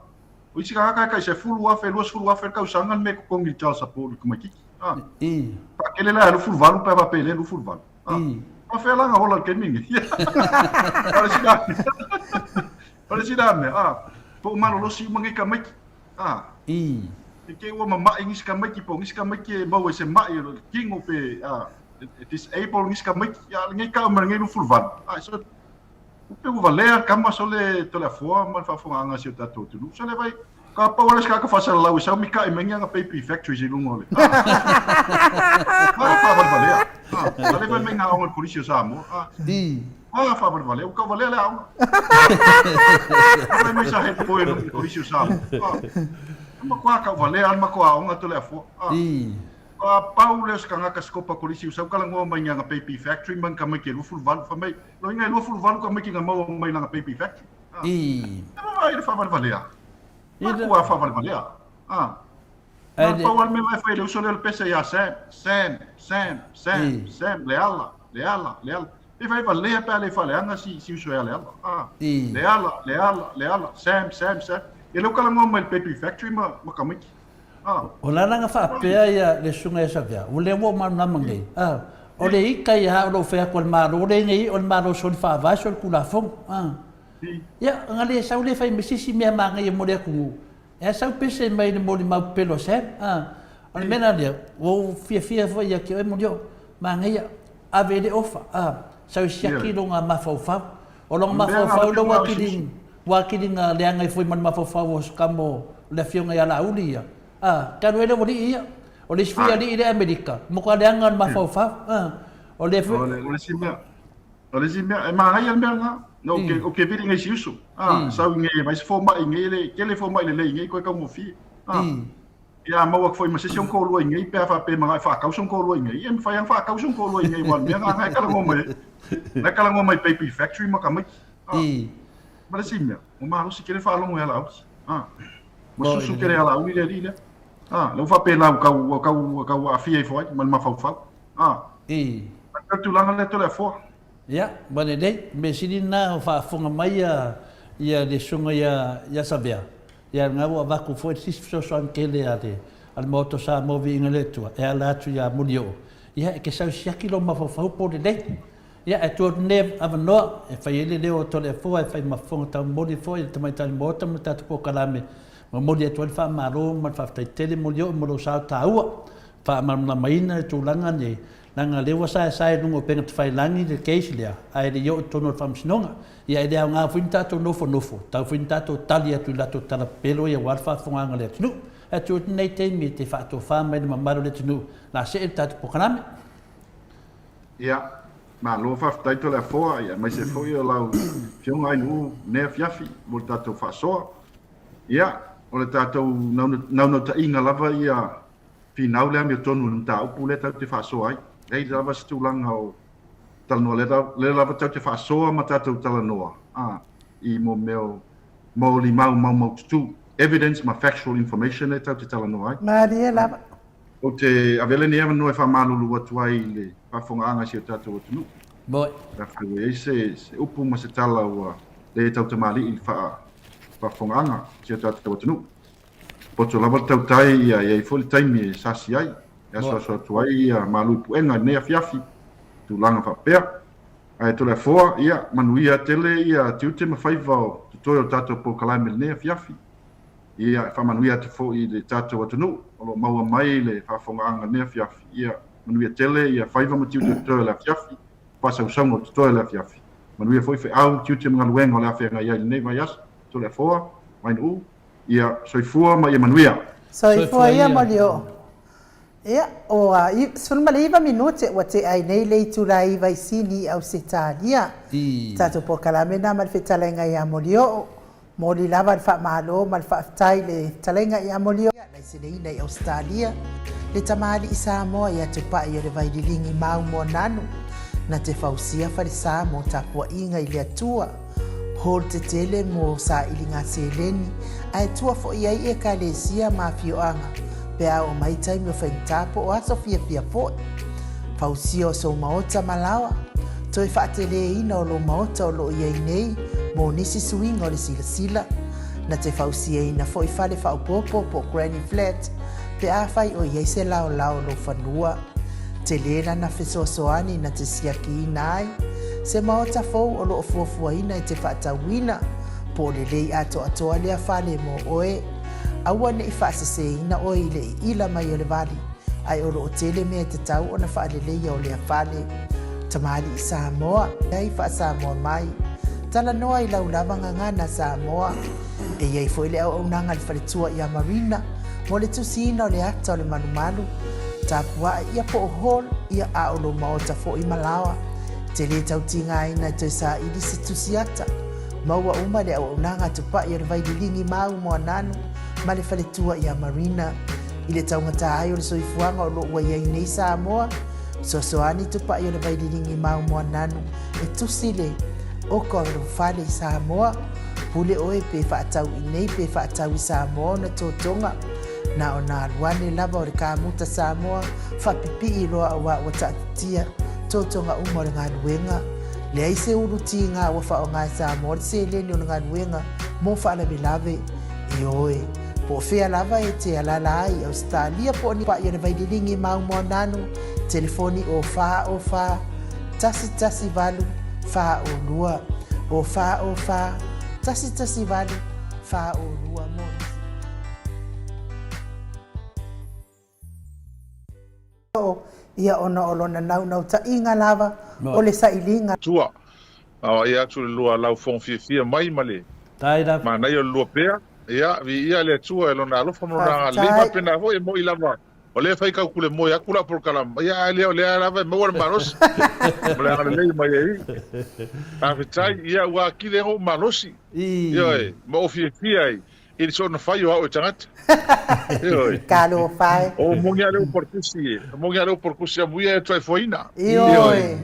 O isi tagata e tai 10,000, 20,000 le tausaga le mea e totogi i le child support i le tamaitiiti. A. Faatele la e 28 pe a faapea e le 28. A. Faafefea la ona ola i le taimi lenei? O le isi la mea. O le isi la mea, a, po o malolosi uma nei tamaiti. A. I te i ua mama'i nisi tamaiti po o nisi tamaiti e maua i se ma'i o le tino pe, a, e disable nisi tamaiti. A, lenei tau ma lenei 28. A, so, Pe ua valea le tama sole Toleafoa ma le faafofogaaga a si o tatou atunuu. Sole vai, ka pau lava le tagata faasalalau e sau mika'i mai ni ana baby factories i luga o le Ah, faavalevalea. Ah, ale fai mai ngā aoga le Kolisi o Samoa. Ah, ah faavalevalea, ua tauvalea le aoga. Fai mai sa head boy i le Kolisi o Samoa. Ah, e matua tauvalea le matou aoga Toleafoa. Ah, a pau lea o se tagata sikopa Kolisi ua sau talanoa mai ni ana baby factory ma ni tamaiti e 28, fai mai, Loiga e 28 tamaiti na maua mai lana baby factory. Ah. I. E vaai i le faavalevalea. Matua faavalevalea. Ah. Na pau lava le mea la e fai e le uso lea o le pese ia Sam, Sam, Sam, Sam, Sam, Leala, Leala, Leala. Pe fai valea pe a le faaleaga si, si uso ia Leala. Ah. Leala, Leala, Leala, Sam, Sam, Sam. Ia lea ua talanoa mai i le baby factory ma, ma tamaiti. O le ala na faapea ia le susuga ia Savea, o lea ua ou malamalama nei, a, o le ita ia a o lou fai atu a le Malo lenei, o le Malo soli faavae soli tulafono, a. Ia, na le sau le fai mai se isi mea manaia mo le atunuu, e a sau pese mai le molimau pepelo a Sam, a. O le mea la lea, ua ou fiafia foi ia te oe Molioo, manaia, ave i le ofa, a, sau e siaki lona mafaufau. O lona mafaufau lea ua atili, ua atili na leaga ai foi ma le mafaufau o se tama o le afioga ia Laauli ia, a, talu ai le aualii ia. O le isi foi alii lea Amerika, matua leaga le mafaufau, a, o lea foi. O le isi mea, o le isi mea, e manaia le mea lena. No, o ke, o ke vili nei si uso. A, sau i nei, vai se fomai nei, le, tele fomai lelei nei, koe taugofie. A, Ia maua atu foi ma se isi ona toalua i nei pe a faapea e manao e faatau sona toalua i nei. Ia e mafai lava ona faatau sona toalua i nei aua o le mea lena e talanoa mai ai. Na e talanoa mai Baby Factory ma tamaiti. Ah. Ma le isi mea, ua malosi tele faalogo ia Laauli. Ah. Ua susu tele ia Laauli le alii lea. Ah, lea ua faapena ua tau, ua tau, ua tau aafia ifo ai ma le mafaufau. Ah. I. Le tulaga lea Toleafoa. Ia, ua lelei. O le mea sili lena o faafofoga mai ia ia le susuga ia ia Savea, ia lena ua avatu foi le isi fesoasoani tele a le a le Maota o Samoa Viiga i le Atua e ala atu ia Molioo, ia e te sau e siaki lou mafaufau po o lelei. Ia, ae tuu atu lenei avanoa e fai ai le leo o Toleafoa e fai ma fofoga taumoli foi i le Tamaitai o le Maota ma le tatou polokalame, momoli atu ai le faamalo ma le faafetai tele Molioo mo lou sao taua faamalamalamaina le tulaga nei, leaga o lea ua saesae i luga o upega tafailagi le case lea, ae le i oo i totonu o le Faamasinoga. Ia e le aoga foi ni tatou nofonofo, tatau foi ona tatou tali atu i latou tala pepelo ia aua le faafofogaaga a le atunuu. Ae tuu atu lenei taimi e te faatofa mai le mamalu o le atunuu, o le a see le tatou polokalame. Ia, malo faafetai Toleafoa, ia aemaise foi o lau Afioga Ainuu i lenei afiafi mo le tatou faasoa. Ia, o le tatou naunautaiga lava ia finau le amiotonu i le mataupu lea tatou te faasoa ai. Leai lava se tulaga o talanoa, lea lava tatou te faasoa ma tatou talanoa a, i mo mea o molimau maumaututu, evidence ma factual information lea tatou te talanoa ai. Malie lava. Ou te avea lenei avanoa e faamalulu atu ai i le faafofogaaga a si o tatou atunuu. Moi. Pe afai ua i ai se, se upu ma se tala ua le tautamalii i le faafofogaaga a si o tatou atunuu. Poto lava le tautai ia i ai foi le taimi e sasi ai, e asoaso atu ai ia malu i puega i lenei afiafi, tulaga faapea. Ae Toleafoa, ia manuia tele ia tiute ma faiva o totoe o le tatou polokalame i lenei afiafi. Ia, e faamanuia atu foi i le tatou atunuu o lo o maua mai le faafofogaaga i lenei afiafi. Ia, manuia tele ia faiva ma tiute o totoe o le afiafi, faasausauga o totoe o le afiafi. Manuia foi feau, tiute ma galuega o le a feagai ai i lenei vaiaso. Toleafoa, Vainuu, ia soifua ma ia manuia. Soifua ia Molioo. Ia, ua 19 minute ua tea ai nei le itula 9 i Sini i Ausetalia. Tatou polokalame na ma le fetalaiga ia Molioo. Momoli lava le faamalo ma le faafetai i le fetalaiga ia Molioo. Laiseneina i Ausetalia, le tamalii Samoa ia Tupai o le Vaililigi Mau Moananu, na te fausia falesa mo tapuaiga i le Atua, hall tetele mo sailiga seleni, ae tua foi ai Ekalesia ma afioaga pe a oo mai taimi o faigata po o aso fiafia foi. Fausia o sou maota ma laoa, toe faateleina o lou maota o lo o i ai nei mo nisi suiga o le silasila, na te fausiaina foi fale faaopoopo po o granny flat pe afai o i ai se laolao o lou fanua. Tele lana fesoasoani na te siakiina ai se maota fou o lo o fuafuaina e te faatauina, po o lelei atoatoa lea fale mo oe. Aua ne i faaseseina oe i le iila mai o le vali, ae o lo o tele mea e tatau ona faaleleia o lea fale. Tamalii Samoa, ai faa-Samoa mai. Talanoa i lau lava gagana Samoa. E i ai foi le auaunaga a le faletua ia Marina mo le tusiina o le ata o le malumalu, tapuae ia po o hall ia a o lou maota foi ma laoa. E te le tau tigaina e toe saili se tusi ata. Maua uma le auaunaga a Tupai o le Vaililigi Mau Moananu ma le faletua ia Marina. I le taugata ai o le soifuaga o lo o ua i ai nei Samoa, fesoasoani Tupai o le Vaililigi Mau Moananu e tusi le oko o lou fale i Samoa. Pule oe pe faatau i nei pe faatau i Samoa ona totoga. Na ona alu ane lava o le kamuta Samoa faapipii loa auā ua taatitia totoga uma o le galuega. Leai se ulu tiga ua faaaoga e Samoa le seleni o le galuega mo faalavelave. Ioe, po o fea lava e te alaala ai i Ausetalia po o ni paʻi o le Vaililigi Mau Moananu, telefoni o 4 o 4 1 1 8 4 o 2, o 4 o 4 1 1 8 4 o 2 mo nisi. Ia ona o lona naunautaiga lava o le sailiga. Tua. Aoaia atu le lua lau fono fiafia mai ma le manaia o le lua pea. Ia, viia le Atua i Lona alofa ma Lona agalelei. Faapena foi, e moni lava, o lea e fai taukulemoe atu lau polokalame, ia ae le o lea lava e maua le malosi ma le agalelei mai e Alii. Faafetai, ia ua atili ai ou malosi, ioe, ma ou fiafia ai i le soona fai o au e tagata. Ioe. Talofa e. O moni a le upu a le Tusi e, o moni a le upu a le Tusi, amuia e tuaifoaina. Ioe.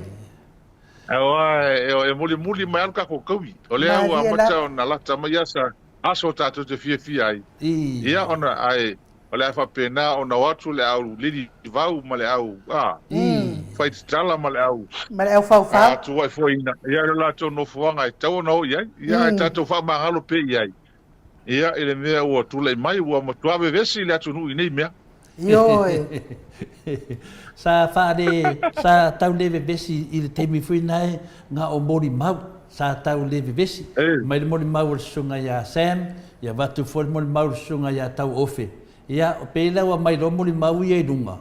Aua e mulimuli mai lava le tatou taui. O lea ua amata ona lata mai asa aso tatou te fiafia ai. Ia ona ae o le a faapena ona o atu le au lili vau ma le au a. fai tatala ma le au Ma le aufaufau. tuuaifoeina ia i lo latou nofoaga e tatau ona oo i ai. Ia ae tatou faamagalo pea i ai ia i le mea ua tulai mai ua matua vevesi le atunuu i nei mea. Ioe. Sa faale, sa tau le vevesi i le taimi foi nae na o molimau, sa tau le vevesi. Mai le molimau o le susuga ia Sam, ia avatu foi le molimau o le susuga ia Tauofe. Ia, pei la ua aumai loa molimau ia i luga,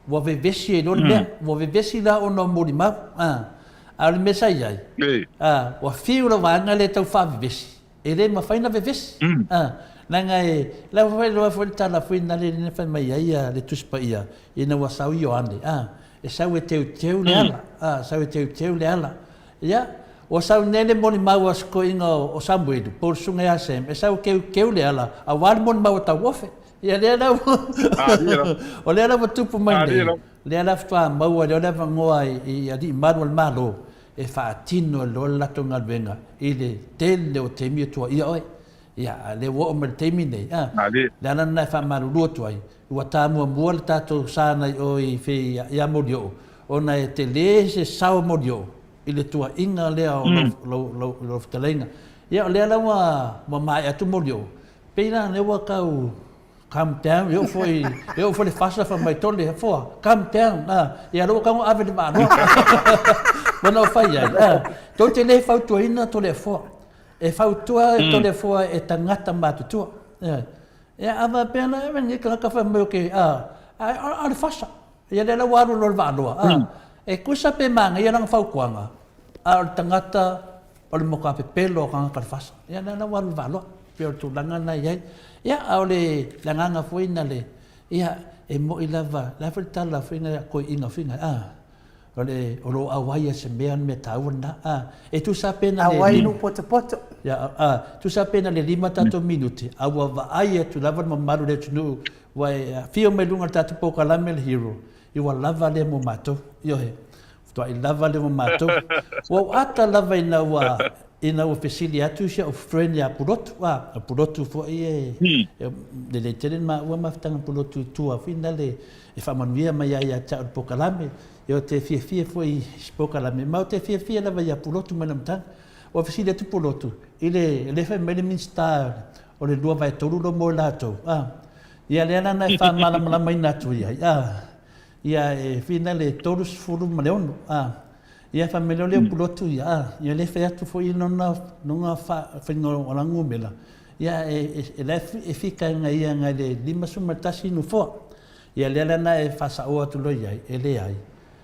ua vevesi ai loa le mea. Ua vevesi la ona o molimau. A o le mea sa i ai, ua fiu lau vaega lea e tau faavevesi, e le mafai ona vevesi. A, leaga e, la ua fai loa foi le tala foi lale lea na fai mai ai le Tusi Paia, ina ua sau Ioane, a, e sau e teuteu le ala, a, sau e teuteu le ala. Ia, ua sau nei le molimau a si toeaina o Samuelu, po o le susuga ia Sam, e sau e teuteu le ala, aua le molimau a Tauofe. Ia, lea la ua, o lea la ua tupu mai nei, lea la faatoa maua lea o le avanoa i alii malu o le Malo e faatino ai loa le latou galuega i le tele o taimi e tuuaia oe. Ia, a o lea ua oo mai i le taimi lenei, a, le ala lena e faamalulu atu ai, ua ta muamua le tatou sa nai o i fei ia Molioo, ona e tele se sao o Molioo i le tuuaiga lea o lau, lau, lau fetalaiga. Ia, o lea la ua, ua maea atu Molioo, pei la o lea ua tau Calm down, e oo foi, e oo foi le fasa fai mai tole afoa, calm down, a, ia lea ua tago ave le vaa loa. Ua na fai ai, a, tou te le fautuaina tole afoa. E fautua e tole afoa e tagata matutua. Ia, ia a faapea la, e lenei tagata fai mai o ke, a, a, a o le fasa. Ia lea la ua alu loa le vaa loa, a, e tusa pe manaia lana fautuaga, a o le tagata o le matua pepelo o tagata o le fasa. Ia lea la ua alu i le vaaloa, pei o le tulaga lena e i ai. Ia, a o le agaga foi na le, ia, e moni lava, o le a foi le tala foi na toeaiina foi na, a, o le, o lo o auai lava i se mea, o le mea taua lena. A, e tusa pe na le. Auai i nuu potopoto. Ia, a, tusa pe na le lima tatou minute, a ua vaai atu lava le mamalu o le atunuu, ua e afio mai i luga o le tatou polokalame le Hero, ia ua lava lea mo matou. Ioe. Tuai lava lea ma matou. Ua ou ata lava ina ua, ina ua fesili atu si au friend ia Pulotu, a, o Pulotu foi e, e lelei tele le maua mafutaga Pulotu i tua foi nale e faamanuia mai ai ia te au i le polokalame. Ia ou te fiafia foi i si polokalame, ma ou te fiafia lava ia Pulotu mai le amataga. Ua fesili atu Pulotu, i le, lea fai mai le Minisita o le 2/3 lo mo i latou, a, ia lea la na e faamalamalamaina atu i ai, a. Ia e whina le 36, a. Ia fai mai lea o le upu lotu ia, a. Ia le fai atu foi lona, lona faiga o lana numera, ia e, e, la e fika ia ia ngai le 51 nofoa. Ia lea la na e faasaoa atu loa i ai, e leai.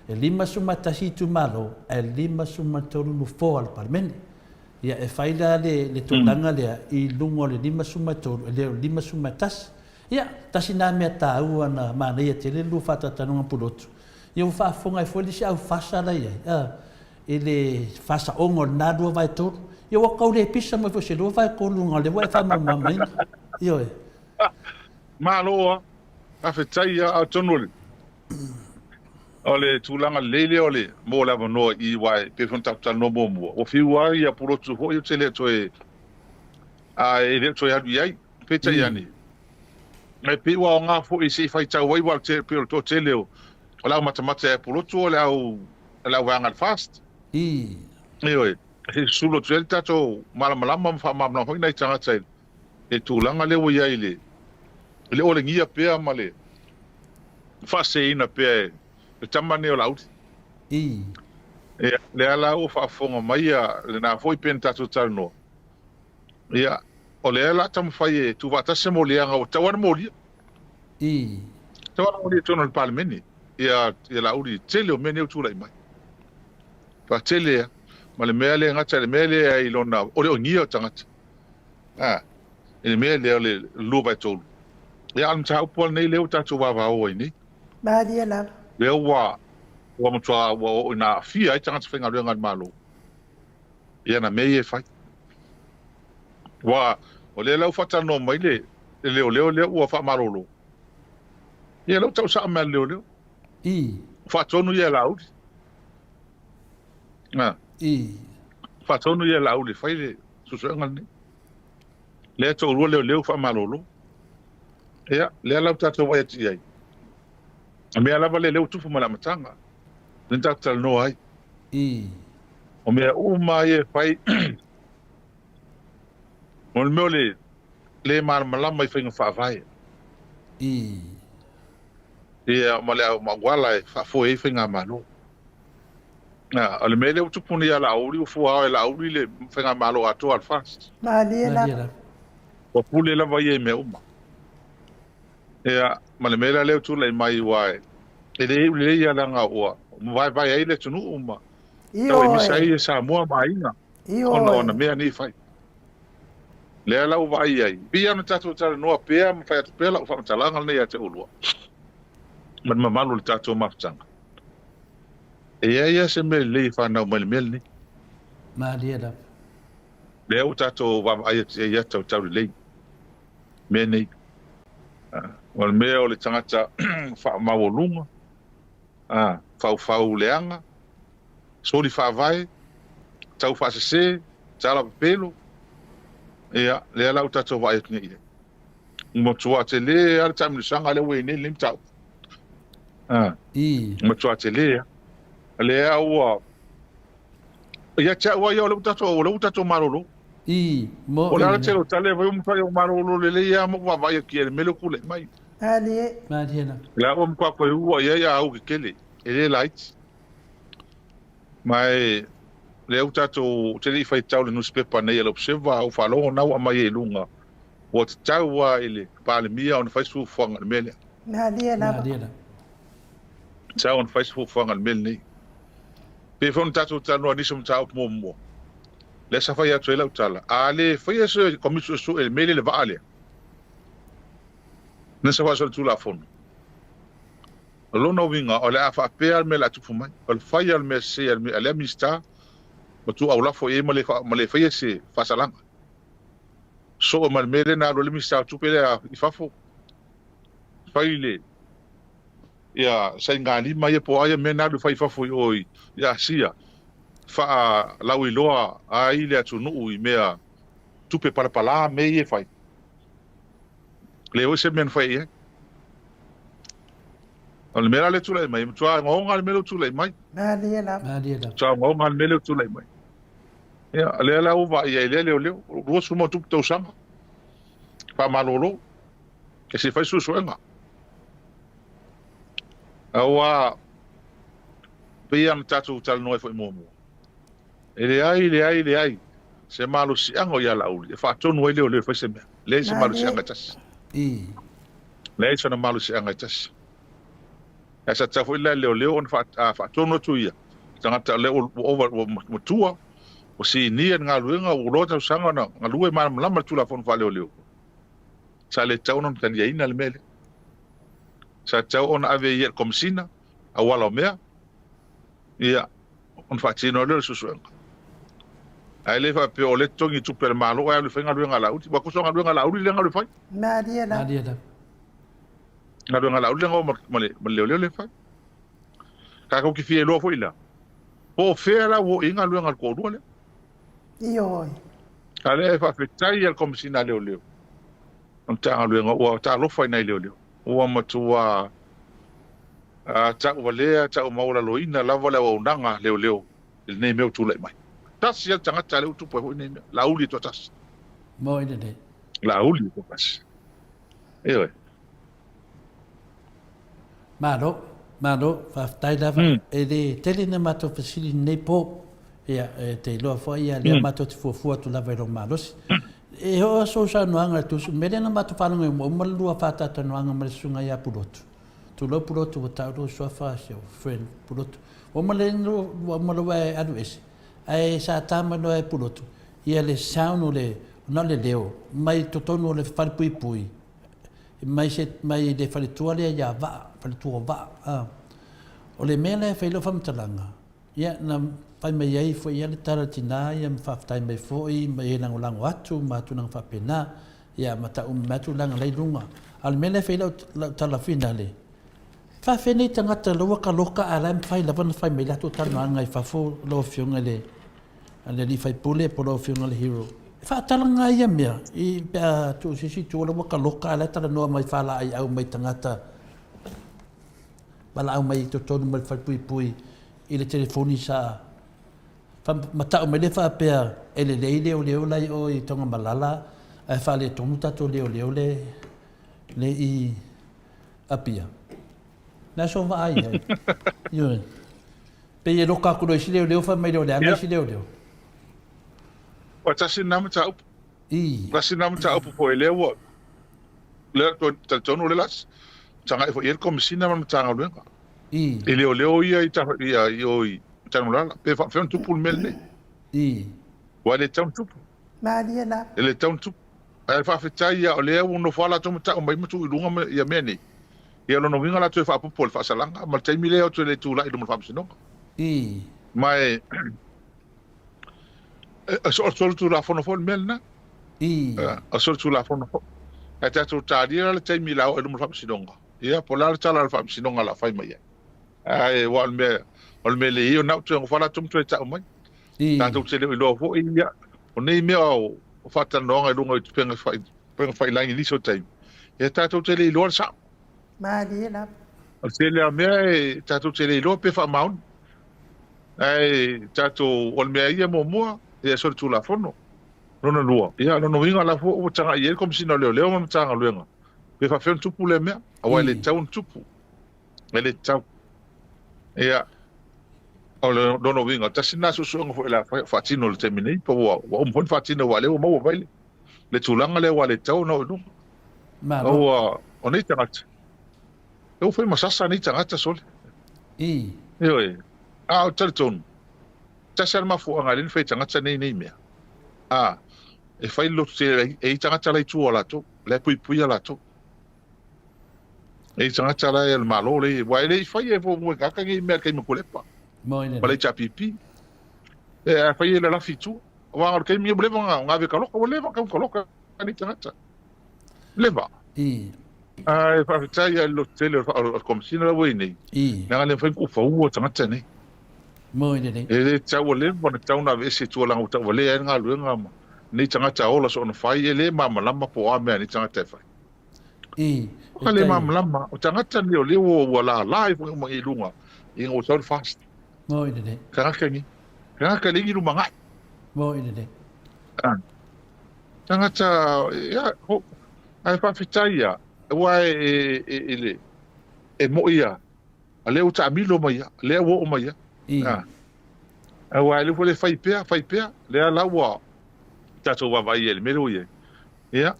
E 51 itumalo, ae 53 nofoa o le Palemene. Ia e fai la le, le tulaga lea i luga o le 53, e le o le 51. Ia, tasi na mea taua na manaia tele le lua faatatalanoaga Pulotu. Ia ua faafofoga ai foi le isi au fasa la i ai, a, i le faasaoga o lena 2/3. Ia ua tau le pisa mai foi se 2/3 luga o lea ua e faamalamalamaina. Ioe. Malo a, faafetai a, atonu o le o le tulaga lelei lea o le mo le avanoa i aua e pei foi ona tatou talanoa muamua, ua fiu lava ia Pulotu foi ou te le o toe a e le o toe alu i ai. Peitai ane, e pei ua aoga foi se i faitau ai, aua e pei o le toatele o le au matamata ia Pulotu o le au o le au vaega a le FAST. Ioe, se i susulu atu ai le tatou malamalama ma faamalamalama foi nai tagata i le tulaga lea ua i ai i le i le olegia pea ma le faaseseina pea e le tama lenei o Laauli. Ia, lea la ua faafofoga mai lena foi pei ona tatou talanoa, Ia, o lea la taumafai e tuufaatasi se moliaga ua tatau lava ona molia. Tatau lava ona molia i totonu o le Palemene ia, ia Laauli i le tele o mea nei ua tulai mai. Faatele lava. Ma le mea lea e gata i le mea lea i lona o le ogia o tagata. A, i le mea lea o le 2/3. Ia, a o le mataupu lava lenei lea ua tatou vavao ai nei. Malie lava. Lea ua, ua matua ua oo ina aafia ai tagata faigaluega a le Malo. Ia na mea ia e fai. Ua, o lea la ua faatalanoa mai le, le leoleo lea ua faamalolo. Ia lea ua tau saa mai e le leoleo. Faatonu ia e Laauli. A. Faatonu ia e Laauli e fai le suesuega lenei. Lea e toalua leoleo faamalolo. Ia, lea la ua tatou vaai atu i ai. O mea lava lea, lea ua tupu mai le amataga. Lea na tatou talanoa ai. I. O mea uma ia e fai, o le mea o le le malamalama i faiga faavae. I. Ia, ma le auala e faafoe ai faigamalo. A, o le mea lea ua tupu nei ia Laauli, ua fua ao e Laauli le faigamalo atoa a le FAST. Malie lava. Ua pule lava ia i mea uma. Ia, ma le mea la lea ua tulai mai aua e le iu lelei ia leaga ua vaevae ai le atunuu ma tau emisa ai Samoa ma aiga ona o ana mea nei e fai. Lea la ua vaai ai, pei lava ona tatou talanoa pea ma fai atu pea lau faamatalaga lenei ia te oulua ma le mamalu o le tatou mafutaga. E i ai lava se mea lelei e fanau mai le mea lenei. Malie lava. Lea ua tatou vaavaai atu i ai ia tautaulelei mea nei. O le mea o le tagata faamaualuga, faufau leaga, soli faavae, tau faasese, tala pepelo, ia, lea la ua tatou vaai atu nei i ai. Ua matua tele lava le taamilosaga lea ua i ai nei lenei mataupu. Ua matua tele lava. Lea ua Ia te au lava ia, o lea ua tatou, o lea ua tatou malolo. I, mo O le ala tele o tala e fai, ua matua ou malolo lelei lava ma ou vaavaai atu i ai i le mea lea ua tulai mai. Malie. Malie lava. O lea ua matua toe ua i ai au kekele, e le laiti. Ma e, lea ua tatou, ou te le i faitau i le nusipepa nei a le Observer, a ou faalogo na ua aumai ai i luga, ua tatau lava i le Palemia ona fai se fuafuaga i le mea lea. Malie lava. Malie lava. Tatau ona fai se fuafuaga i le mea lenei. Pei foi ona tatou talanoa i nisi o mataupu muamua, lea sa fai atu ai lau tala, a le faia se Komiti Suesue i le mea lea i le vaa lea, na sa faasolitulafono, o lona uiga o le a faapea le mea o le a tupu mai, o le fai lava o le mea sese a lea Minisita ma tuuau lafo i ai ma le faia se faasalaga. Soo ma le mea lea na alu ai le Minisita o Tupe lea i fafo, fai le ia saigalima ia po o a ia mea na alu e fai i fafo i o i Asia, faalauiloa ai le atunuu i mea tupe palapala mea ia e fai. Leai foi se mea na fai i ai. O le mea la lea e tulai mai, e matua ogaoga le mea lea ua tulai mai. Malie lava. Malie lava. Matua ogaoga le mea lea ua tulai mai. Ia, o lea la ua vaai ai lea leoleo, 20 ma tupu tausaga, faamalolo, e se i fai suesuega. Aua pei lava ona tatou talanoa ai foi muamua, e leai, leai, leai se malosiaga o ia Laauli e faatonu ai leoleo e fai se mea. Leai se malosiaga e tasi. Leai sona malosiaga e tasi. Ae sa tatau foi la i leoleo ona faatonu atu ia tagata o lea ua ova, ua matua, ua sinia i le galuega, ua loa tausaga ona galue malamalama i le Tulafono faaleoleo. Sa le tatau ona taliaina le mea lea. Sa tatau ona ave ia i le Komesina, auala o mea, ia, ona faatino ai lea o le suesuega. Ae le faapea o lea e totogi tupe a le Malo ae alu e fai galuega a Laauli. Ua tusa o galuega a Laauli lea na alu e fai. Malie lava. Malie lava. Galuega a Laauli lea na o ma le leoleo lea e fai. Tatou te fia iloa foi la, po o fea la ua oo i ai galuega a le toalua lea. Ioe. A lea e faafetai a le Komesina a Leoleo, o le Matagaluega ua talofa i nai leoleo. Ua matua tauvalea, taumaualaloina lava le auaunaga a leoleo i lenei mea ua tulai mai. Tasi lava le tagata lea ua tupu ai foi lenei mea, Laauli e toatasi. Moi lelei. Laauli e toatasi. Ioe. Malo, malo, faafetai lava. E le tele ni a matou fesili i lenei po. Ia, e te iloa foi ia lea matou te fuafua atu lava i lou malosi. E oo sou saunoaga i le tusi, mea lea na matou faalogo ai ua uma le lua faataatalanoaga ma le susuga ia Pulotu. Tulou Pulotu ua tau lou suafa si ou friend Pulotu. Ua uma le ua uma loa e alu ese, ae sa ta mai loa e Pulotu ia le sound o le, na o le leo mai totonu o le falepuipui mai se mai le faletua lea ia Vaa, faletua o Vaa. A. O le mea lea e fai lau faamatalaga, Ia, na fai mai ai foi ia le tala i le tina ia ma faafetai mai foi ma e lagolago atu ma tulaga faapena, ia ma tau uma mai lava tulaga la i luga. A o le mea lea e fai ai lau, lau tala finale, e faafefea nei tagata la ua kaloka ae la e mafai lava ona fai mai latou talanoaga i fafo lau Afioga i le, le alii faipule po o lau Afioga i le Hero. E faatalaga ia mea i, pe a tuu se isi itu o la ua kaloka ae la e talanoa mai faalaaiau mai tagata valaau mai i totonu mai le falepuipui. i le telefoni sa mata'u mai lea faapea e lelei leoleo la i o i Tanugamalala ae faaletonu tatou leoleo le le i Apia. Le aso vaai ai. Ioe. Pei e loka atu loa isi leoleo fai mai lea o le aga isi leoleo. Ua tasi lena mataupu. I. Tasi lena mataupu foi lea ua lea talitonu lea la tagai foi i ai le Komesina ma le Matagaluega. I. I leoleo ia i ia i o i Tanumalala pe faapefea ona tupu le mea lenei. I. Ua le tatau ona tupu. Malie la. E le tatau ona tupu. Ae faafetai ia o lea ua nofo lava latou ma tau mai ma tuu i luga ia mea nei. Ia o lona uiga la toe faaopoopo le faasalaga ma le taimi lea o toe le tulai i luma o le faamasinoga. I. Ma e e solitulafono foi le mea lena. I. O solitulafono foi. Ae tatou talia la le taimi la oo i luma o le faamasinoga. Ia po o le a le tala a le faamasinoga o le a fai mai ai. Ae aua o le mea o le mea lelei o lena ua toe nofo lava latou ma toe tau mai. I. Tatou te le o iloa foi ia o nei mea o faatalanoaga i luga o upega faiilagi i nisi o taimi, ia tatou te le iloa le sao. Malie lava. O le tele lava o mea e tatou te le iloa pe faamaoni. Ae tatou, o le mea ia muamua, ia solitulafono. Lona lua, ia lona uiga la foi ua tagai i ai le Komesina o Leoleo ma le Matagaluega, pe faapefea ona tupu lea mea, aua e le tatau ona tupu. E le tatau. Ia, o lona uiga, tasi lena suesuega foi o le a faatino i le taimi nei, po ua uma foi ona faatino aua o lea ua maua mai le tulaga lea ua le tatau ona oo i luga. Malo. Ua, o nei tagata, e ua fai ma sasa nei tagata sole. I. Ioe, a o talitonu, tasi lava le mafuaaga e le fai e tagata nei nei mea. A, e fai le loto tele e i tagata la i tua o latou, la e puipuia latou. E i tagata la e le Malo le, aua e le i faia e fuafua e tagata nei mea i le taimi o Tuilaepa Moi ma le lelei. HRPP. E a fai e lalafi i tua. Aua o le taimi ua leva ona ave taloka, ua leva ona tau taloka nei tagata. Leva. I. Ae faafetai lava i le lototele o le Komesina la ua i ai nei, I. leaga e le mafai ona tuufaua tagata nei. Moi lelei. E le tatau, ua leva ona tatau ona aveese i tua leaga ua tauvalea ai le galuega ma nei tagata ola soona fai, e le malamalama po o a mea a nei tagata e fai. I, e le malamalama, o tagata nei o lea ua lala ifo uma i luga ina ua sau le FAST. Moi lelei. Tagata ni. Tagata le lumanai. Moi lelei. Ah. Tagata, ia, ho, ae faafetai ia, aua e, e, e, e, le, e moi ia, a lea ua taamilo mai ia, lea ua oo mai ia. I. Ah. Aua e le le fai pea, fai pea, lea la ua tatou vaavaai i ai i le mea lea ua i ai. Ia,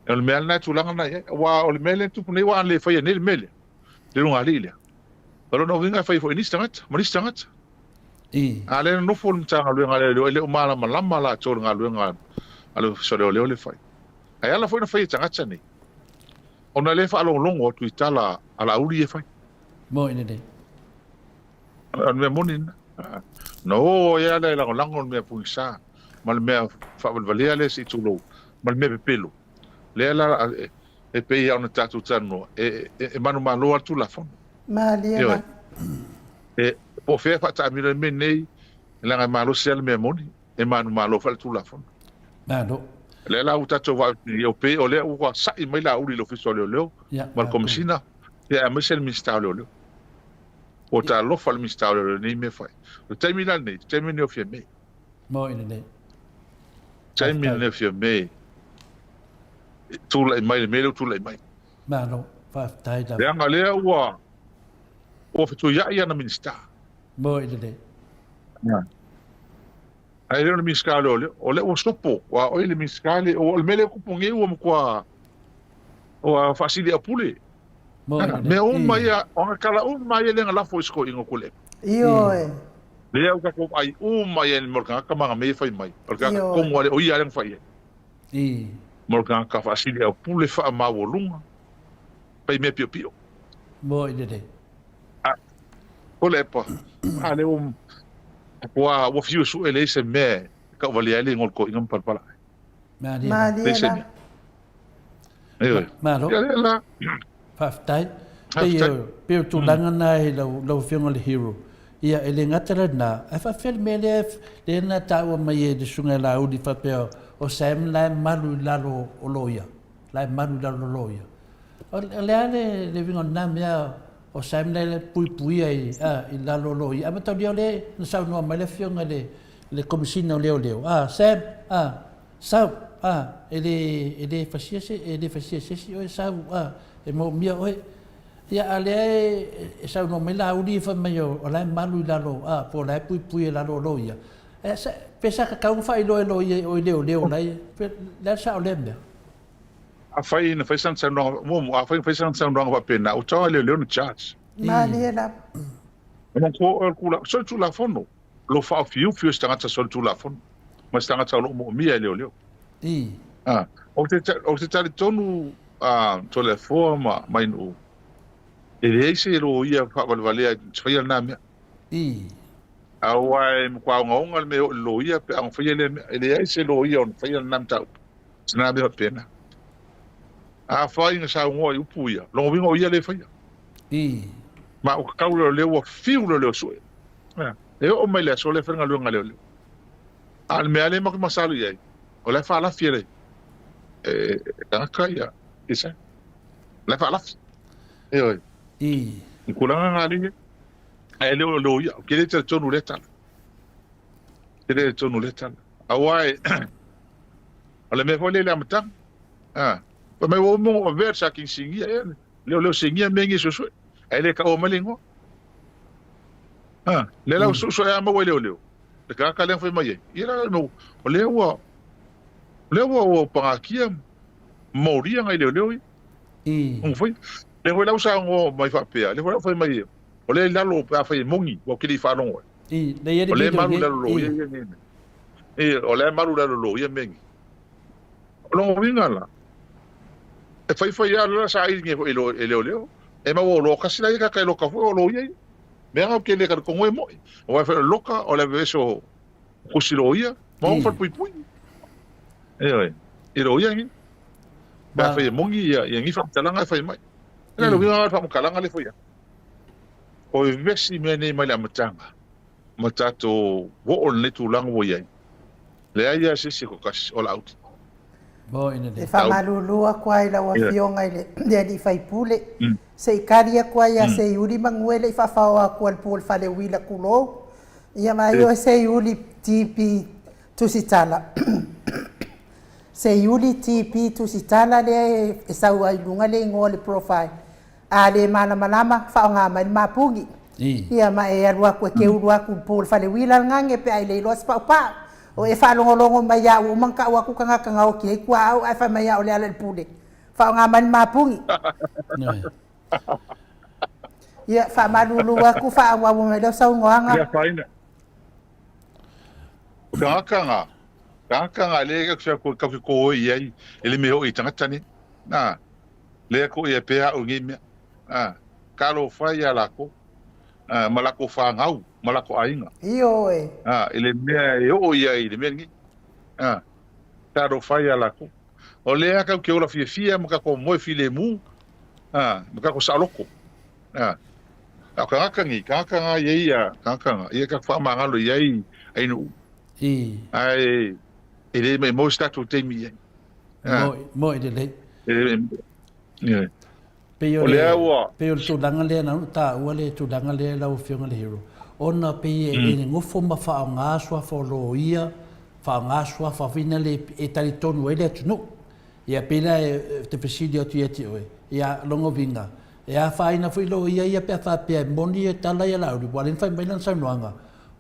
O le mea lena e tulaga lena i ai. Aua o le mea lea e tupu nei, aua a le faia nei le mea lea, le lugalii lea, o lona uiga e fai foi e nisi tagata, ma nisi tagata. I. A lea na nofo le Matagaluega a Leoleo, e le o malamalama latou i le galuega a le Ofisa o Leoleo lea e fai. Ae ala foi ona fai e tagata nei, ona lea e faalogologo atu i tala a Laauli ia e fai. Moni lelei. O le mea moni lena. Na o ai lava lea e lagolago le mea pugisa ma le mea faavalevalea lea se i tulou ma le mea pepelo. Lea la e pei lava ona tatou talanoa, e, e, e manumalo lava le Tulafono. Malie Ioe. la. E, po o fea e faataamilo ai le mea nei, leaga e malosi lava le mea moni, e manumalo foi le Tulafono. Malo. Lea la ua tatou vaai o pei o lea ua sa'i mai Laauli i le Ofisa o Leoleo Ia, ma le malo. Komesina, ia aemaise le Minisita o Leoleo. Ua talofa le Minisita o Leoleo i nei mea fai. O le taimi la lenei, le taimi lenei o Fiamē. Moi lelei. Taimi Faafetai. lenei o Fiamē, e tulai mai le mea lea ua tulai mai. Malo, faafetai lava. Leaga lea ua ua fetuiai ana Minisita. Moi lelei. Ae le o le Minisita o Leoleo, o lea ua sopo, aua o ia le Minisita le, o le mea lea ua tupu nei ua matua ua faasiliaupule. Moi lelei. Mea uma ia, o ana tala uma ia lea na lafo i si toeaina o Tuilaepa. Ioe. Lea ua tatou vaai uma i ai mo le tagata ma ana mea ia e fai mai. O le tagata Ioe. tonu lava lea, o ia lea na fai ai. I. Mo le tagata faasiliaupule, faamaualuga, fai mea piopio. Moi lelei. A, Tuilaepa, a lea ua, ua, ua fiu e sue leai se mea e tauvalea ai le igoa o le toeaina ma palapala ai. Malie la. Malie Leai se la. mea. Ioe. Malo. Ia lea la. Faafetai. Pei Faafetai. o, pei o tulaga na i lau, lau Afioga i le Hero. Ia, e le gata lena, ae faafefea le mea lea, lea na taua mai e le Susuga ia Laauli faapea o Sam la e malu i lalo o loia, la e malu i lalo o loia. O, o le a le, le uiga o lena mea? O Sam lea e puipuia i, a, i lalo o loia. Ae mataulia o lea na saunoa mai le afioga i le, le Komesina o Leoleo, a, Sam, a, sau, a, e le, e le fasia se, e le fasia e se isi oe, sau, a, e moomia oe. Ia, a lea e, e saunoa mai Laauli fai mai o, o la e malu i lalo, a, po o la e puipui i lalo o loia. E, sa, pe sa tatau ona faailoa e loia i o i leoleo la e, pe, le a le sao o lea mea? Afai na fai sana saunoaga, muamua, afai na fai sana saunoaga faapena, ua tatau lava e leoleo ona charge. Malie lava. E manatua oe o le tula, solitulafono, lo faaofiufi o se tagata solitulafono, ma se tagata o lo o moomia e leoleo. Ah, ou te, ou te talitonu a Toleafoa ma Mainuu, e leai se loia faavalevalea e faia lena mea. Aua e matua ogaoga le mea e oo i le loia pe a ona faia lea mea. E leai se loia ona faia lena mataupu. Se na mea faapena. Afai na saunoa i upu ia, lona uiga o ia lea e faia. Ma ua tatau lea o lea ua fiu lea o lea sue. E oo mai le aso lea e fai le galuega a leoleo. A o le mea lea matou te masalo i ai, o la e faalafi e le e tagata ia Isai. O la e faalafi. Ioe. I tulaga na lea, ae le o loia, ou te le talitonu i lea tala. Ou te le talitonu i lea tala. Aua e, o le mea foi lea i le amataga. Ah, fai mai ua uma ona avea le sa kini sigia ea, le o leo sigia mea nei suesue. Ae le taua mai le igoa. Ah, lea la ua suesue a maua e leoleo. Le tagata lea na fai mai ai. Ia la, o lea ua, o lea ua, ua pagatia molia nai leoleo ia. Ona fai. Lea foi la ua saunoa mai faapea, lea foi la ua fai mai, o lea i lalo pe afai e moni, ua ou te le i faalogo ai. O lea e malu i lalo loia ia nei mea. O lea e malu i lalo loia mea nei. O lona uiga la, e faifai lava la saili nei foi e leoleo, e maua o loa kasi la ia tagata e loka foi o loia ia. Mea na ou te le talitonu e moi. Aua e fai o le loka o le aveese o tusi loia ma ona falepuipui. Ioe, i loia nei. Pe afai e moni ia nei faamatalaga e fai mai. E na o le uiga lena o le faamatalaga lea e fai atu. O e vevesi mea nei mai le amataga ma tatou oo i lenei tulaga ua i ai. Leai lava se isi e toatasi o Laauli. E faamalulu atu lava i lau Afioga i le alii faipule, se i kali atu lava ia Seiuli manu e le i faafaoa atua i le pu o le fale uila tulou. Ia vaai oe Seiuli TP Tusitala. Seiuli TP Tusitala lea e sau ai i luga le igoa o le profile. A le malamalama, faaaoga mai le mapuni. Ia ma e alu atu e te ulu atu i le pu o le fale uila le gage pe a e le iloa se paupau. O e faalogologo mai ia ua uma ona tau atu tagata na oti ai tuaau ae fai mai ia o le ala i le pule. Faaaoga mai le mapuni. Ia, faamalulu atu, faaauau mai lau saunoaga. Le afaina. O tagata na, tagata na lea e kau ke kō i ai, e le mea hoʻi i tagata nei. Na, lea ko ia pea au nei mea. A, talofa ia lākou, a, ma lākou fanau, ma lākou aiga. Ioe. A, i le mea e oo i ai i le mea lenei. A, talofa ia lākou. O lea kau ke ola fiafia ma kākou moe filemu, a, ma kākou saoloko. A, a o tagata nei, tagata nga ia ia, tagata nga, ia ka whaamangalo i ai ai nu'u. Ae, e le maimau se tatou taimi i ai. Moe lelei. E, Pei o o le, lea ua... pei o le tulaga lea na ona taua le tulaga lea lau Afioga i le Hero, ona pei e nofo ma faaaoga suafa o loia, faaaoga suafa foi na le e talitonu ai le atunuu. Ia pei la e te fesili atu ia te oe, ia lona uiga, e afaina foi loia ia pe a faapea e moni e tala ia Laauli, aua o lea na fai mai lana saunoaga,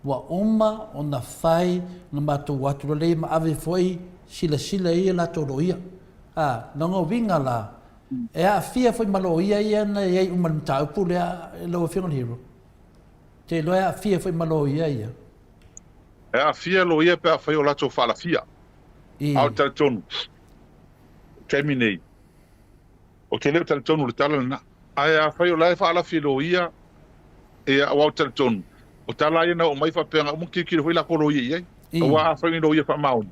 ua uma ona fai na matou atu lelei ma ave foi silasila i ai latou loia. A, lona uiga la, e aafia foi ma loia ia na i ai uma i le mataupu lea lau Afioga i le Hero? Te iloa e aafia foi ma loia ia. E aafia loia pe afai o latou faalafia. A o le talitonu, i le taimi nei, ou te le o talitonu i le tala lena. Ae afai o la e faalafi e loia, ia, aua ou te talitonu, o tala lava ia na oo mai faapea na uma tilotilo foi latou loia i ai. Aua afai o ni loia faamaoni,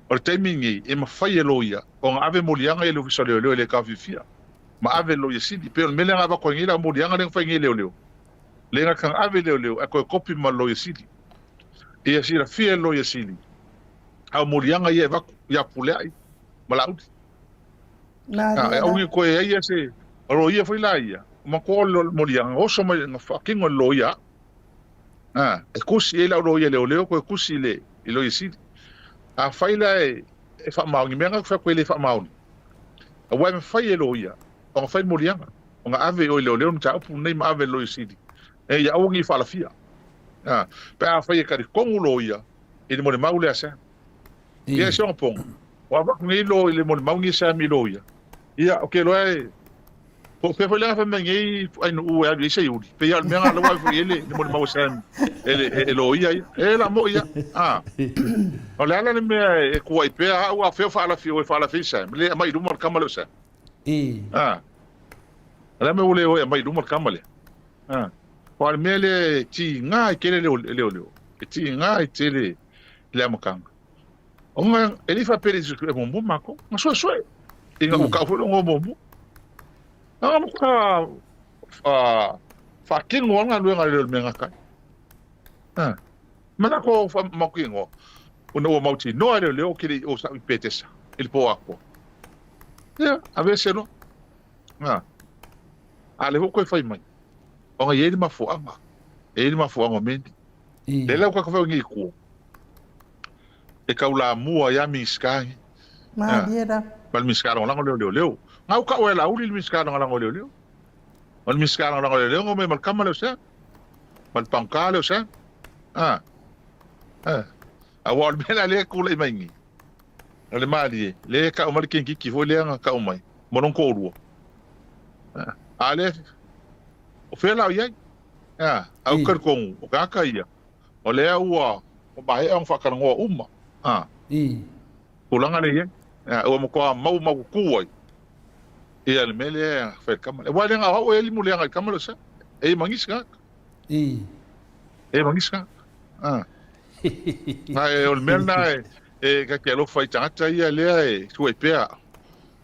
o le taimi lenei e mafai e loia ona ave moliaga ia i le Ofisa o Leoleo e le taofiofia, ma ave i le Loia Sili. E pei o le mea lea na avatu ai nei lau moliaga lea na fai nei e leoleo, lea na taga ave e leoleo ae toe kopi ma le Loia Sili. Ia silafia e le Loia Sili, a o moliaga ia e avatu ia Pulea'i ma Laauli. E aua ne i toe ai se loia foi la ia. matua o le moliaga, oso mai na faatino e le loia au. A, e tusi i ai lau loia leoleo toe tusi i le i Loia Sili. Afai la e e faamaoni, mea na ou fai atu e le faamaoni, aua e mafai e loia ona fai le moliaga, ona ave i o i leoleo le mataupu lenei ma ave i le Loia Sili, ina ia aua ne i faalafia. A, pe afai e talitonu loia i le molimau lea a Sam. Ia, si ona poga, ua avatu nei lo i le molimau nei Sam i loia, ia, ou te iloa e, po o fea foi le aga fai mai nei ainuu e alu i ai Seiuli, pei lava o le mea lena o lea ua ave foi i ai le molimau a Sam e le e loia ia. E la moi ia. A, o le a la le mea e tuuai pea au a o fea o faalafi o e faalafi ai Sam, le aumai i luma le tama lea o Sam. A, o le a le mea ua le o e aumai i luma le tama lea? A, aua o le mea lea e tiga ai tele le leoleo, e tiga ai tele le amataga. Ona e le i faapea i le suesue muamua matou, na suesue ina ua tau foi le igoa muamua. Na matua faatino lava le galuega a le mea gata ai. A, ma latou faamautinoa, ona ua mautinoa e leoleo ou te le i o sau i Petesa i le po atoa. Ia, aveese loa. A, a o lea foi ua toe fai mai, ona e i ai le mafuaaga, e i ai le mafuaaga o mea nei. Lea la ua tatou fai nei i tua, e taulamua ai lava Minisita nei. Malie la. Ma le Minisita Lagolago lea o Leoleo. Na ua tau e Laauli le Minisita Lagolago o Leoleo. O le Minisita Lagolago o Leoleo na omai ma le tama lea o Sam. Ma le pagota lea o Sam. A. A. Aua o le mea la lea e tulai mai nei, o le malie, lea e tau mai le kenekiki foi lea na tau mai ma lona toalua. A, a lea, o fea la o i ai? A, ae ou te talitonu, o tagata ia, o lea ua maea ona faatalanoa uma, a, tulaga lea e i ai. A, ua matua maumaututu ai ia le mea lea e fai e le tama lea. Aua e le na o au e limu leaga i le tama lea o Sam. E i ai ma nisi tagata. E i ai ma nisi tagata. A. Ae o le mea lena e ta te alofa i tagata ia lea e tuai pea.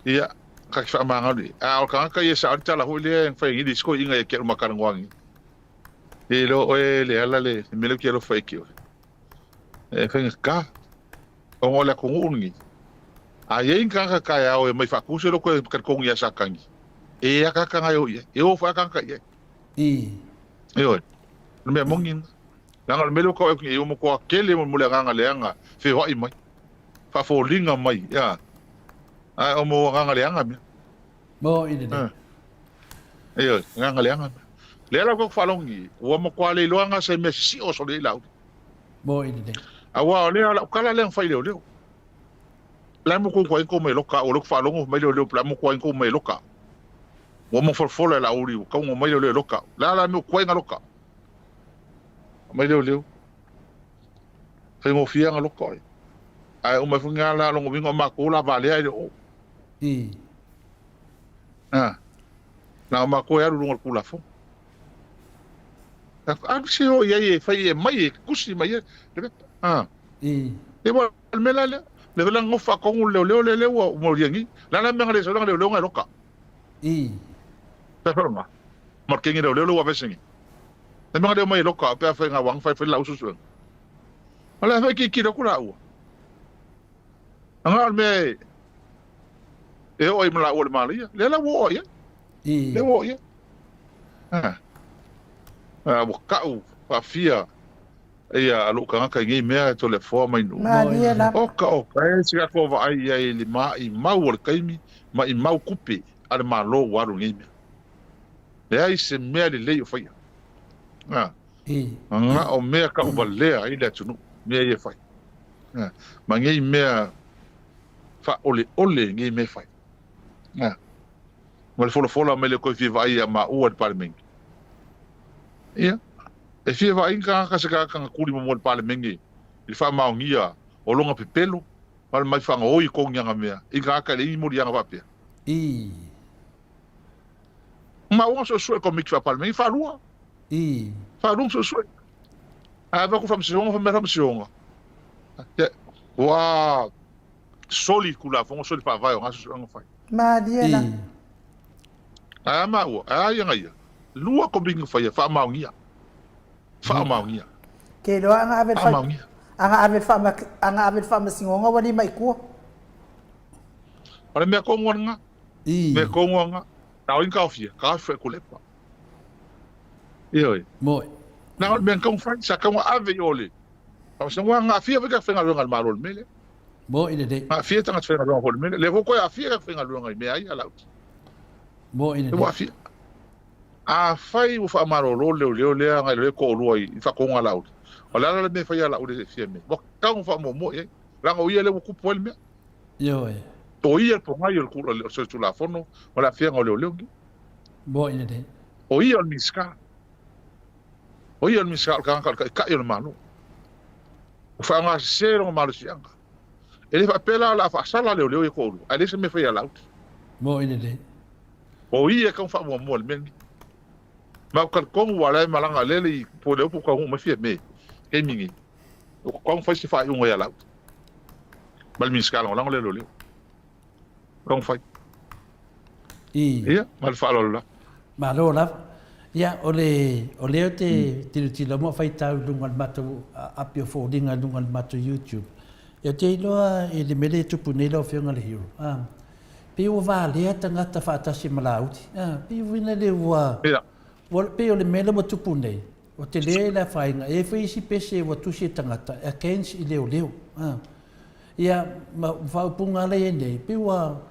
Ia, ta te faamagalo i ai. A o le tagata ia e sao ai le tala foi lea e fai ai le isi toeaiina ia te au ma talanoa nei. E iloa oe Leala le mea lea ou te alofa ai ia te oe. E faigata ona o le atunuu lenei. A i ai ni tagata taeao e omai faatu se loto e talitonu ia Satani, e ataata na e o i ai. E o foi lava tagata i ai. Ioe. O le mea moni lena. Leaga o le mea lea ua tau atu nei, ua matua tele mo le agaga leaga feoai mai, faafoliga mai, ia. Ae o mo agaga leaga mea. Mo i lelei. Ioe, agaga leaga mea. Lea la ua tatou faalogo ua matua le iloa na se mea sisio solo i ai Laauli. Mo i lelei. Aua o lea lau tala lea na fai i leoleo. La mo kou ko mai loka o lok faalogo mai leoleo pla mo ko ko mai loka. Ua mo folafola e Laauli ua kauga mai leoleo loka. La la mo kuai loka. Mai leoleo. Faigofie nga loka oi. Ae uma foi nga la longo winga o makou la valea i le o. Ah. Na o makou e alu luga o le Tulafono. Alu se o i ai e fai e mai e kusi mai ai le pepa. Ah. E ua le mea la lea. Le vela ngofa faatonu le leoleo lea lea ua molia nei. La la mea nga le sau nga leoleo nga loka. Pe fa ma. Ma ke ngi leoleo le ua vese ngi. Le mea nga leo mai loka pe a fai nga wang fai fai la usu su. O le fai ki ki ku la ua. Anga o le mea e e oo ai ma laua i le mālaia. Lea la ua oo i ai. Lea ua oo i ai. Ah. Ah, ua kau faafia ia lou tagata i nei mea e toleafoa mai nuu. Malie lava. Oka oka e se tatou vaai i ai i le maimau o le taimi, maimau tupe a le Malo ua alu i nei mea. Leai se mea lelei o faia. Ah. Na o mea tauvalea ai le atunuu, mea ia e fai. Ah. Ma nei mea faaoleole nei mea e fai. Ah. Ma le folafola mai le toe fia vaai ia maua i le Palemene. Ia, e fia vaai ni tagata se tagata na tuli muamua i le Palemene i le faamaonia o lona pepelo ma le mai faagaoi i tonu i ana mea i tagata e leai ni moliaga faapea. Ii. Maua na suesue le Komiti Faa-Palemene, faalua. Ii. Faalua na suesue. Ae avatu faamasinoga, fai mai le faamasinoga, ia, ua soli Tulafono, soli Faavae o na suesuega na fai. Malie la. Ii. Ae a maua, ae a ia na ia? Lua Komiti na faia, faamaonia. Faamaonia. Ke iloa anga ave le Faamaonia. Anga ave le faama, anga ave le faamasinoga ua lima i tua. O le mea tonu lena. Ii. Mea tonu lena. Na o ai na taofia? Taofi Tuilaepa. Ioe. Moi. Na o le mea na taumafai, sa tau na ave i o le Faamasinoga, aua na aafia foi tagata faigaluega a le Malo i le mea lea. Moi lelei. Na aafia tagata faigaluega foi i le mea lea. Lea foi toe aafia tagata faigaluega i mea ia Laauli. Moi lelei. Lea ua aafia. Afai ua faamalolo le leoleo lea agai loa e toalua i faatonuga a Laauli, o le a la le mea e faia a Laauli e fia mea? Ua tatau ona faamuamua i ai, leaga o ia lea ua tupu ai le mea. Ioe. O ia le pogai o le solitulafono ma le aafiaga o leoleo nei. Moi lelei. O ia o le Minisita. O ia o le Minisita o le tagata o le Taitai o le Malo. Ua faaaogasese lona malosiaga. E le faapea la o le a faasala leoleo ia toalua, ae leai se mea e faia a Laauli. Moi lelei. O ia e tatau ona faamuamua i le mea lenei. Ma ou te talitonu aua o la e malaga lea le i po le upu ua taunuu mai Fiame i le taimi lenei. Ua tatau ona fai se faaiuga ia Laauli ma le Minisita Lagolago lea o Leoleo. Tatau ona fai. I. Ia, ma le faaaloalo lava. Malo lava. Ia, o le, o lea ou te tilotilo ma faitau i luga o le matou api o foliga i luga o le matou YouTube. Ia, ou te iloa i le mea lea e tupu nei lau Afioga i le Hero, a, pei ua valea tagata faatasi ma Laauli. A, pei uiga lea ua, ua, pei o le mea lea ua tupu nei, ua tele le afaina. E i ai foi isi pese ua tusi e tagata against i leoleo. A, ia, ma faaupuga la e i ai nei, pei ua,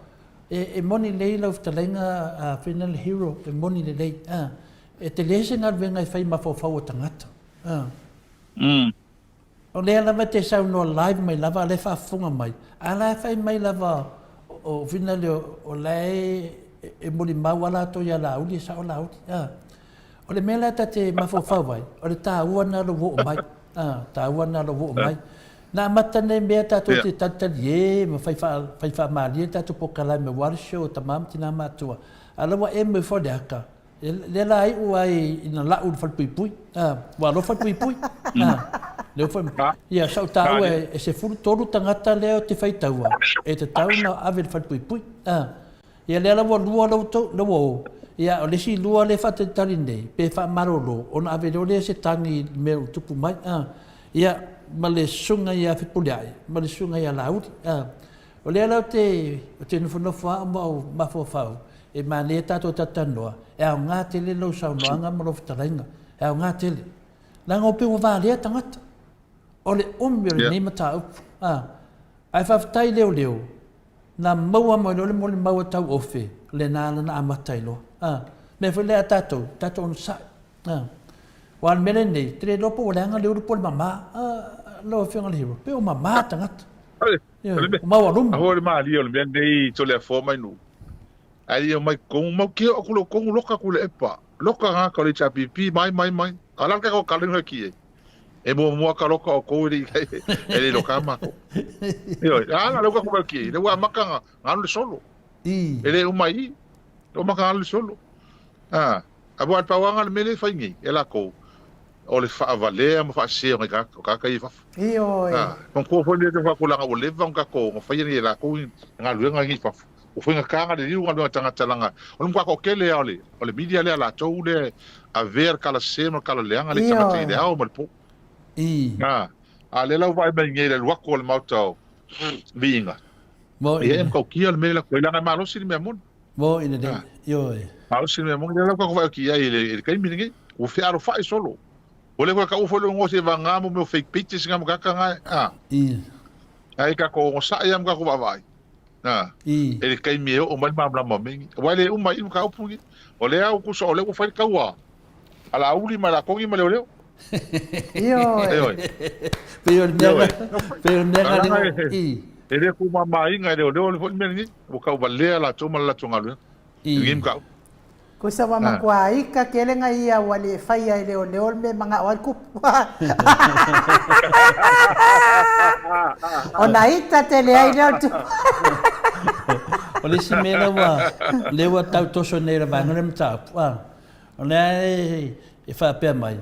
E moni lelei lau fetalaiga a Final Hero, e moni lelei. A, e tele se galuega e fai mafaufau o tagata. A. O lea lava e te saunoa live mai lava, a o la e faafofoga mai, a o la e fai mai lava o Final o la e e molimau lava latou ia Laauli, e sao Laauli. A. O le mea la ta te mafaufau ai, o le taua lena o lou oo mai. A, taua lena o lou oo mai. Na amata nei mea tatou te talitalie ma fai fai faamalie le tatou polokalame aua le show a tama ma tina matutua. A o la ua emo ifo le aka, lea la iu ai ina lau i le falepuipui. A, ua alofa le puipui. A, lea foi, ia sa ou taua e 13 tagata lea ou te faitaua e tatau ona ave i le falepuipui. A. Ia lea la ua lua la outou, lea ua o. Ia o le isi lua lea e faatalitali nei, pe faamalolo, ona ave loa lea se tagi i le mea ua tupu mai. A, ia, ma le susuga ia Fepuleai, ma le susuga ia Laauli. A, o lea la ou te, ou te nofonofo lava ma ou mafaufau, e manaia tatou talatalanoa, e aoga tele lau saunoaga ma lau fetalaiga, e aoga tele. Leaga ua pei ua valea tagata. O le umi o lenei mataupu. A, ae faafetai leoleo, Na maua mai loa le molimau a Tauofe, lena na na amata ai loa. A, mea foi lea a tatou, tatou onosai. A, aua o le mea lenei, te le iloa po ua leaga le ulu po o le mama. A, lau Afioga i le Hero, pei ua mama tagata. Ioe, ua maualuga. A foi o le malie o le mea lenei Toleafoa mai Nuu, ae le i omai totonu, mau ke oo atu le totonu loka Tuilaepa, loka tagata o le HRPP, mai, mai, mai. A o le a le tatou tala atu i ai? E muamua ka loka o kou e le e le loka matou. Ioe, a la leu ka kuai ki, le ua amata na alu le solo. E le uma i, le amata na alu le solo. A, a ua pau le mele fai nei, e lakou, o le faavalea ma faasese o nai tagata, o tagata ia i fafo. Ioe. A, manatua foi lea faatulaga ua leva ona tatou ona faia nei e lakou galuega nei i fafo. Ua faigata ona liliu galuega a tagata leaga o le matua toatele lava o le o le media lea a latou lea e avea le tala sese ma le tala leaga lea i tagata i le ao ma le po. A, a o lea la ua vaai mai nei i le alu atu o le Maota o Viiga, ia e matautia le mea lea latou leaga e malosi le mea moni. Moni lelei, ioe. Malosi le mea moni, lea la ua tatou vaai atu i ai i le taimi lenei, ua fealofai solo. Ua leva ona taua foi le igoa seivagana mo mea o fake pages nga ma tagata nga, a. Ae tatou onosai lava ma tatou vaavaai. A, e le taimi e oo mai le malamalama o mea nei. Aua e le uma ai i mataupu nei. O lea ua tusa o lea ua fai le taua a Laauli ma Lakoni ma Leoleo. Ioe. Ioe. Pei o le mea na, pei o le mea na le, i. E le tumamaina e Leoleo le foi le mea lenei. Ua tauvalea latou ma le latou galuega i lenei mataupu. Kusa ua matua ika tele nga ia ua le faia e leoleo le mea e manao ai le kupu. Ona ita tele ai lea o le tupu. O le isi mea lea ua, lea ua tau toso nei e le vaega o le mataupu, a, o lea e faapea mai,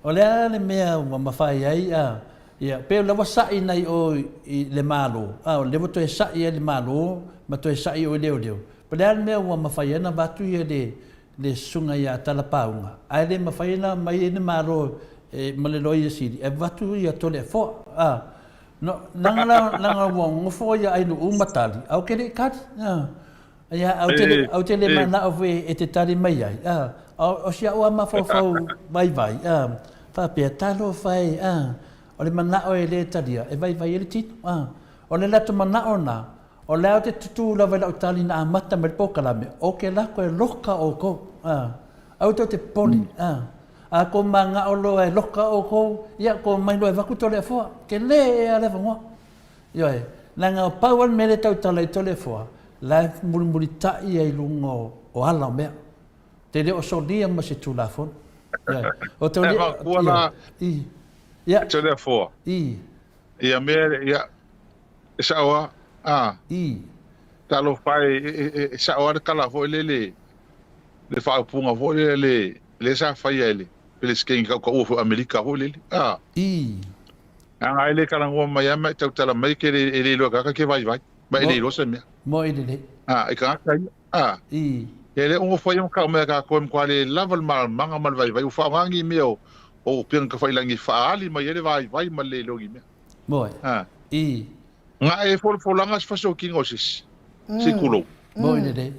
o le a le mea ua mafai ai, a, ia, pei o lea ua sa'i nai o i le Malo, a, o lea ua toe sa'i ai le Malo ma toe sa'i o i leoleo. Po o le a le mea ua mafai ai ona avatu ia le le susuga ia Talapauga, ae le mafai ona aumai ai le Malo e, ma le Loia Sili e avatu ia Toleafoa. A, no, leaga la, leaga ua nofo ia Ainu'u ma tali, ae ou te le i tali. A. Ia, a ou te le, a ou te le manao foi e te tali mai ai, a, o si a'u a mafaufau vaivai, a, faapea, talofa e, a, o le manao e le talia, e vaivai ai le tino, a. O le latou manao na, o lea ou te tutū lava i lau tali na amata mai le polokalame, o ke lako e loka oukou, a, aua tou te popole, a. A kou manao loa e loka oukou, ia, kou mai loa e vaku Toleafoa, kele e a le avanoa. Ioe, leaga o pau lava le mea lea e tautala ai Toleafoa, la e mulimulita'i ai i luga o ala o mea. Te le o solia ma se Tulafono. Ioe. O tau le, ioe, i, ia. Toleafoa. I. Ia mea, ia, e sa'o a, a. I. Talofa e, e, e, e sa'o a le tala foi lele, le faaupuga foi lele, lea sa faia e le Peresetene tautaua foi o Amerika foi lele, a. I. Leaga e le talanoa mai a ma e tautala mai ke le e le iloa e tagata ke vaivai, ma e le iloa se mea. Moi lelei. A, i tagata ia, a. I. E le o nofo ai ma kau mea kākou e matua le lava le malamalamaga ma le vaivai, ua faaaoga ni mea o o upega tafailangi e faaali mai ai le vaivai ma le le iloa ni mea. Moi. A. I. Na e folafolaga se fasiokiga o se isi, se tulou. Moi lelei.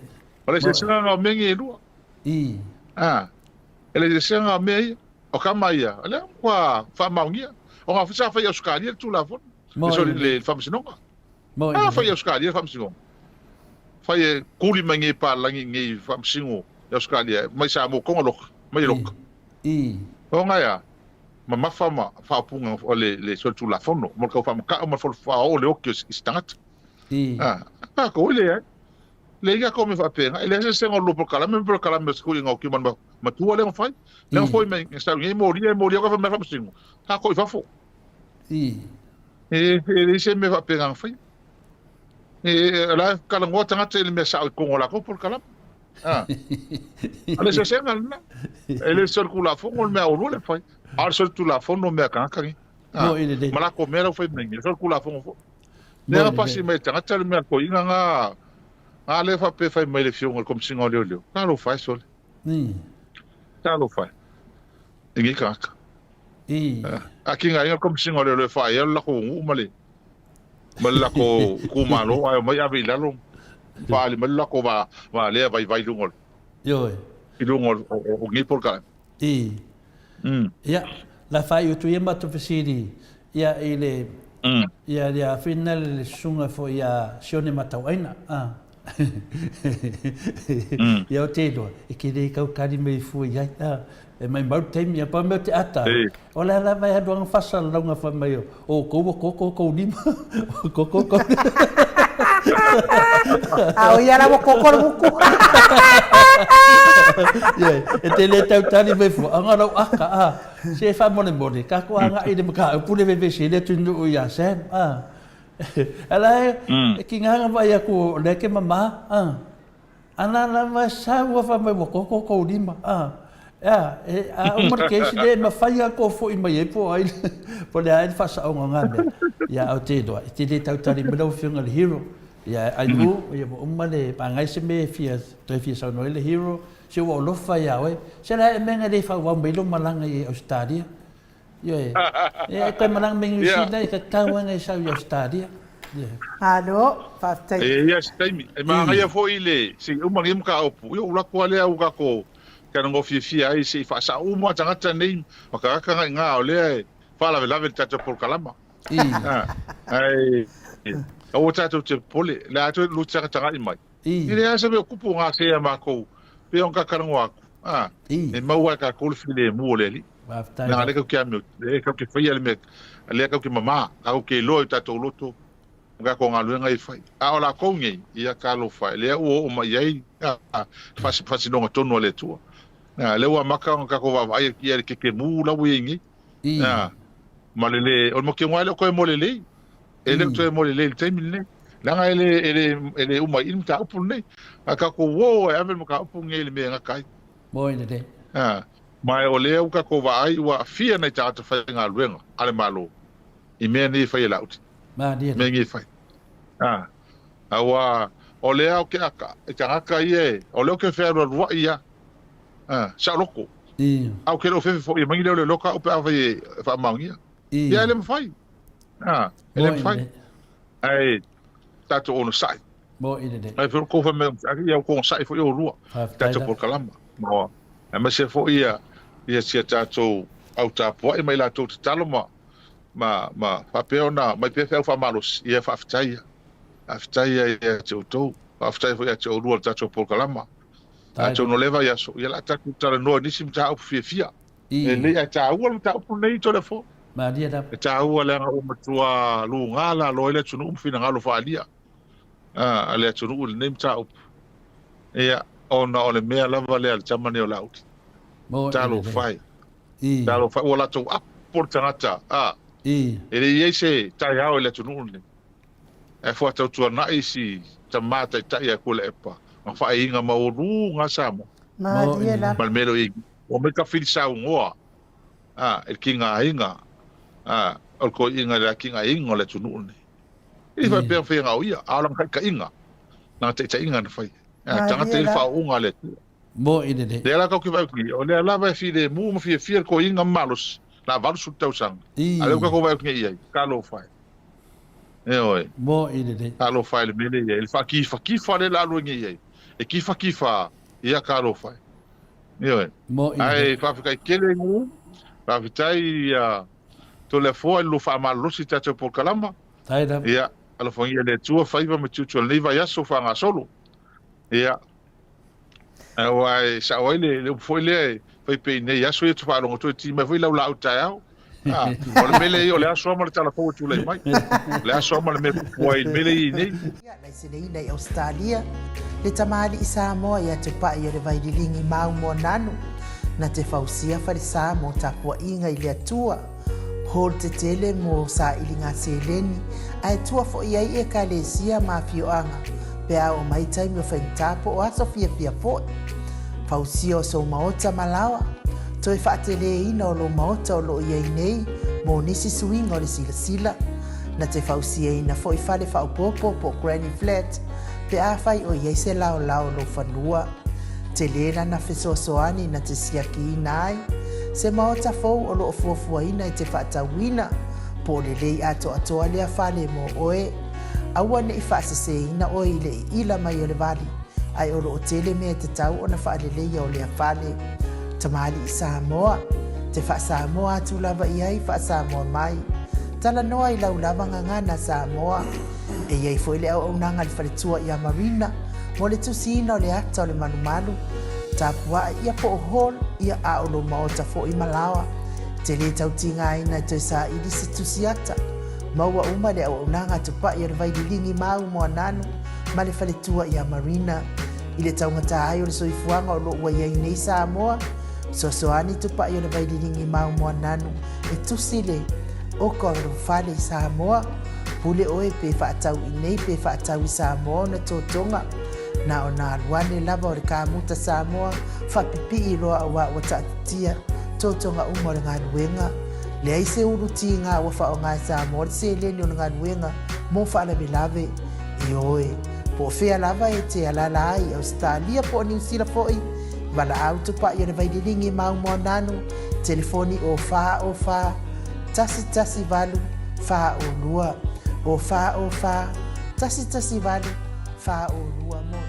O le eseesega na o mea nei e lua. I. A. E le eseesega o mea ia. O kama ia, o lea ua faamaonia. O ngā sa fai i Ausetalia le Tulafono. Moi. Sorry, le Faamasinoga. Moi. A fai i Ausetalia le Faamasinoga. Fai e kuli mai nei palagi nei faamasino i Ausetalia, mai Samoa konga loka, mai loka. I. O ngā ia, mamafa ma faaupuga o le, le solitulafono, mo le kau faamata'o ma le faaoo le oki o se tagata. I. A, kākou e leai. Leai kākou mea faapena. E leai se eseesega o le lua polokalame ma polokalame o se huiga o Kiuma ma matua lea na fai. Lea na foi mai sa nei molia e molia ka fai mai faamasino. Kākou i fafo. I. E, e leai se mea faapena na fai. E, e, la talanoa tagata i le mea sa'o i totonu o latou polokalame. A. A le eseesega lena. E le solitulafono le mea a oulua le fai. A o le solitulafono mea a tagata nei. A. Ma latou mea la ua fai mai nei. O le solitulafono foi. Lea na pasi mai e tagata le mea toeaina na, na lea faapea fai mai le afioga i le Komesina o Leoleo, talofa e sole. Talofa e. I nei tagata. A kinga inga le Komesina o Leoleo e faaea le latou nuu ma le ma le latou itumalo ae omai ave i lalo faaali mai le latou va va lea vaivai i luga o le Ioe. I luga o o nei polokalame. I. Ia, la faaiu atu ia matou fesili ia i le ia le afina le susuga foi ia Sione Matauaina. A. Ia o te iloa, e ke le kaukali mai fua i ai. A. E mai mau le taimi, a pau mea o te ata, o le a lava e alu anga faasalalauga fai mai o outou ua koko kou lima, ua koko kou lima. A o ia la ua koko le guku. Ia, e te le tautali mai fua, anga lau aka, a, se e faamolemole, kākou agai i le mataupu le vevesi ai le atunuu iā Sam, a. Ala e, e ki ngā vaai aku o lea ke mamā, a. Ana lava e sau a fai mai ua koko kou lima, a, ea, e, a uma le kesi lea e mawhai a ko fo'i mai ai po ai, po le a e le whaasaonga o ngā mea. Ia, au te iloa, i te le tautari mai lau afioga le hero, ia, ai u, ia ua uma le, maangai se mea e fia, toe fia saunoa ai le hero, se ua alofa ia oe, se la e mea le whauau mai lo malaga i Australia. Ioe, e toe malaga mai New Zealand, e tatau ana e sau i Australia. Malo, faafetai. E i ai se taimi. E manaia foi le, se i uma lenei mataupu, ia ou alu atu lava lea ua tatou talanoa fiafia ai se i faasao uma lava tagata nei ma tagata na i ina o lea e faalavelave i le tatou polokalama. Ae aua tatou te popole, o le a toe lua tagatagai mai. E leai se mea o tupu o gasea makou, pei ona ta talanoa atu, a, e maua lava e tatou le filemu o le Alii. Leaga lea tatou te amio, lea tatou te faia le mea, lea tatou te mama, tatou te iloa i o tatou loto ma tatou galuega ia e fai. A o latou nei, ia talofa e, lea ua oo mai i ai le faasinoga tonu a le Atua. Lea ua amata ona tatou vaavaai atu i ai i le kekemu la ua i ai nei. Ma le le, o le mokiona e le o toe mo lelei. E le o toe mo lelei i le taimi lenei. Leaga e le, e le, e le uma i i le mataupu lenei. A tatou uo e ave le mataupu lenei i le mea e gata ai. Moi lelei. Ma o lea ua tatou vaai ua aafia nai tagata faigaluega a le Malo i mea nei e fai e Lauti. Malie. Mea nei e fai. Aua o lea ou te aka i tagata ia e, o lea ou te fealualuai ia. Saoloto. A ou te le o fefe foi e mai lea o le loka au pe afai e faamaonia. Ia e le mafai. E le mafai. Ae tatou onosai. Mo'i lelei. Ai foi o kou fai mai ia kou onosai foi oulua i tatou polokalama. Ma aemaise foi ia ia si a tatou au tapuai ma i latou tatalo ma ma ma faapea ona aumai pea feau faamalosi, ia faafetai ia. Faafetai ia ia te outou. Faafetai foi ia te oulua i le tatou polokalama. Atonu o lea vaiaso, ia o le a tatou talanoa i nisi mataupu fiafia. E lelei ae taua le mataupu lenei Toleafoa. Malie lava. E taua leaga ua matua luga lalo ai le atunuu ma finagalo faaalia a le atunuu i lenei mataupu. Ia, ona o le mea lava lea a le tama nei o Laauli. Talofa e. Talofa e, ua latou apo le tagata, a. E le i i ai se taeao i le atunuu lenei. Ae fuatautuanai si tama taitai a Tuilaepa ma faaiiga maualuga a Samoa. Malie lava. Ma le mea lea o i ai nei. Ua omai ka filisaunoa a, i le tigaina a, o le toeaina i le atinaeina o le atunuu lenei. E le faapea na faia na o ia, a o lana taitaiga, lana taitaiga na faia. A, tagata ia le faaooga a le Atua. Mo'i lelei. Lea la tatou te vaai atu nei, o lea lava e filemu ma fiafia le toeaina ma malosi, la 80 tausaga. A lea ua tatou vaai atu nei i ai, talofa e. Ioe. Mo'i lelei. Talofa e i le mea lea e i ai, le faatifatifa lea o le a alu ai nei i ai. E tifatifa, ia talofa e. Ioe. Mo'i Ae lelei. faafetai tele Guu, faafetai ia Toleafoa i le lua faamalolosi i le tatou polokalama. Faafetai lava. Ia, alofagia e le Atua faiva ma tiute o lenei vaiaso faagasolo. Ia, aua e sao ai le, le upu foi lea e fai pea i nei aso ia faalogo atu e ti mai foi lau laau taeao. Ah, o le mea lea ia, o le aso lava ma le tala fou e tulai mai. O le aso lava ma le mea tupu ai i le mea lea e i ai nei. Laiseneina i Ausetalia, le tamalii Samoa ia Tupai o le Vaililigi Maumōnanu, na te fausia falesa mo tapuaiga i le Atua, hall tetele mo sailiga seleni, ae tua foi ai Ekalesia ma afioaga pe a oo mai taimi o faigata po o aso fiafia foi. Fausia o sou maota ma laoa, toe faateleina o lou maota o lo o i ai nei mo nisi suiga o le silasila, Na te fausiaina foi fale faaopoopo po o granny flat pe afai o i ai se laolao o lou fanua. Tele lana fesoasoani na te siakiina ai se maota fou o lo o fuafuaina e te faatauina po o lelei atoatoa lea fale mo oe. Aua ne i faaseseina oe i le iila mai o le vali, ae o lo o tele mea e tatau ona faaleleia o lea fale. Tamalii Samoa, te faa-Samoa atu lava i ai faa-Samoa mai. Talanoa i lau lava gagana Samoa. E i ai foi le auaunaga a le faletua ia Marina mo le tusiina o le ata o le malumalu, tapuaʻe ia po o hall ia a o lou maota foi ma laoa. Te lē tau tigaina e toe saili se tusi ata. Maua uma le auaunaga a Tupai o le Vaililigi Mau Moananu ma le faletua ia Marina. I le taugata ai o le soifuaga o lo o ua i ai nei Samoa, fesoasoani Tupai o le Vaililigi Mau Moananu E tusi le oka o lou fale i Samoa, pule oe pe faatau i nei pe faatau i Samoa ona totoga. Na ona alu ane lava o le kamuta Samoa faapipii loa auā ua taatitia totoga uma o le galuega. Leai se ulu tiga ua faaaoga e Samoa le seleni o le galuega mo faalavelave. Ioe, po o fea lava e te alala ai i Ausetalia po o Niusila foi, Valaau tupai o le Vaililigi Maumoananu, telefoni o 4 o 4 1 1 8 o 2, o 4 o 4 1 1 8 o 2 mo.